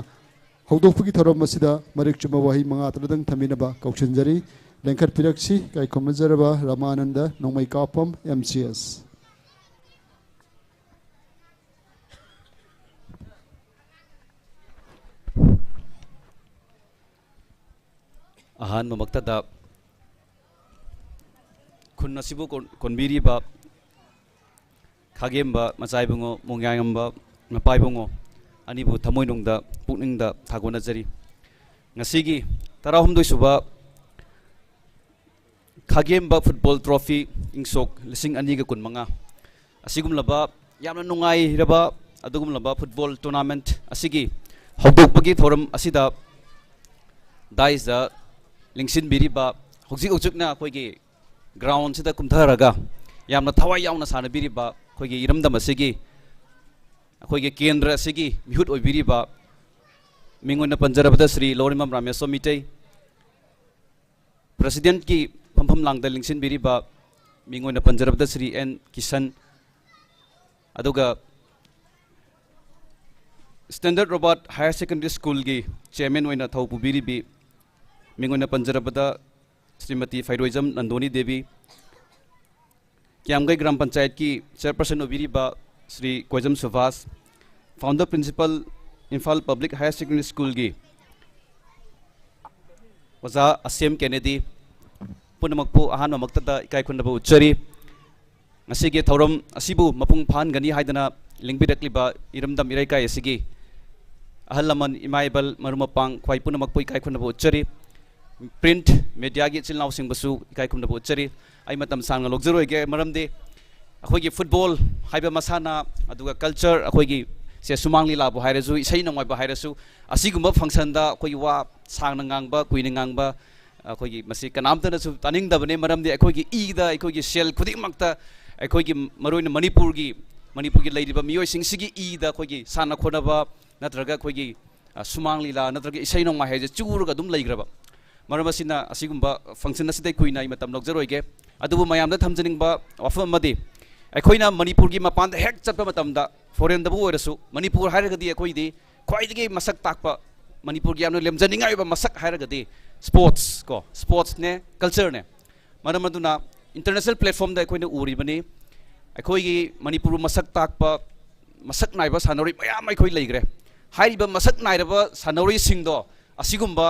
ꯍꯧꯗꯣꯛꯄꯒꯤ ꯊꯧꯔꯝ ꯑꯁꯤꯗ ꯃꯔꯤꯛ ꯆꯨꯝꯕ ꯋꯥꯍꯩ ꯃꯉꯥ ꯇꯔꯥꯗꯪ ꯊꯝꯕꯤꯅꯕ ꯀꯧꯁꯤꯟꯖꯔꯤ꯫ ꯂꯦꯡꯈꯠꯄꯤꯔꯛꯁꯤ, ꯏꯀꯥꯏ ꯈꯨꯝꯅꯖꯔꯕ ꯔꯃꯥꯅꯟꯗ ꯅꯣꯡꯃꯩꯀꯥꯄꯝ, M C S꯫ ꯑꯍꯥꯟꯕꯃꯛꯇꯗ ꯈꯨꯟ ꯑꯁꯤꯕꯨ ꯀꯣꯟ-, ꯀꯣꯟꯕꯤꯔꯤꯕ ꯈꯥꯒꯦꯝꯕ ꯃꯆꯥ ꯏꯕꯨꯡꯉꯣ, ꯃꯣꯡꯌꯥꯏꯉꯝꯕ ꯃꯄꯥ ꯏꯕꯨꯡꯉꯣ ꯑꯅꯤꯕꯨ ꯊꯃꯣꯏꯅꯨꯡꯗ, ꯄꯨꯛꯅꯤꯡꯗ ꯊꯥꯒꯣꯟꯅꯖꯔꯤ꯫ ꯉꯁꯤꯒꯤ ꯇꯔꯥꯍꯨꯝꯗꯣꯏ ꯁꯨꯕ ꯈꯥꯒꯦꯝꯕ Football Trophy ꯏꯪ ꯁꯣꯛ ꯂꯤꯁꯤꯡ ꯑꯅꯤꯒ ꯀꯨꯟꯃꯉꯥ ꯑꯁꯤꯒꯨꯝꯂꯕ ꯌꯥꯝꯅ ꯅꯨꯡꯉꯥꯏꯔꯕ ꯑꯗꯨꯒꯨꯝꯂꯕ football tournament ꯑꯁꯤꯒꯤ ꯍꯧꯗꯣꯛꯄꯒꯤ ꯊꯧꯔꯝ ꯑꯁꯤꯗ dais ꯂꯤꯡꯁꯤꯟꯕꯤꯔꯤꯕ, ꯍꯧꯖꯤꯛ ꯍꯧꯖꯤꯛꯅ ꯑꯩꯈꯣꯏꯒꯤ ground ꯁꯤꯗ ꯀꯨꯝꯊꯔꯒ ꯌꯥꯝꯅ ꯊꯋꯥꯏ ꯌꯥꯎꯅ ꯁꯥꯟꯅꯕꯤꯔꯤꯕ ꯑꯩꯈꯣꯏꯒꯤ ꯏꯔꯝꯗꯝ ꯑꯁꯤꯒꯤ, ꯑꯩꯈꯣꯏꯒꯤ ꯀꯦꯟꯗ꯭ꯔ ꯑꯁꯤꯒꯤ ꯃꯤꯍꯨꯠ ꯑꯣꯏꯕꯤꯔꯤꯕ, ꯃꯤꯡ ꯑꯣꯏꯅ ꯄꯟꯖꯔꯕꯗ ꯁ꯭ꯔꯤ ꯂꯧꯔꯦꯝꯕꯝ ꯔꯥꯃꯦꯁꯣꯔ ꯃꯤꯇꯩ, President ꯀꯤ ꯐꯝꯐꯝ ꯂꯥꯡꯗ ꯂꯤꯡꯁꯤꯟꯕꯤꯔꯤꯕ, ꯃꯤꯡ ꯑꯣꯏꯅ ꯄꯟꯖꯔꯕꯗ ꯁ꯭ꯔꯤ ꯑꯦꯟ ꯀꯤꯁꯟ, ꯑꯗꯨꯒ Standard Robert Higher Secondary School ꯒꯤ chairman ꯑꯣꯏꯅ ꯊꯧ ꯄꯨꯕꯤꯔꯤꯕꯤ, ꯃꯤꯡ ꯑꯣꯏꯅ ꯄꯟꯖꯔꯕꯗ ꯁ꯭ꯔꯤꯃꯇꯤ ꯐꯩꯔꯣꯏꯖꯝ ꯅꯟꯗꯣꯅꯤ ꯗꯦꯕꯤ, ꯀꯤꯌꯥꯝꯒꯩ ꯒ꯭ꯔꯥꯝ ꯄꯟꯆꯥꯌꯠꯀꯤ chairperson ꯑꯣꯏꯕꯤꯔꯤꯕ Shri Koijam Subhas, founder principal, Imphal Public Higher Secondary School ꯒꯤ ꯑꯣꯖꯥ ꯑꯁꯦꯝ ꯀꯦꯅꯦꯗꯤ, ꯄꯨꯝꯅꯃꯛꯄꯨ ꯑꯍꯥꯟꯕꯃꯛꯇꯗ ꯏꯀꯥꯏ ꯈꯨꯝꯅꯕ ꯎꯠꯆꯔꯤ꯫ ꯉꯁꯤꯒꯤ ꯊꯧꯔꯝ ꯑꯁꯤꯕꯨ ꯃꯄꯨꯡ ꯐꯥꯍꯟꯒꯅꯤ ꯍꯥꯏꯗꯅ ꯂꯤꯡꯕꯤꯔꯛꯂꯤꯕ ꯏꯔꯝꯗꯝ ꯏꯔꯩꯀꯥꯏ ꯑꯁꯤꯒꯤ ꯑꯍꯜ ꯂꯃꯟ, ꯏꯃꯥ ꯏꯕꯜ, ꯃꯔꯨꯞ ꯃꯄꯥꯡ, ꯈ꯭ꯋꯥꯏ ꯄꯨꯝꯅꯃꯛꯄꯨ ꯏꯀꯥꯏ ꯈꯨꯝꯅꯕ ꯎꯠꯆꯔꯤ꯫ Print media ꯒꯤ ꯏꯆꯤꯜ ꯏꯅꯥꯎꯁꯤꯡꯕꯨꯁꯨ ꯏꯀꯥꯏ ꯈꯨꯝꯅꯕ ꯎꯠꯆꯔꯤ꯫ ꯑꯩ ꯃꯇꯝ ꯁꯥꯡꯅ ꯂꯧꯖꯔꯣꯏꯒꯦ, ꯃꯔꯝꯗꯤ ꯑꯩꯈꯣꯏꯒꯤ football ꯍꯥꯏꯕ ꯃꯁꯥꯟꯅ, ꯑꯗꯨꯒ culture, ꯑꯩꯈꯣꯏꯒꯤ ꯁꯦ ꯁꯨꯃꯥꯡ ꯂꯤꯂꯥꯕꯨ ꯍꯥꯏꯔꯁꯨ, ꯏꯁꯩ ꯅꯣꯡꯃꯥꯏꯕꯨ ꯍꯥꯏꯔꯁꯨ, ꯑꯁꯤꯒꯨꯝꯕ function ꯗ ꯑꯩꯈꯣꯏꯒꯤ ꯋꯥ ꯁꯥꯡꯅ ꯉꯥꯡꯕ, ꯀꯨꯏꯅ ꯉꯥꯡꯕ, ꯑꯩꯈꯣꯏꯒꯤ ꯃꯁꯤ ꯀꯅꯥꯝꯇꯅꯁꯨ ꯇꯥꯅꯤꯡꯗꯕꯅꯤ, ꯃꯔꯝꯗꯤ ꯑꯩꯈꯣꯏꯒꯤ ꯏꯗ, ꯑꯩꯈꯣꯏꯒꯤ cell ꯈꯨꯗꯤꯡꯃꯛꯇ, ꯑꯩꯈꯣꯏꯒꯤ ꯃꯔꯨꯑꯣꯏꯅ ꯃꯅꯤꯄꯨꯔꯒꯤ, ꯃꯅꯤꯄꯨꯔꯒꯤ ꯂꯩꯔꯤꯕ ꯃꯤꯑꯣꯏꯁꯤꯡꯁꯤꯒꯤ ꯏꯗ ꯑꯩꯈꯣꯏꯒꯤ ꯁꯥꯟꯅ ꯈꯣꯠꯅꯕ ꯅꯠꯇ꯭ꯔꯒ ꯑꯩꯈꯣꯏꯒꯤ ꯑ, ꯁꯨꯃꯥꯡ ꯂꯤꯂꯥ ꯅꯠꯇ꯭ꯔꯒ ꯏꯁꯩ ꯅꯣꯡꯃꯥꯏ ꯍꯥꯏꯁꯦ ꯆꯨꯔꯒ ꯑꯗꯨꯝ ꯂꯩꯈ꯭ꯔꯕ꯫ ꯃꯔꯝ ꯑꯁꯤꯅ ꯑꯁꯤꯒꯨꯝꯕ function ꯑꯁꯤꯗ ꯀꯨꯏꯅ ꯑꯩ ꯃꯇꯝ ꯂꯧꯖꯔꯣꯏꯒꯦ꯫ ꯑꯗꯨꯕꯨ ꯃꯌꯥꯝꯗ ꯊꯝꯖꯅꯤꯡꯕ ꯋꯥꯐꯝ ꯑꯃꯗꯤ, ꯑꯩꯈꯣꯏꯅ ꯃꯅꯤꯄꯨꯔꯒꯤ ꯃꯄꯥꯟꯗ ꯍꯦꯛ ꯆꯠꯄ ꯃꯇꯝꯗ, foreignꯗꯕꯨ ꯑꯣꯏꯔꯁꯨ, ꯃꯅꯤꯄꯨꯔ ꯍꯥꯏꯔꯒꯗꯤ ꯑꯩꯈꯣꯏꯗꯤ ꯈ꯭ꯋꯥꯏꯗꯒꯤ ꯃꯁꯛ ꯇꯥꯛꯄ, ꯃꯅꯤꯄꯨꯔꯒꯤ ꯌꯥꯝꯅ ꯂꯦꯝꯖꯅꯤꯡꯉꯥꯏ ꯑꯣꯏꯕ ꯃꯁꯛ ꯍꯥꯏꯔꯒꯗꯤ sports ꯀꯣ, sportsꯅꯦ, cultureꯅꯦ꯫ ꯃꯔꯝ ꯑꯗꯨꯅ international platformꯗ ꯑꯩꯈꯣꯏꯅ ꯎꯔꯤꯕꯅꯤ, ꯑꯩꯈꯣꯏꯒꯤ ꯃꯅꯤꯄꯨꯔ ꯃꯁꯛ ꯇꯥꯛꯄ, ꯃꯁꯛ ꯅꯥꯏꯕ ꯁꯥꯟꯅꯔꯣꯏ ꯃꯌꯥꯝ ꯑꯩꯈꯣꯏ ꯂꯩꯈ꯭ꯔꯦ꯫ ꯍꯥꯏꯔꯤꯕ ꯃꯁꯛ ꯅꯥꯏꯔꯕ ꯁꯥꯟꯅꯔꯣꯏꯁꯤꯡꯗꯣ ꯑꯁꯤꯒꯨꯝꯕ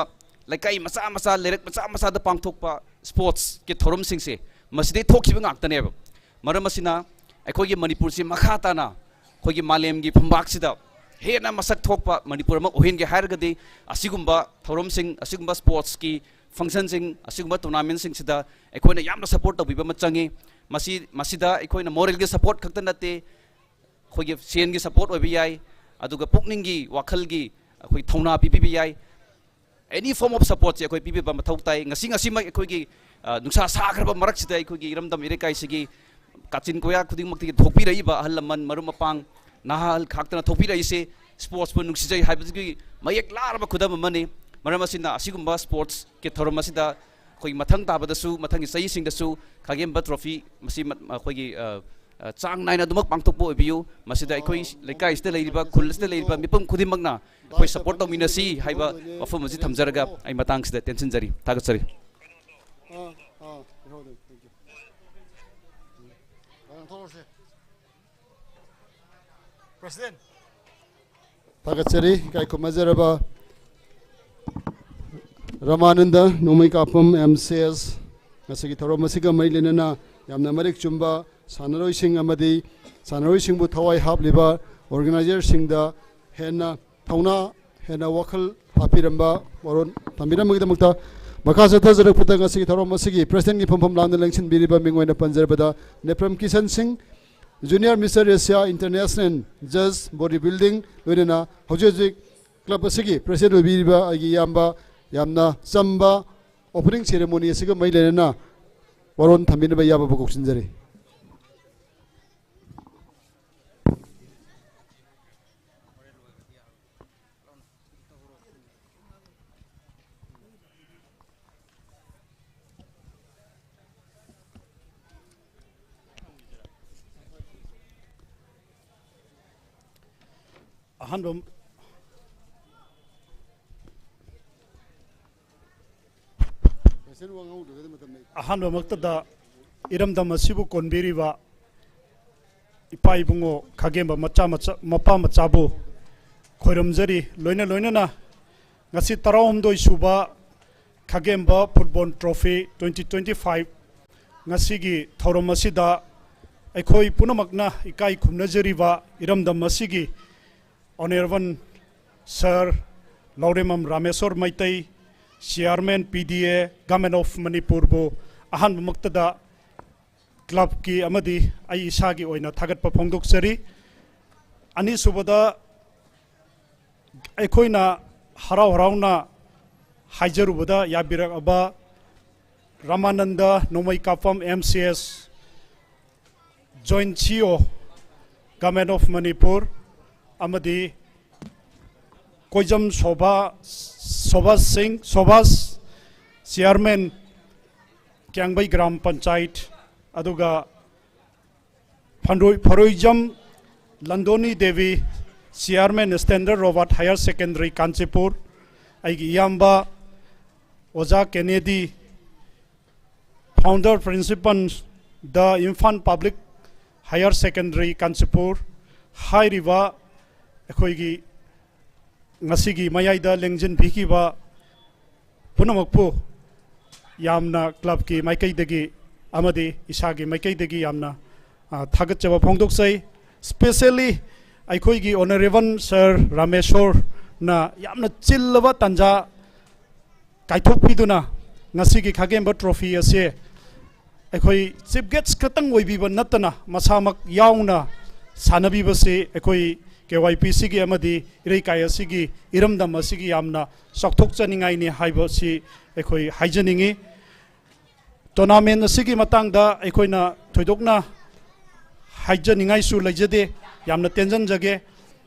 ꯂꯩꯀꯥꯏ ꯃꯆꯥ ꯃꯆꯥ, ꯂꯩꯔꯛ ꯃꯆꯥ ꯃꯆꯥꯗ ꯄꯥꯡꯊꯣꯛꯄ sportsꯀꯤ ꯊꯧꯔꯝꯁꯤꯡꯁꯦ, ꯃꯁꯤꯗꯩ ꯊꯣꯛꯈꯤꯕ ꯉꯥꯛꯇꯅꯦꯕ꯫ ꯃꯔꯝ ꯑꯁꯤꯅ ꯑꯩꯈꯣꯏꯒꯤ ꯃꯅꯤꯄꯨꯔꯁꯤ ꯃꯈꯥ ꯇꯥꯅ ꯑꯩꯈꯣꯏꯒꯤ ꯃꯥꯂꯦꯝꯒꯤ ꯐꯝꯕꯥꯛꯁꯤꯗ ꯍꯦꯟꯅ ꯃꯁꯛ ꯊꯣꯛꯄ ꯃꯅꯤꯄꯨꯔ ꯑꯃ ꯑꯣꯏꯍꯟꯒꯦ ꯍꯥꯏꯔꯒꯗꯤ, ꯑꯁꯤꯒꯨꯝꯕ ꯊꯧꯔꯝꯁꯤꯡ, ꯑꯁꯤꯒꯨꯝꯕ sportsꯀꯤ functionꯁꯤꯡ, ꯑꯁꯤꯒꯨꯝꯕ tournamentꯁꯤꯡꯁꯤꯗ ꯑꯩꯈꯣꯏꯅ ꯌꯥꯝꯅ support ꯇꯧꯕꯤꯕ ꯑꯃ ꯆꯪꯉꯤ꯫ ꯃꯁꯤ, ꯃꯁꯤꯗ ꯑꯩꯈꯣꯏꯅ moralꯒꯤ support ꯈꯛꯇ ꯅꯠꯇꯦ, ꯑꯩꯈꯣꯏꯒꯤ ꯁꯦꯟꯒꯤ support ꯑꯣꯏꯕ ꯌꯥꯏ, ꯑꯗꯨꯒ ꯄꯨꯛꯅꯤꯡꯒꯤ, ꯋꯥꯈꯜꯒꯤ, ꯑꯩꯈꯣꯏ ꯊꯧꯅꯥ ꯄꯤꯕꯤꯕ ꯌꯥꯏ꯫ Any form of supportꯁꯦ ꯑꯩꯈꯣꯏ ꯄꯤꯕꯤꯕ ꯃꯊꯧ ꯇꯥꯏ꯫ ꯉꯁꯤ, ꯉꯁꯤꯃꯛ ꯑꯩꯈꯣꯏꯒꯤ, ꯑ, ꯅꯨꯡꯁꯥ ꯁꯥꯈ꯭ꯔꯕ ꯃꯔꯛꯁꯤꯗ ꯑꯩꯈꯣꯏꯒꯤ ꯏꯔꯝꯗꯝ ꯏꯔꯩꯀꯥꯏꯁꯤꯒꯤ ꯀꯥꯆꯤꯟ ꯀꯣꯌꯥ ꯈꯨꯗꯤꯡꯃꯛꯇꯒꯤ ꯊꯣꯛꯄꯤꯔꯛꯏꯕ ꯑꯍꯜ ꯂꯃꯟ, ꯃꯔꯨꯞ ꯃꯄꯥꯡ, ꯅꯍꯥ ꯈꯥꯛꯇꯅ ꯊꯣꯛꯄꯤꯔꯛꯏꯁꯦ sportsꯄꯨ ꯅꯨꯡꯁꯤꯖꯩ ꯍꯥꯏꯕꯁꯤꯒꯤ ꯃꯌꯦꯛ ꯂꯥꯔꯕ ꯈꯨꯗꯝ ꯑꯃꯅꯤ꯫ ꯃꯔꯝ ꯑꯁꯤꯅ ꯑꯁꯤꯒꯨꯝꯕ sportsꯀꯤ ꯊꯧꯔꯝ ꯑꯁꯤꯗ ꯑꯩꯈꯣꯏ ꯃꯊꯪ ꯇꯥꯕꯗꯁꯨ, ꯃꯊꯪꯒꯤ ꯆꯍꯤꯁꯤꯡꯗꯁꯨ ꯈꯥꯒꯦꯝꯕ trophy ꯃꯁꯤ ꯃ-, ꯑꯩꯈꯣꯏꯒꯤ, ꯑ, ꯑ, ꯆꯥꯡ ꯅꯥꯏꯅ ꯑꯗꯨꯃꯛ ꯄꯥꯡꯊꯣꯛꯄ ꯑꯣꯏꯕꯤꯌꯨ꯫ ꯃꯁꯤꯗ ꯑꯩꯈꯣꯏ ꯂꯩꯀꯥꯏꯁꯤꯗ ꯂꯩꯔꯤꯕ, ꯈꯨꯜ ꯑꯁꯤꯗ ꯂꯩꯔꯤꯕ ꯃꯤꯄꯨꯝ ꯈꯨꯗꯤꯡꯃꯛꯅ ꯑꯩꯈꯣꯏ support ꯇꯧꯃꯤꯟꯅꯁꯤ ꯍꯥꯏꯕ ꯋꯥꯐꯝ ꯑꯁꯤ ꯊꯝꯖꯔꯒ ꯑꯩ ꯃꯇꯥꯡꯁꯤꯗ ꯇꯦꯟꯁꯤꯟꯖꯔꯤ꯫ ꯊꯥꯒꯠꯆꯔꯤ꯫ ꯑꯥ, ꯑꯥ, ꯏꯍꯧꯗꯦ꯫ Thank you. ꯑꯥ, ꯊꯣꯛꯂꯛꯑꯁꯦ꯫ President꯫ ꯊꯥꯒꯠꯆꯔꯤ, ꯏꯀꯥꯏ ꯈꯨꯝꯅꯖꯔꯕ ꯔꯃꯥꯅꯟꯗ ꯅꯣꯡꯃꯩ ꯀꯥꯞꯄꯝ, M C S꯫ ꯉꯁꯤꯒꯤ ꯊꯧꯔꯝ ꯑꯁꯤꯒ ꯃꯔꯤ ꯂꯩꯅꯅ ꯌꯥꯝꯅ ꯃꯔꯤꯛ ꯆꯨꯝꯕ ꯁꯥꯟꯅꯔꯣꯏꯁꯤꯡ ꯑꯃꯗꯤ ꯁꯥꯟꯅꯔꯣꯏꯁꯤꯡꯕꯨ ꯊꯋꯥꯏ ꯍꯥꯞꯂꯤꯕ organizerꯁꯤꯡꯗ ꯍꯦꯟꯅ ꯊꯧꯅꯥ, ꯍꯦꯟꯅ ꯋꯥꯈꯜ ꯍꯥꯞꯄꯤꯔꯝꯕ, ꯋꯥꯔꯣꯜ ꯊꯝꯕꯤꯔꯝꯕꯒꯤꯗꯃꯛꯇ꯫ ꯃꯈꯥ ꯆꯠꯊꯖꯔꯛꯄꯗ ꯉꯁꯤꯒꯤ ꯊꯧꯔꯝ ꯑꯁꯤꯒꯤ presidentꯀꯤ ꯐꯝꯐꯝ ꯂꯥꯡꯗ ꯂꯦꯡꯁꯤꯟꯕꯤꯔꯤꯕ ꯃꯤꯡ ꯑꯣꯏꯅ ꯄꯟꯖꯔꯕꯗ ꯅꯦꯄ꯭ꯔꯝ ꯀꯤꯁꯟ ꯁꯤꯡ, Junior Mister Asia International, judge, body building, ꯂꯣꯏꯅꯅ ꯍꯧꯖꯤꯛ ꯍꯧꯖꯤꯛ club ꯑꯁꯤꯒꯤ president ꯑꯣꯏꯕꯤꯔꯤꯕ ꯑꯩꯒꯤ ꯏꯌꯥꯝꯕ, ꯌꯥꯝꯅ ꯆꯝꯕ opening ceremony ꯑꯁꯤꯒ ꯃꯔꯤ ꯂꯩꯅꯅ ꯋꯥꯔꯣꯜ ꯊꯝꯕꯤꯅꯕ ꯏꯌꯥꯝꯕꯕꯨ ꯀꯧꯁꯤꯟꯖꯔꯤ꯫ ꯑꯍꯥꯟꯕ ꯑꯍꯥꯟꯕꯃꯛꯇꯗ ꯏꯔꯝꯗꯝ ꯑꯁꯤꯕꯨ ꯀꯣꯟꯕꯤꯔꯤꯕ ꯏꯄꯥ ꯏꯕꯨꯡꯉꯣ ꯈꯥꯒꯦꯝꯕ ꯃꯆꯥ ꯃꯆꯥ, ꯃꯄꯥ ꯃꯆꯥꯕꯨ ꯈꯣꯏꯔꯝꯖꯔꯤ꯫ ꯂꯣꯏꯅ ꯂꯣꯏꯅꯅ ꯉꯁꯤ ꯇꯔꯥꯍꯨꯝꯗꯣꯏ ꯁꯨꯕ ꯈꯥꯒꯦꯝꯕ football trophy twenty twenty five ꯉꯁꯤꯒꯤ ꯊꯧꯔꯝ ꯑꯁꯤꯗ ꯑꯩꯈꯣꯏ ꯄꯨꯝꯅꯃꯛꯅ ꯏꯀꯥꯏ ꯈꯨꯝꯅꯖꯔꯤꯕ ꯏꯔꯝꯗꯝ ꯑꯁꯤꯒꯤ Honourable Sir Laurembam Rameshor Meitei, Chairman P D A, Government of ꯃꯅꯤꯄꯨꯔꯕꯨ ꯑꯍꯥꯟꯕꯃꯛꯇꯗ ꯀ꯭ꯂꯕꯀꯤ ꯑꯃꯗꯤ ꯑꯩ ꯏꯁꯥꯒꯤ ꯑꯣꯏꯅ ꯊꯥꯒꯠꯄ ꯐꯣꯡꯗꯣꯛꯆꯔꯤ꯫ ꯑꯅꯤꯁꯨꯕꯗ, ꯑꯩꯈꯣꯏꯅ ꯍꯔꯥꯎ ꯍꯔꯥꯎꯅ ꯍꯥꯏꯖꯔꯨꯕꯗ ꯌꯥꯕꯤꯔꯛꯑꯕ Ramanand ꯅꯣꯡꯃꯩꯀꯥꯞꯄꯝ, M C S, Joint C E O, Government of Manipur, ꯑꯃꯗꯤ ꯀꯣꯏꯖꯝ ꯁꯣꯚꯥ, ꯁꯣꯚꯥꯁ ꯁꯤꯡ, ꯁꯣꯚꯥꯁ, Chairman, ꯀ꯭ꯌꯥꯡꯕꯩ ꯒ꯭ꯔꯥꯝ ꯄꯟꯆꯥꯌꯠ, ꯑꯗꯨꯒ ꯐꯟꯗꯣꯏ-, ꯐꯔꯣꯏꯖꯝ Landoni Devi, Chairman, Standard Robert Higher Secondary, Kanchipur, ꯑꯩꯒꯤ ꯏꯌꯥꯝꯕ ꯑꯣꯖꯥ ꯀꯦꯅꯦꯗꯤ, Founder Principal, The Imphal Public Higher Secondary, Kanchipur, ꯍꯥꯏꯔꯤꯕ ꯑꯩꯈꯣꯏꯒꯤ ꯉꯁꯤꯒꯤ ꯃꯌꯥꯏꯗ ꯂꯦꯡꯁꯤꯟꯕꯤꯈꯤꯕ ꯄꯨꯝꯅꯃꯛꯄꯨ ꯌꯥꯝꯅ ꯀ꯭ꯂꯕꯀꯤ ꯃꯥꯏꯀꯩꯗꯒꯤ ꯑꯃꯗꯤ ꯏꯁꯥꯒꯤ ꯃꯥꯏꯀꯩꯗꯒꯤ ꯌꯥꯝꯅ, ꯑ, ꯊꯥꯒꯠꯆꯕ ꯐꯣꯡꯗꯣꯛꯆꯩ꯫ Specially ꯑꯩꯈꯣꯏꯒꯤ Honourable Sir ꯔꯥꯃꯦꯁꯣꯔꯅ ꯌꯥꯝꯅ ꯆꯤꯜꯂꯕ ꯇꯥꯟꯖꯥ ꯀꯥꯏꯊꯣꯛꯄꯤꯗꯨꯅ ꯉꯁꯤꯒꯤ ꯈꯥꯒꯦꯝꯕ ꯇ꯭ꯔꯣꯐꯤ ꯑꯁꯦ ꯑꯩꯈꯣꯏ Chief Guest ꯈꯛꯇꯪ ꯑꯣꯏꯕꯤꯕ ꯅꯠꯇꯅ ꯃꯁꯥꯃꯛ ꯌꯥꯎꯅ ꯁꯥꯟꯅꯕꯤꯕꯁꯤ ꯑꯩꯈꯣꯏ K Y P Cꯒꯤ ꯑꯃꯗꯤ ꯏꯔꯩꯀꯥꯏ ꯑꯁꯤꯒꯤ ꯏꯔꯝꯗꯝ ꯑꯁꯤꯒꯤ ꯌꯥꯝꯅ ꯆꯥꯎꯊꯣꯛꯆꯅꯤꯡꯉꯥꯏꯅꯤ ꯍꯥꯏꯕꯁꯤ ꯑꯩꯈꯣꯏ ꯍꯥꯏꯖꯅꯤꯡꯉꯤ꯫ Tournament ꯑꯁꯤꯒꯤ ꯃꯇꯥꯡꯗ ꯑꯩꯈꯣꯏꯅ ꯊꯣꯏꯗꯣꯛꯅ ꯍꯥꯏꯖꯅꯤꯡꯉꯥꯏꯁꯨ ꯂꯩꯖꯗꯦ, ꯌꯥꯝꯅ ꯇꯦꯟꯖꯟꯖꯒꯦ꯫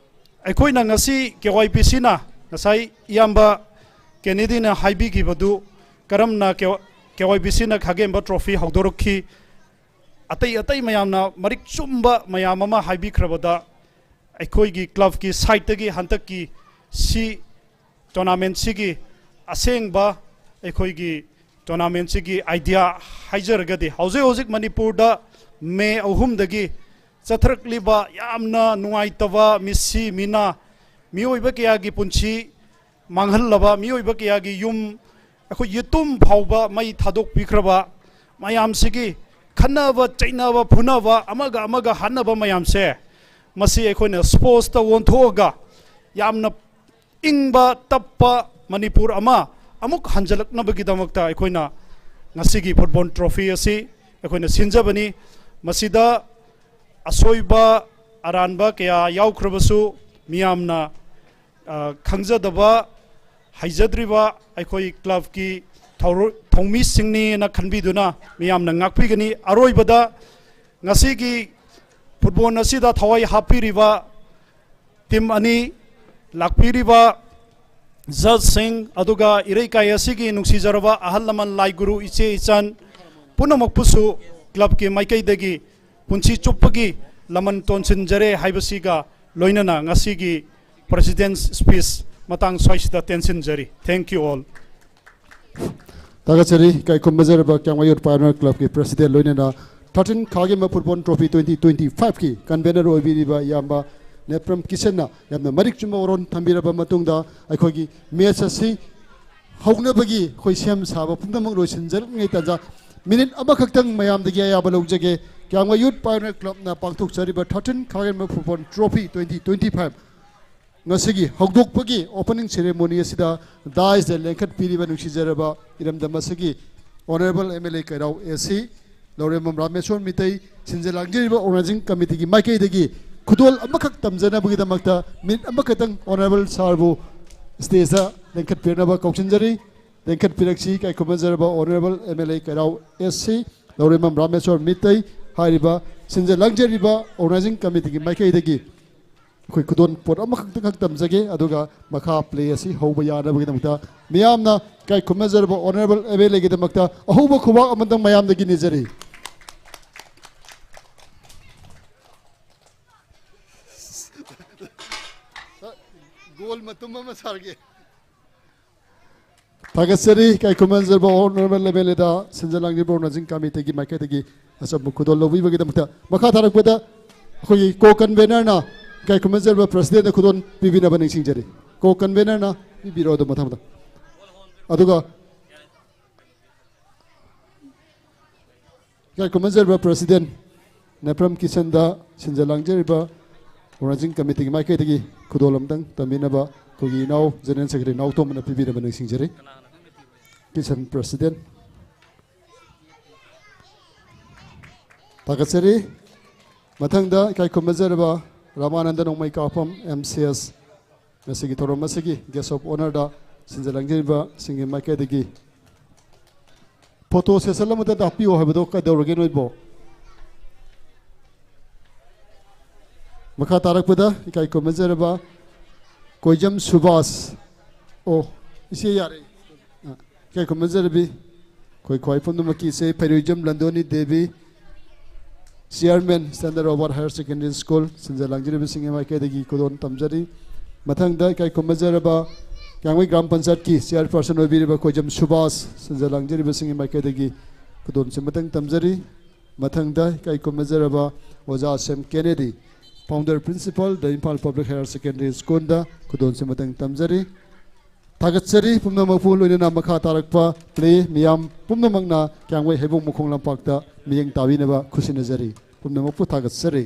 ꯑꯩꯈꯣꯏꯅ ꯉꯁꯤ K Y P Cꯅ ꯉꯁꯥꯏ ꯏꯌꯥꯝꯕ ꯀꯦꯅꯦꯗꯤꯅ ꯍꯥꯏꯕꯤꯈꯤꯕꯗꯨ ꯀꯔꯝꯅ K-, K Y P Cꯅ ꯈꯥꯒꯦꯝꯕ ꯇ꯭ꯔꯣꯐꯤ ꯍꯧꯗꯣꯔꯛꯈꯤ, ꯑꯇꯩ ꯑꯇꯩ ꯃꯌꯥꯝꯅ ꯃꯔꯤꯛ ꯆꯨꯝꯕ ꯃꯌꯥꯝ ꯑꯃ ꯍꯥꯏꯕꯤꯈ꯭ꯔꯕꯗ ꯑꯩꯈꯣꯏꯒꯤ ꯀ꯭ꯂꯕꯀꯤ ꯁꯥꯏꯠꯇꯒꯤ ꯍꯟꯗꯛꯀꯤ ꯁꯤ ꯇꯣꯔꯅꯥꯃꯦꯟꯁꯤꯒꯤ ꯑꯁꯦꯡꯕ ꯑꯩꯈꯣꯏꯒꯤ ꯇꯣꯔꯅꯥꯃꯦꯟꯁꯤꯒꯤ ꯑꯥꯏꯗꯤꯌꯥ ꯍꯥꯏꯖꯔꯒꯗꯤ, ꯍꯧꯖꯤꯛ ꯍꯧꯖꯤꯛ ꯃꯅꯤꯄꯨꯔꯗ ꯃꯦ ꯑꯍꯨꯝꯗꯒꯤ ꯆꯠꯊꯔꯛꯂꯤꯕ ꯌꯥꯝꯅ ꯅꯨꯡꯉꯥꯏꯇꯕ ꯃꯤꯁꯤ ꯃꯤꯅꯥ, ꯃꯤꯑꯣꯏꯕ ꯀꯌꯥꯒꯤ ꯄꯨꯟꯁꯤ ꯃꯥꯡꯍꯜꯂꯕ, ꯃꯤꯑꯣꯏꯕ ꯀꯌꯥꯒꯤ ꯌꯨꯝ, ꯑꯩꯈꯣꯏ ꯌꯦꯇꯨꯝ ꯐꯥꯎꯕ ꯃꯩ ꯊꯥꯗꯣꯛꯄꯤꯈ꯭ꯔꯕ ꯃꯌꯥꯝꯁꯤꯒꯤ ꯈꯠꯅꯕ ꯆꯩꯅꯕ ꯐꯨꯅꯕ ꯑꯃꯒ ꯑꯃꯒ ꯍꯥꯠꯅꯕ ꯃꯌꯥꯝꯁꯦ, ꯃꯁꯤ ꯑꯩꯈꯣꯏꯅ ꯁ꯭ꯄꯣꯔꯠꯁꯇ ꯑꯣꯟꯊꯣꯛꯑꯒ ꯌꯥꯝꯅ ꯏꯪꯕ ꯇꯞꯄ ꯃꯅꯤꯄꯨꯔ ꯑꯃ ꯑꯃꯨꯛ ꯍꯟꯖꯤꯜꯂꯛꯅꯕꯒꯤꯗꯃꯛꯇ ꯑꯩꯈꯣꯏꯅ ꯉꯁꯤꯒꯤ ꯐꯨꯠꯕꯣꯜ ꯇ꯭ꯔꯣꯐꯤ ꯑꯁꯤ ꯑꯩꯈꯣꯏꯅ ꯁꯤꯟꯖꯕꯅꯤ꯫ ꯃꯁꯤꯗ ꯑꯁꯣꯏꯕ ꯑꯔꯥꯟꯕ ꯀꯌꯥ ꯌꯥꯎꯈ꯭ꯔꯕꯁꯨ ꯃꯤꯌꯥꯝꯅ, ꯑ, ꯈꯪꯖꯗꯕ, ꯍꯩꯖꯗ꯭ꯔꯤꯕ ꯑꯩꯈꯣꯏ ꯀ꯭ꯂꯕꯀꯤ ꯊꯧꯔ-, ꯊꯧꯃꯤꯁꯤꯡꯅꯤꯅ ꯈꯟꯕꯤꯗꯨꯅ ꯃꯤꯌꯥꯝꯅ ꯉꯥꯛꯄꯤꯒꯅꯤ꯫ ꯑꯔꯣꯏꯕꯗ ꯉꯁꯤꯒꯤ ꯐꯨꯠꯕꯣꯜ ꯑꯁꯤꯗ ꯊꯋꯥꯏ ꯍꯥꯞꯄꯤꯔꯤꯕ ꯇꯤꯝ ꯑꯅꯤ, ꯂꯥꯛꯄꯤꯔꯤꯕ ꯖꯖꯁꯤꯡ, ꯑꯗꯨꯒ ꯏꯔꯩꯀꯥꯏ ꯑꯁꯤꯒꯤ ꯅꯨꯡꯁꯤꯖꯔꯕ ꯑꯍꯜ ꯂꯃꯟ, ꯂꯥꯏ ꯒꯨꯔꯨ, ꯏꯆꯦ ꯏꯆꯟ ꯄꯨꯝꯅꯃꯛꯄꯨꯁꯨ ꯀ꯭ꯂꯕꯀꯤ ꯃꯥꯏꯀꯩꯗꯒꯤ ꯄꯨꯟꯁꯤ ꯆꯨꯞꯄꯒꯤ ꯂꯃꯟ ꯇꯣꯟꯁꯤꯟꯖꯔꯦ ꯍꯥꯏꯕꯁꯤꯒ ꯂꯣꯏꯅꯅ ꯉꯁꯤꯒꯤ ꯄ꯭ꯔꯦꯁꯤꯗꯦꯟꯁ ꯁ꯭ꯄꯤꯆ ꯃꯇꯥꯡ ꯁ꯭ꯋꯥꯏꯁꯤꯗ ꯇꯦꯟꯁꯤꯟꯖꯔꯤ꯫ Thank you all. ꯊꯥꯒꯠꯆꯔꯤ꯫ ꯏꯀꯥꯏ ꯈꯨꯝꯅꯖꯔꯕ ꯀ꯭ꯌꯥꯝꯒꯩ ꯌꯨꯠ ꯄꯥꯏꯑꯣꯅꯤꯌꯔ ꯀ꯭ꯂꯕꯀꯤ ꯄ꯭ꯔꯦꯁꯤꯗꯦꯟ, ꯂꯣꯏꯅꯅ thirteen ꯈꯥꯒꯦꯝꯕ football trophy twenty twenty five ꯀꯤ ꯀꯟꯚꯦꯅꯔ ꯑꯣꯏꯕꯤꯔꯤꯕ ꯏꯌꯥꯝꯕ ꯅꯦꯄ꯭ꯔꯝ ꯀꯤꯁꯟꯅ ꯌꯥꯝꯅ ꯃꯔꯤꯛ ꯆꯨꯝꯕ ꯋꯥꯔꯣꯜ ꯊꯝꯕꯤꯔꯕ ꯃꯇꯨꯡꯗ, ꯑꯩꯈꯣꯏꯒꯤ ꯃꯦꯠꯆ ꯑꯁꯤ ꯍꯧꯅꯕꯒꯤ ꯑꯩꯈꯣꯏ ꯁꯦꯝ ꯁꯥꯕ ꯄꯨꯝꯅꯃꯛ ꯂꯣꯏꯁꯤꯟꯖꯔꯛꯂꯤꯉꯩ ꯇꯥꯟꯖꯥ, ꯃꯤꯅꯤꯠ ꯑꯃꯈꯛꯇꯪ ꯃꯌꯥꯝꯗꯒꯤ ꯑꯌꯥꯕ ꯂꯧꯖꯒꯦ꯫ ꯀ꯭ꯌꯥꯝꯒꯩ ꯌꯨꯠ ꯄꯥꯏꯑꯣꯅꯤꯌꯔ ꯀ꯭ꯂꯕꯅ ꯄꯥꯡꯊꯣꯛꯆꯔꯤꯕ thirteen ꯈꯥꯒꯦꯝꯕ football trophy twenty twenty five ꯉꯁꯤꯒꯤ ꯍꯧꯗꯣꯛꯄꯒꯤ opening ceremony ꯑꯁꯤꯗ dais ꯇ ꯂꯦꯡꯈꯠꯄꯤꯔꯤꯕ ꯅꯨꯡꯁꯤꯖꯔꯕ ꯏꯔꯝꯗꯝ ꯑꯁꯤꯒꯤ Honourable M L A Keirao A C, Laurembam Rameshwor Meitei, ꯁꯤꯟꯖ ꯂꯥꯡꯖꯔꯤꯕ organizing committee ꯒꯤ ꯃꯥꯏꯀꯩꯗꯒꯤ ꯈꯨꯗꯣꯜ ꯑꯃꯈꯛ ꯇꯝꯖꯅꯕꯒꯤꯗꯃꯛꯇ ꯃꯤꯅꯤꯠ ꯑꯃꯈꯛꯇꯪ Honourable sir ꯕꯨ stage ꯇ ꯂꯦꯡꯈꯠꯄꯤꯔꯛꯅꯕ ꯀꯧꯁꯤꯟꯖꯔꯤ꯫ ꯂꯦꯡꯈꯠꯄꯤꯔꯛꯁꯤ ꯏꯀꯥꯏ ꯈꯨꯝꯅꯖꯔꯕ Honourable M L A Keirao A C, ꯂꯧꯔꯦꯝꯕꯝ ꯔꯥꯃꯦꯁꯣꯔ ꯃꯤꯇꯩ꯫ ꯍꯥꯏꯔꯤꯕ ꯁꯤꯟꯖ ꯂꯥꯡꯖꯔꯤꯕ organizing committee ꯒꯤ ꯃꯥꯏꯀꯩꯗꯒꯤ ꯑꯩꯈꯣꯏ ꯈꯨꯗꯣꯜ ꯄꯣꯠ ꯑꯃꯈꯛꯇꯪꯈꯛ ꯇꯝꯖꯒꯦ, ꯑꯗꯨꯒ ꯃꯈꯥ play ꯑꯁꯤ ꯍꯧꯕ ꯌꯥꯅꯕꯒꯤꯗꯃꯛꯇ ꯃꯤꯌꯥꯝꯅ ꯏꯀꯥꯏ ꯈꯨꯝꯅꯖꯔꯕ Honourable M L A ꯒꯤꯗꯃꯛꯇ ꯑꯍꯧꯕ ꯈꯨꯕꯥꯛ ꯑꯃꯇꯪ ꯃꯌꯥꯝꯗꯒꯤ ꯅꯤꯖꯔꯤ꯫ ꯁꯥꯔꯒꯦ꯫ ꯊꯥꯒꯠꯆꯔꯤ꯫ ꯏꯀꯥꯏ ꯈꯨꯝꯅꯖꯔꯕ Honourable MLAꯗ ꯁꯤꯟꯖ ꯂꯥꯡꯖꯔꯤꯕ Organising Committeeꯒꯤ ꯃꯥꯏꯀꯩꯗꯒꯤ ꯑꯆꯧꯕ ꯈꯨꯗꯣꯜ ꯂꯧꯕꯤꯕꯒꯤꯗꯃꯛꯇ꯫ ꯃꯈꯥ ꯇꯥꯔꯛꯄꯗ ꯑꯩꯈꯣꯏꯒꯤ Co-Convenorꯅ ꯏꯀꯥꯏ ꯈꯨꯝꯅꯖꯔꯕ Presidentꯗ ꯈꯨꯗꯣꯜ ꯄꯤꯕꯤꯅꯕ ꯅꯤꯡꯁꯤꯡꯖꯔꯤ꯫ Co-Convenorꯅ ꯄꯤꯕꯤꯔꯣ ꯑꯗꯨ ꯃꯊꯪ ꯃꯊꯪ꯫ ꯑꯗꯨꯒ ꯏꯀꯥꯏ ꯈꯨꯝꯅꯖꯔꯕ President ꯅꯦꯄ꯭ꯔꯝ ꯀꯤꯁꯟꯗ ꯁꯤꯟꯖ ꯂꯥꯡꯖꯔꯤꯕ Organising Committeeꯒꯤ ꯃꯥꯏꯀꯩꯗꯒꯤ ꯈꯨꯗꯣꯜ ꯑꯃꯇꯪ ꯇꯝꯕꯤꯅꯕ ꯑꯩꯈꯣꯏꯒꯤ ꯏꯅꯥꯎ General Secretary ꯏꯅꯥꯎꯇꯣꯝꯕꯅ ꯄꯤꯕꯤꯅꯕ ꯅꯤꯡꯁꯤꯡꯖꯔꯤ꯫ ꯀꯤꯁꯟ President꯫ ꯊꯥꯒꯠꯆꯔꯤ꯫ ꯃꯊꯪꯗ ꯏꯀꯥꯏ ꯈꯨꯝꯅꯖꯔꯕ ꯔꯥꯃꯥꯅꯟꯗ ꯅꯣꯡꯃꯩ ꯀꯥꯞꯐꯝ, MCS, ꯉꯁꯤꯒꯤ ꯊꯧꯔꯝ ꯑꯁꯤꯒꯤ Guest of Honourꯗ ꯁꯤꯟꯖ ꯂꯥꯡꯖꯔꯤꯕꯁꯤꯡꯒꯤ ꯃꯥꯏꯀꯩꯗꯒꯤ photo session ꯑꯃꯇ ꯇꯥꯛꯄꯤꯌꯣ ꯍꯥꯏꯕꯗꯣ ꯀꯩꯗꯧꯔꯒꯦ ꯅꯣꯏꯕꯣ? ꯃꯈꯥ ꯇꯥꯔꯛꯄꯗ ꯏꯀꯥꯏ ꯈꯨꯝꯅꯖꯔꯕ ꯀꯣꯏꯖꯝ ꯁꯨꯕꯥꯁ, ꯑꯣ, ꯏꯆꯦ ꯌꯥꯔꯦ꯫ ꯑ, ꯏꯀꯥꯏ ꯈꯨꯝꯅꯖꯔꯕꯤ ꯑꯩꯈꯣꯏ ꯈ꯭ꯋꯥꯏ ꯄꯨꯝꯅꯃꯛꯀꯤ ꯏꯆꯦ ꯐꯩꯔꯣꯏꯖꯝ ꯂꯟꯗꯣꯅꯤ Devi, Chairman Standard Robert Higher Secondary School, ꯁꯤꯟꯖ ꯂꯥꯡꯖꯔꯤꯕꯁꯤꯡꯒꯤ ꯃꯥꯏꯀꯩꯗꯒꯤ ꯈꯨꯗꯣꯜ ꯇꯝꯖꯔꯤ꯫ ꯃꯊꯪꯗ ꯏꯀꯥꯏ ꯈꯨꯝꯅꯖꯔꯕ ꯀ꯭ꯌꯥꯝꯒꯩ ꯒ꯭ꯔꯥꯝ ꯄꯟꯆꯥꯌꯠꯀꯤ Chairperson ꯑꯣꯏꯕꯤꯔꯤꯕ ꯀꯣꯏꯖꯝ ꯁꯨꯕꯥꯁ, ꯁꯤꯟꯖ ꯂꯥꯡꯖꯔꯤꯕꯁꯤꯡꯒꯤ ꯃꯥꯏꯀꯩꯗꯒꯤ ꯈꯨꯗꯣꯜꯁꯤꯃꯇꯪ ꯇꯝꯖꯔꯤ꯫ ꯃꯊꯪꯗ ꯏꯀꯥꯏ ꯈꯨꯝꯅꯖꯔꯕ ꯑꯣꯖꯥ ꯁꯦꯝ ꯀꯦꯅꯦꯗꯤ, Founder Principal, The Imphal Public Higher Secondary Schoolꯗ ꯈꯨꯗꯣꯜꯁꯤ ꯃꯇꯪ ꯇꯝꯖꯔꯤ꯫ ꯊꯥꯒꯠꯆꯔꯤ ꯄꯨꯝꯅꯃꯛꯄꯨ, ꯂꯣꯏꯅꯅ ꯃꯈꯥ ꯇꯥꯔꯛꯄ play ꯃꯤꯌꯥꯝ ꯄꯨꯝꯅꯃꯛꯅ ꯀ꯭ꯌꯥꯝꯒꯩ ꯍꯩꯕꯣꯡ ꯃꯈꯣꯡ ꯂꯝꯄꯥꯛꯇ ꯃꯤꯠꯌꯦꯡ ꯇꯥꯕꯤꯅꯕ ꯈꯨꯠꯁꯤꯟꯅꯖꯔꯤ꯫ ꯄꯨꯝꯅꯃꯛꯄꯨ ꯊꯥꯒꯠꯆꯔꯤ꯫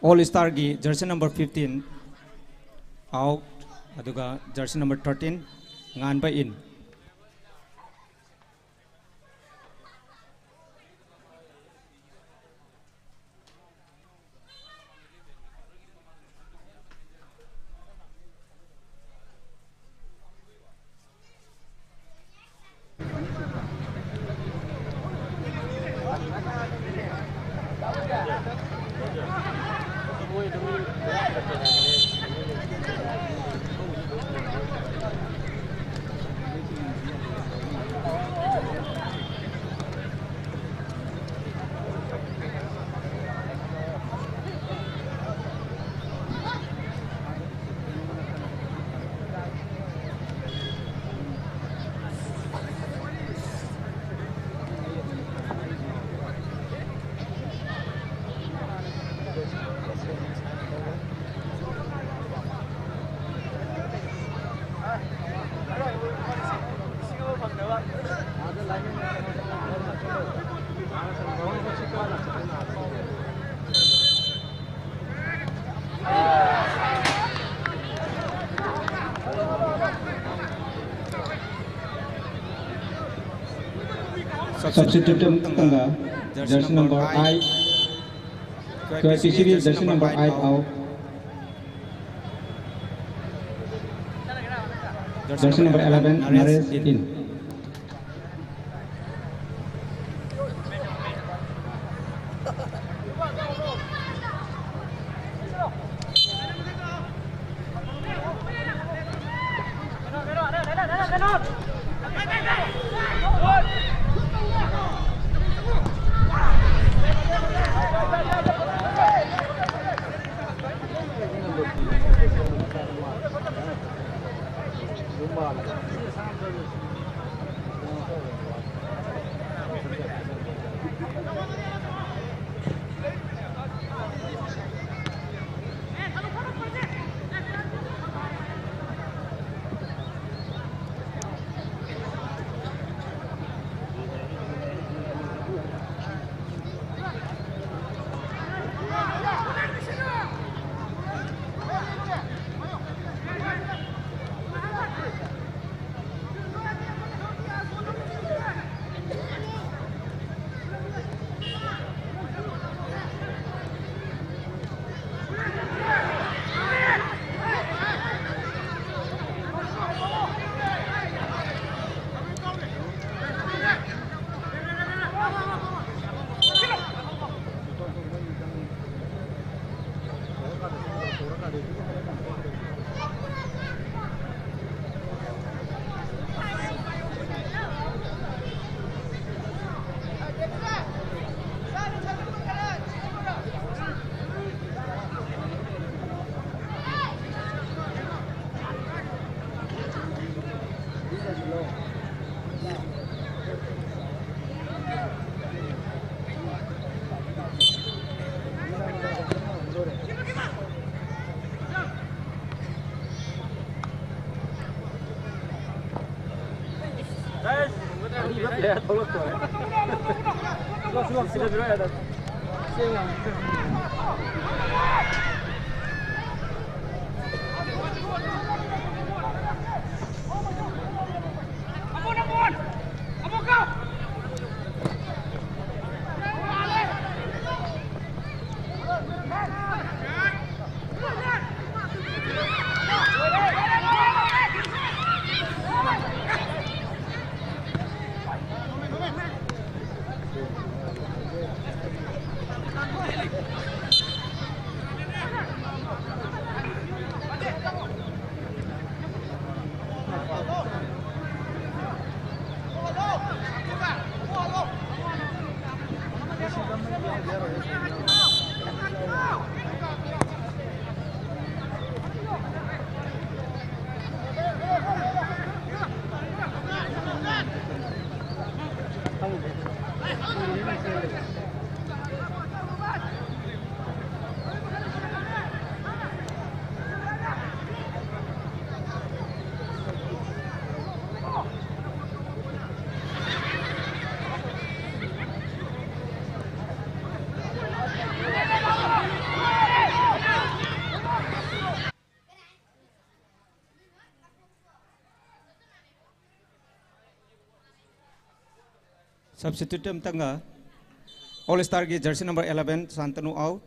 All Starꯒꯤ jersey number fifteen out, ꯑꯗꯨꯒ jersey number thirteen ꯉꯥꯟꯕ in꯫ Substitute ꯇꯨꯝꯇꯪꯒ jersey number eight, ꯀ꯭ꯌꯨꯑꯥꯏꯄꯤꯁꯤꯒꯤ jersey number eight out, jersey number eleven, Naresh in꯫ ꯊꯣꯛꯂꯛꯇꯣꯔꯦ꯫ ꯁꯤꯗ ꯄꯤꯔꯛꯑꯣ ꯌꯥꯗ꯭ꯔꯣ? Substitute ꯑꯃꯇꯪꯒ, All Star ꯒꯤ jersey number eleven ꯁꯥꯟꯇꯅꯨ out,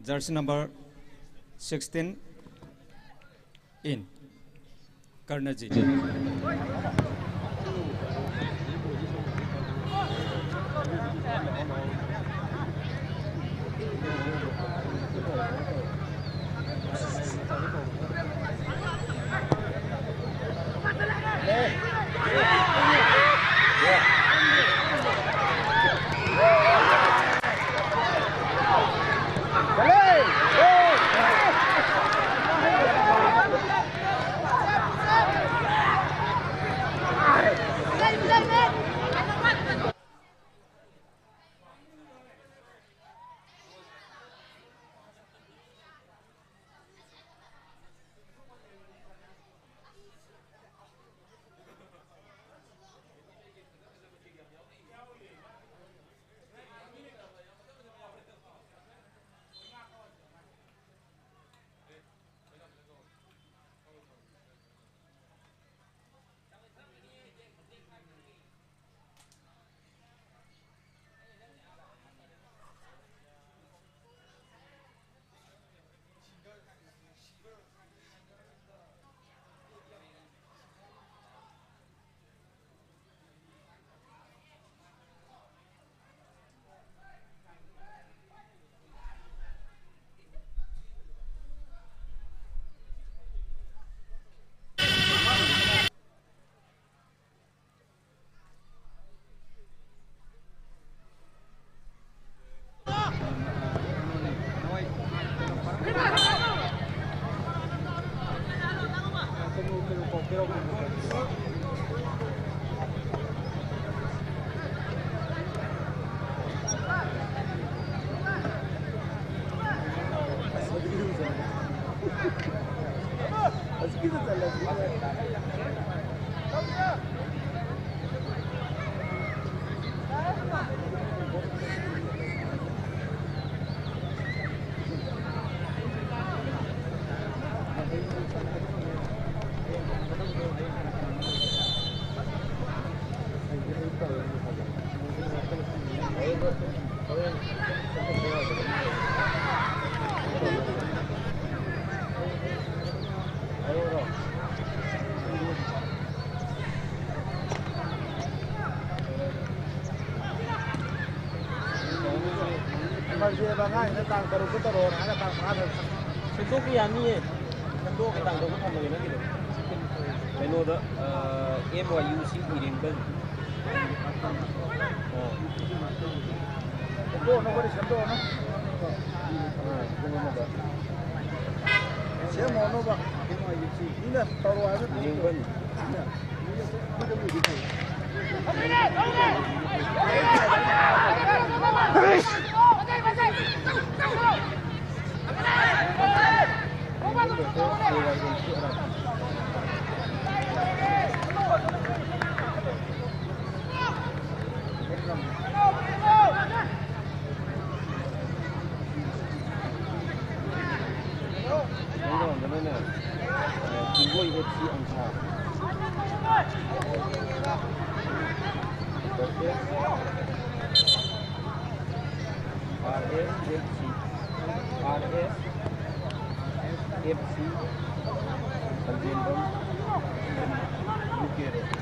jersey number sixteen in, ꯀꯔꯅꯖꯤꯠ꯫ ꯇꯥꯡ ꯇꯔꯨꯛꯇ ꯇꯧꯔꯛꯑꯣꯅ ꯍꯥꯏꯔꯒ ꯇꯥꯡ ꯃꯉꯥꯗ ꯁꯦꯝꯗꯣꯛꯄ ꯌꯥꯅꯤꯌꯦ꯫ ꯁꯦꯝꯗꯣꯛꯑꯒ ꯇꯥꯡ ꯇꯔꯨꯛꯇ ꯊꯝꯃꯒꯦ ꯅꯪꯒꯤꯗꯣ꯫ ꯀꯩꯅꯣꯗ, ꯑ, ꯑꯦꯝ ꯋꯥꯏ ꯌꯨ ꯁꯤ ꯏꯔꯦꯡꯕꯝ꯫ ꯑ꯫ ꯁꯦꯝꯗꯣꯛꯑꯅꯨ, ꯋꯥꯔꯤ ꯁꯦꯝꯗꯣꯛꯑꯅꯨ꯫ ꯑ, ꯄꯨꯡ ꯑꯃꯗ꯫ ꯁꯦꯝꯃꯣꯅꯣꯕ꯫ ꯃꯤꯅ ꯇꯧꯔꯣ ꯍꯥꯏꯕ ꯏꯔꯦꯡꯕꯝ꯫ ꯅꯪꯉꯣꯟꯗꯅꯅꯦ, ꯆꯤꯡꯒꯣꯏ ꯑꯦꯐ ꯁꯤ ꯑꯪꯊꯥ꯫ R S F C, R S F C, ꯈꯝꯖꯦꯟꯕꯝ, ꯌꯨ ꯀꯦ ꯔꯣꯗ꯫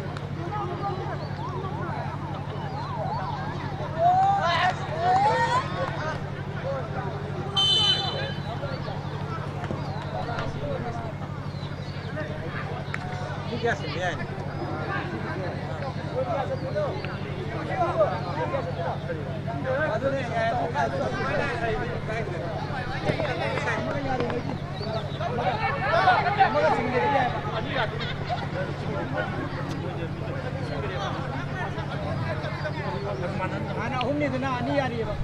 ꯍꯥꯟꯅ ꯑꯍꯨꯝꯅꯤꯗꯅ ꯑꯅꯤ ꯌꯥꯔꯤꯑꯕ꯫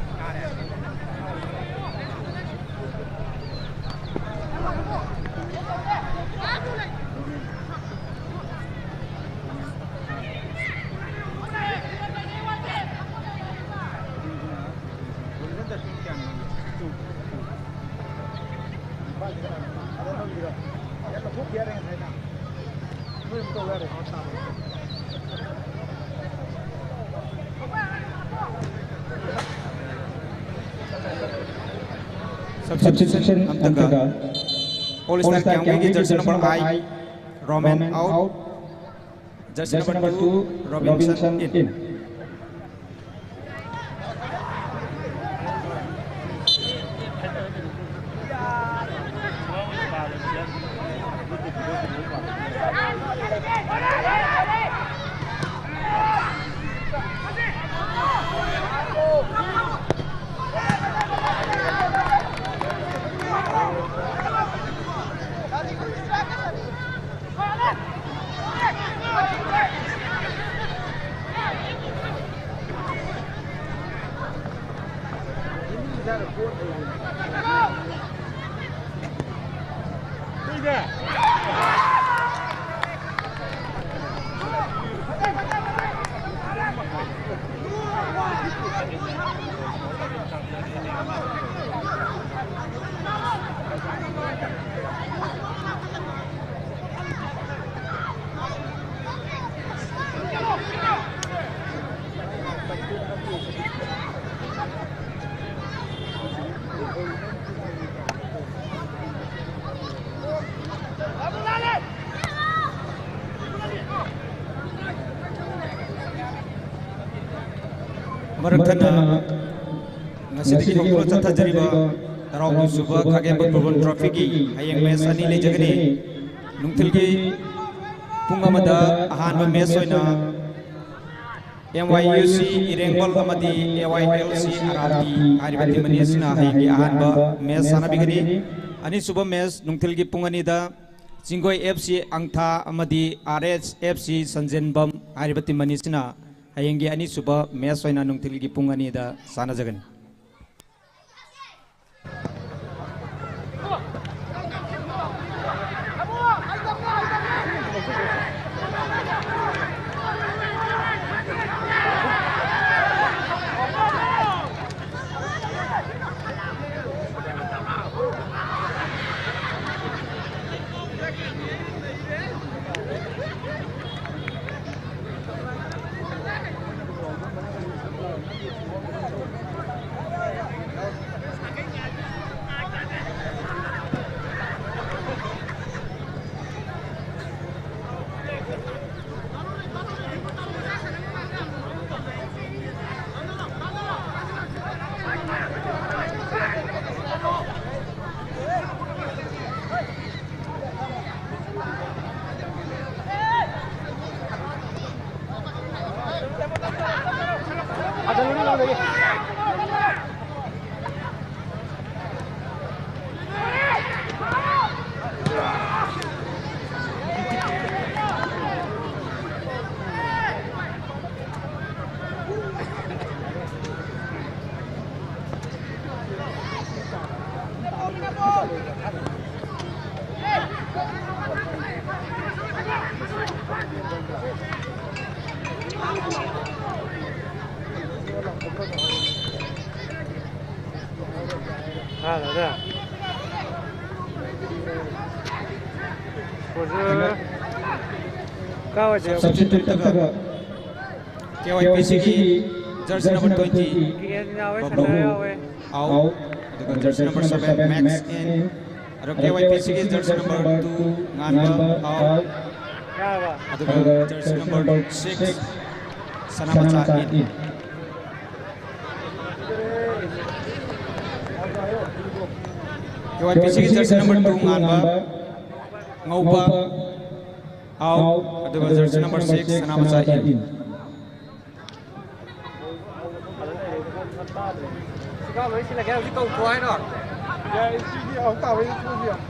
Substitution ꯑꯝꯇꯒ꯫ All Star ꯀ꯭ꯌꯥꯝꯒꯩꯒꯤ jersey number I, Roman out. Jersey number two, Robinson in. ꯃꯔꯛ ꯊꯠꯅ ꯉꯁꯤꯗꯒꯤ ꯍꯧꯗꯨꯅ ꯆꯠꯊꯖꯔꯤꯕ ꯇꯔꯥꯍꯨꯝꯗꯣꯏ ꯁꯨꯕ ꯈꯥꯒꯦꯝꯕ ꯐꯨꯠꯕꯣꯜ ꯇ꯭ꯔꯣꯐꯤꯒꯤ ꯍꯌꯦꯡ ꯃꯦꯆ ꯑꯅꯤ ꯂꯩꯖꯒꯅꯤ꯫ ꯅꯨꯡꯊꯤꯜꯒꯤ ꯄꯨꯡ ꯑꯃꯗ ꯑꯍꯥꯟꯕ ꯃꯦꯆ ꯑꯣꯏꯅ ꯑꯦꯝ ꯋꯥꯏ ꯌꯨ ꯁꯤ ꯏꯔꯦꯡꯕꯣꯜ ꯑꯃꯗꯤ ꯑꯦ ꯋꯥꯏ ꯑꯦꯜ ꯁꯤ ꯑꯔꯥꯞꯄꯤ ꯍꯥꯏꯔꯤꯕ ꯇꯤꯝ ꯑꯅꯤ ꯑꯁꯤꯅ ꯍꯌꯦꯡꯒꯤ ꯑꯍꯥꯟꯕ ꯃꯦꯆ ꯁꯥꯟꯅꯕꯤꯒꯅꯤ꯫ ꯑꯅꯤꯁꯨꯕ ꯃꯦꯆ ꯅꯨꯡꯊꯤꯜꯒꯤ ꯄꯨꯡ ꯑꯅꯤꯗ ꯆꯤꯡꯒꯣꯏ ꯑꯦꯐ ꯁꯤ ꯑꯪꯊꯥ ꯑꯃꯗꯤ ꯑꯥꯔ ꯑꯦꯁ ꯑꯦꯐ ꯁꯤ ꯁꯟꯖꯦꯟꯕꯝ ꯍꯥꯏꯔꯤꯕ ꯇꯤꯝ ꯑꯅꯤꯁꯤꯅ ꯍꯌꯦꯡꯒꯤ ꯑꯅꯤꯁꯨꯕ ꯃꯦꯆ ꯑꯣꯏꯅ ꯅꯨꯡꯊꯤꯜꯒꯤ ꯄꯨꯡ ꯑꯅꯤꯗ ꯁꯥꯟꯅꯖꯒꯅꯤ꯫ ꯍꯥꯟꯅꯗ ꯍꯧꯖꯤꯛ ꯀꯥꯏ ꯑꯣꯏꯗꯣꯏꯕ? Substitute ꯇꯛꯇꯕ ꯀꯦ ꯋꯥꯏ ꯄꯤ ꯁꯤꯒꯤ jersey number twenty K N ꯌꯥꯎꯋꯦ, ꯕꯕ꯭ꯂꯨ ꯁꯅꯥ ꯌꯥꯎꯋꯦ꯫ ꯑꯥꯎꯠ, ꯑꯗꯨꯒ jersey number seven Max in, ꯑꯗꯨꯒ ꯀꯦ ꯋꯥꯏ ꯄꯤ ꯁꯤꯒꯤ ꯖꯔꯁꯤ ꯅꯝꯕꯔ ꯇꯨ ꯉꯥꯟꯕ ꯑꯥꯎꯠ, ꯌꯥꯔꯕ? ꯑꯗꯨꯒ jersey number six Sanamacha in. K Y P ꯁꯤꯒꯤ ꯖꯔꯁꯤ ꯅꯝꯕꯔ ꯇꯨ ꯉꯥꯟꯕ, ꯉꯧꯕ ꯑꯥꯎꯠ, ꯑꯗꯨꯒ jersey number six Sanamacha in. ꯁꯤꯒꯥ ꯂꯣꯏ ꯁꯤꯜꯂꯒꯦ, ꯍꯧꯖꯤꯛ ꯀꯧꯊꯣꯛ ꯍꯥꯏꯔꯣ? ꯌꯥꯏ, ꯁꯤꯒꯤ ꯑꯍꯨꯝ ꯇꯥꯕꯩ ꯁꯤꯜꯂꯁꯨ ꯌꯥꯏ꯫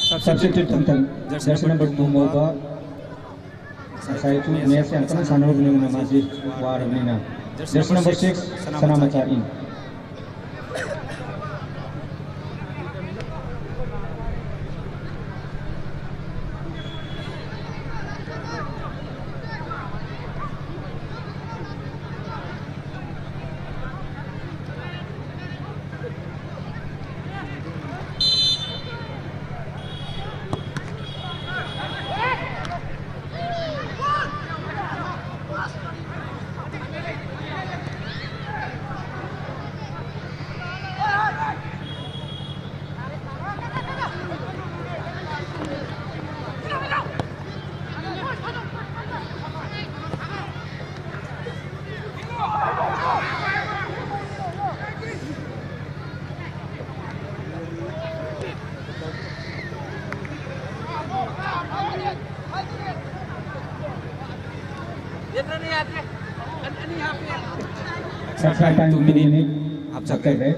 Substitute ꯊꯝꯊꯪ, jersey number two mop. ꯉꯁꯥꯏꯁꯨ match ꯌꯥꯝ ꯀꯟꯅ ꯁꯥꯟꯅꯔꯨꯕꯅꯤꯅ ꯃꯥꯁꯤ ꯋꯥꯔꯕꯅꯤꯅ꯫ Jersey number six, ꯁꯅꯥꯃꯆꯥ ꯏꯟ꯫ Extra time two minute. ꯍꯥꯞꯆꯈ꯭ꯔꯦ꯫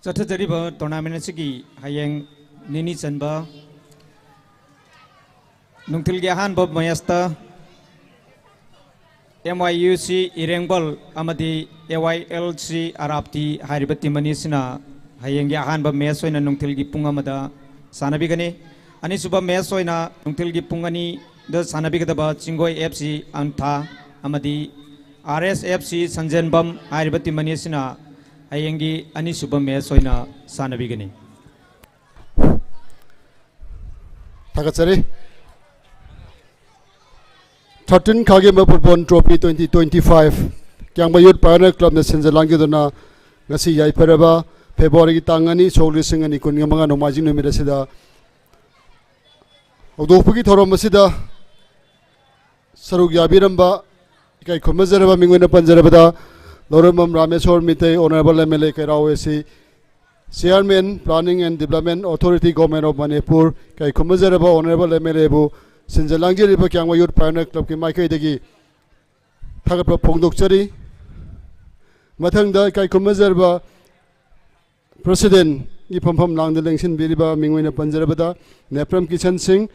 ꯆꯠꯊꯖꯔꯤꯕ tournament ꯑꯁꯤꯒꯤ ꯍꯌꯦꯡ ꯅꯤꯅꯤ ꯆꯟꯕ ꯅꯨꯡꯊꯤꯜꯒꯤ ꯑꯍꯥꯟꯕ matchꯇ M Y U C ꯏꯔꯦꯡꯕꯜ ꯑꯃꯗꯤ A Y L C ꯑꯔꯥꯞꯇꯤ ꯍꯥꯏꯔꯤꯕ team ꯑꯅꯤꯁꯤꯅ ꯍꯌꯦꯡꯒꯤ ꯑꯍꯥꯟꯕ match ꯑꯣꯏꯅ ꯅꯨꯡꯊꯤꯜꯒꯤ ꯄꯨꯡ ꯑꯃꯗ ꯁꯥꯟꯅꯕꯤꯒꯅꯤ꯫ ꯑꯅꯤꯁꯨꯕ match ꯑꯣꯏꯅ ꯅꯨꯡꯊꯤꯜꯒꯤ ꯄꯨꯡ ꯑꯅꯤꯗ ꯁꯥꯟꯅꯕꯤꯒꯗꯕ ꯆꯤꯡꯒꯣꯏ F C ꯑꯟꯊꯥ ꯑꯃꯗꯤ R S F C ꯁꯟꯖꯦꯟꯕꯝ ꯍꯥꯏꯔꯤꯕ team ꯑꯅꯤꯁꯤꯅ ꯍꯌꯦꯡꯒꯤ ꯑꯅꯤꯁꯨꯕ match ꯑꯣꯏꯅ ꯁꯥꯟꯅꯕꯤꯒꯅꯤ꯫ ꯊꯥꯒꯠꯆꯔꯤ꯫ Thirteen ꯈꯥꯒꯦꯝꯕ Football Trophy twenty twenty-five ꯀ꯭ꯌꯥꯝꯕ Youth Pioneer Clubꯅ ꯁꯤꯟꯖ ꯂꯥꯡꯖꯗꯨꯅ ꯉꯁꯤ ꯌꯥꯏꯐꯔꯕ Februaryꯒꯤ ꯇꯥꯡ ꯑꯅꯤ, ꯁꯣꯛ ꯂꯤꯁꯤꯡ ꯑꯅꯤ ꯀꯨꯟꯒ ꯃꯉꯥ ꯅꯣꯡꯃꯥꯏꯖꯤꯡ ꯅꯨꯃꯤꯠ ꯑꯁꯤꯗ ꯍꯧꯗꯣꯛꯄꯒꯤ ꯊꯧꯔꯝ ꯑꯁꯤꯗ ꯁꯔꯨꯛ ꯌꯥꯕꯤꯔꯝꯕ ꯏꯀꯥꯏ ꯈꯨꯝꯅꯖꯔꯕ ꯃꯤꯡ ꯑꯣꯏꯅ ꯄꯟꯖꯔꯕꯗ ꯂꯧꯔꯝꯕꯝ Rameshwor Meitei, Honourable M L A Keirao A C, Chairman, Planning and Development Authority, Government of Manipur, ꯏꯀꯥꯏ ꯈꯨꯝꯅꯖꯔꯕ Honourable M L Aꯕꯨ ꯁꯤꯟꯖ ꯂꯥꯡꯖꯔꯤꯕ ꯀ꯭ꯌꯥꯝꯕ Youth Pioneer Clubꯀꯤ ꯃꯥꯏꯀꯩꯗꯒꯤ ꯊꯥꯒꯠꯄ ꯐꯣꯡꯗꯣꯛꯆꯔꯤ꯫ ꯃꯊꯪꯗ ꯏꯀꯥꯏ ꯈꯨꯝꯅꯖꯔꯕ Presidentꯒꯤ ꯐꯝꯐꯝ ꯂꯥꯡꯗ ꯂꯦꯡꯁꯤꯟꯕꯤꯔꯤꯕ ꯃꯤꯡ ꯑꯣꯏꯅ ꯄꯟꯖꯔꯕꯗ ꯅꯦꯄ꯭ꯔꯝ ꯀꯤꯁꯟ ꯁꯤꯡ,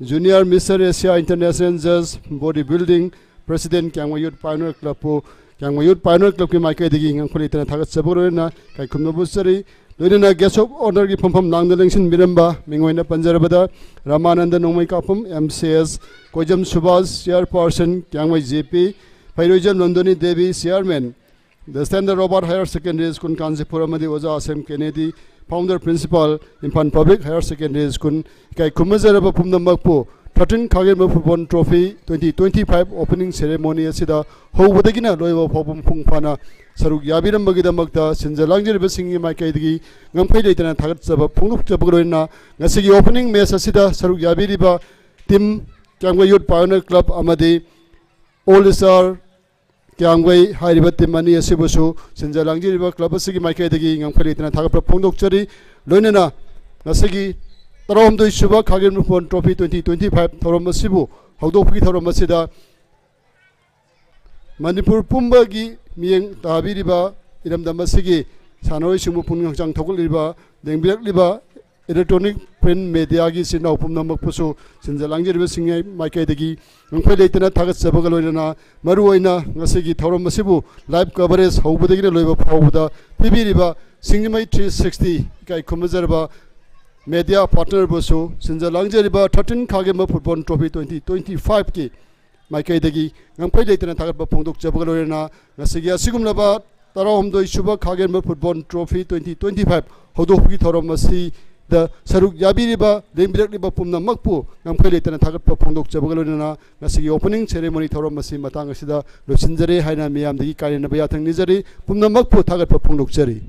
Junior Mister Asia International Judge Body Building President ꯀ꯭ꯌꯥꯝꯒꯩ Youth Pioneer Clubꯄꯨ ꯀ꯭ꯌꯥꯝꯒꯩ Youth Pioneer Clubꯀꯤ ꯃꯥꯏꯀꯩꯗꯒꯤ ꯉꯝꯈꯩ ꯂꯩꯇꯅ ꯊꯥꯒꯠꯆꯕꯒ ꯂꯣꯏꯅꯅ ꯏꯀꯥꯏ ꯈꯨꯝꯅꯕ ꯎꯠꯆꯔꯤ꯫ ꯂꯣꯏꯅꯅ Guest of Honourꯒꯤ ꯐꯝꯐꯝ ꯂꯥꯡꯗ ꯂꯦꯡꯁꯤꯟꯕꯤꯔꯝꯕ ꯃꯤꯡ ꯑꯣꯏꯅ ꯄꯟꯖꯔꯕꯗ Ramanand ꯅꯣꯡꯃꯩꯀꯥꯞꯄꯝ M C S, ꯀꯣꯏꯖꯝ Subhas Chairperson ꯀ꯭ꯌꯥꯝꯒꯩ J P, ꯐꯩꯔꯣꯏꯖꯝ ꯅꯟꯗꯅꯤ Devi Chairman, The Standard Robert Higher Secondary School Kanchipur ꯑꯃꯗꯤ Oja S M Kennedy, Founder Principal, Imphal Public Higher Secondary School, ꯏꯀꯥꯏ ꯈꯨꯝꯅꯖꯔꯕ ꯄꯨꯝꯅꯃꯛꯄꯨ thirteen ꯈꯥꯒꯦꯝꯕ Football Trophy twenty twenty-five opening ceremony ꯑꯁꯤꯗ ꯍꯧꯕꯗꯒꯤꯅ ꯂꯣꯏꯕ ꯐꯥꯎꯕ ꯃꯄꯨꯡ ꯐꯥꯅ ꯁꯔꯨꯛ ꯌꯥꯕꯤꯔꯝꯕꯒꯤꯗꯃꯛꯇ ꯁꯤꯟꯖ ꯂꯥꯡꯖꯔꯤꯕꯁꯤꯡꯒꯤ ꯃꯥꯏꯀꯩꯗꯒꯤ ꯉꯝꯈꯩ ꯂꯩꯇꯅ ꯊꯥꯒꯠꯆꯕ ꯐꯣꯡꯗꯣꯛꯆꯕꯒ ꯂꯣꯏꯅꯅ ꯉꯁꯤꯒꯤ opening match ꯑꯁꯤꯗ ꯁꯔꯨꯛ ꯌꯥꯕꯤꯔꯤꯕ team ꯀ꯭ꯌꯥꯝꯒꯩ Youth Pioneer Club ꯑꯃꯗꯤ All Star ꯀ꯭ꯌꯥꯝꯒꯩ ꯍꯥꯏꯔꯤꯕ team ꯑꯅꯤ ꯑꯁꯤꯕꯨꯁꯨ ꯁꯤꯟꯖ ꯂꯥꯡꯖꯔꯤꯕ club ꯑꯁꯤꯒꯤ ꯃꯥꯏꯀꯩꯗꯒꯤ ꯉꯝꯈꯩ ꯂꯩꯇꯅ ꯊꯥꯒꯠꯄ ꯐꯣꯡꯗꯣꯛꯆꯔꯤ꯫ ꯂꯣꯏꯅꯅ ꯉꯁꯤꯒꯤ ꯇꯔꯥꯍꯨꯝꯗꯣꯏ ꯁꯨꯕ ꯈꯥꯒꯦꯝ Football Trophy twenty twenty-five ꯊꯧꯔꯝ ꯑꯁꯤꯕꯨ ꯍꯧꯗꯣꯛꯄꯒꯤ ꯊꯧꯔꯝ ꯑꯁꯤꯗ ꯃꯅꯤꯄꯨꯔ ꯄꯨꯝꯕꯒꯤ ꯃꯤꯠꯌꯦꯡ ꯇꯥꯕꯤꯔꯤꯕ ꯏꯔꯝꯗꯝ ꯑꯁꯤꯒꯤ ꯁꯥꯟꯅꯔꯣꯏꯁꯤꯡꯕꯨ ꯄꯨꯛꯅꯤꯡ ꯍꯛꯆꯥꯡ ꯊꯧꯒꯠꯂꯤꯕ, ꯂꯦꯡꯕꯤꯔꯛꯂꯤꯕ electronic print mediaꯒꯤ ꯏꯆꯤꯟ ꯏꯅꯥꯎ ꯄꯨꯝꯅꯃꯛꯄꯨꯁꯨ ꯁꯤꯟꯖ ꯂꯥꯡꯖꯔꯤꯕꯁꯤꯡꯒꯤ ꯃꯥꯏꯀꯩꯗꯒꯤ ꯉꯝꯈꯩ ꯂꯩꯇꯅ ꯊꯥꯒꯠꯆꯕꯒ ꯂꯣꯏꯅꯅ ꯃꯔꯨꯑꯣꯏꯅ ꯉꯁꯤꯒꯤ ꯊꯧꯔꯝ ꯑꯁꯤꯕꯨ live coverage ꯍꯧꯕꯗꯒꯤꯅ ꯂꯣꯏꯕ ꯐꯥꯎꯕꯗ ꯄꯤꯕꯤꯔꯤꯕ ꯁꯤꯡꯖꯃꯩ three sixty ꯏꯀꯥꯏ ꯈꯨꯝꯅꯖꯔꯕ media partnerꯕꯨꯁꯨ ꯁꯤꯟꯖ ꯂꯥꯡꯖꯔꯤꯕ thirteen ꯈꯥꯒꯦꯝꯕ Football Trophy twenty twenty-fiveꯀꯤ ꯃꯥꯏꯀꯩꯗꯒꯤ ꯉꯝꯈꯩ ꯂꯩꯇꯅ ꯊꯥꯒꯠꯄ ꯐꯣꯡꯗꯣꯛꯆꯕꯒ ꯂꯣꯏꯅꯅ ꯉꯁꯤꯒꯤ ꯑꯁꯤꯒꯨꯝꯂꯕ ꯇꯔꯥꯍꯨꯝꯗꯣꯏ ꯁꯨꯕ ꯈꯥꯒꯦꯝꯕ Football Trophy twenty twenty-five ꯍꯧꯗꯣꯛꯄꯒꯤ ꯊꯧꯔꯝ ꯑꯁꯤꯗ ꯁꯔꯨꯛ ꯌꯥꯕꯤꯔꯤꯕ, ꯂꯦꯡꯕꯤꯔꯛꯂꯤꯕ ꯄꯨꯝꯅꯃꯛꯄꯨ ꯉꯝꯈꯩ ꯂꯩꯇꯅ ꯊꯥꯒꯠꯄ ꯐꯣꯡꯗꯣꯛꯆꯕꯒ ꯂꯣꯏꯅꯅ ꯉꯁꯤꯒꯤ opening ceremony ꯊꯧꯔꯝ ꯑꯁꯤ ꯃꯇꯥꯡ ꯑꯁꯤꯗ ꯂꯣꯏꯁꯤꯟꯖꯔꯦ ꯍꯥꯏꯅ ꯃꯤꯌꯥꯝꯗꯒꯤ ꯀꯥꯏꯅꯅꯕ ꯌꯥꯊꯪ ꯅꯤꯖꯔꯤ꯫ ꯄꯨꯝꯅꯃꯛꯄꯨ ꯊꯥꯒꯠꯄ ꯐꯣꯡꯗꯣꯛꯆꯔꯤ꯫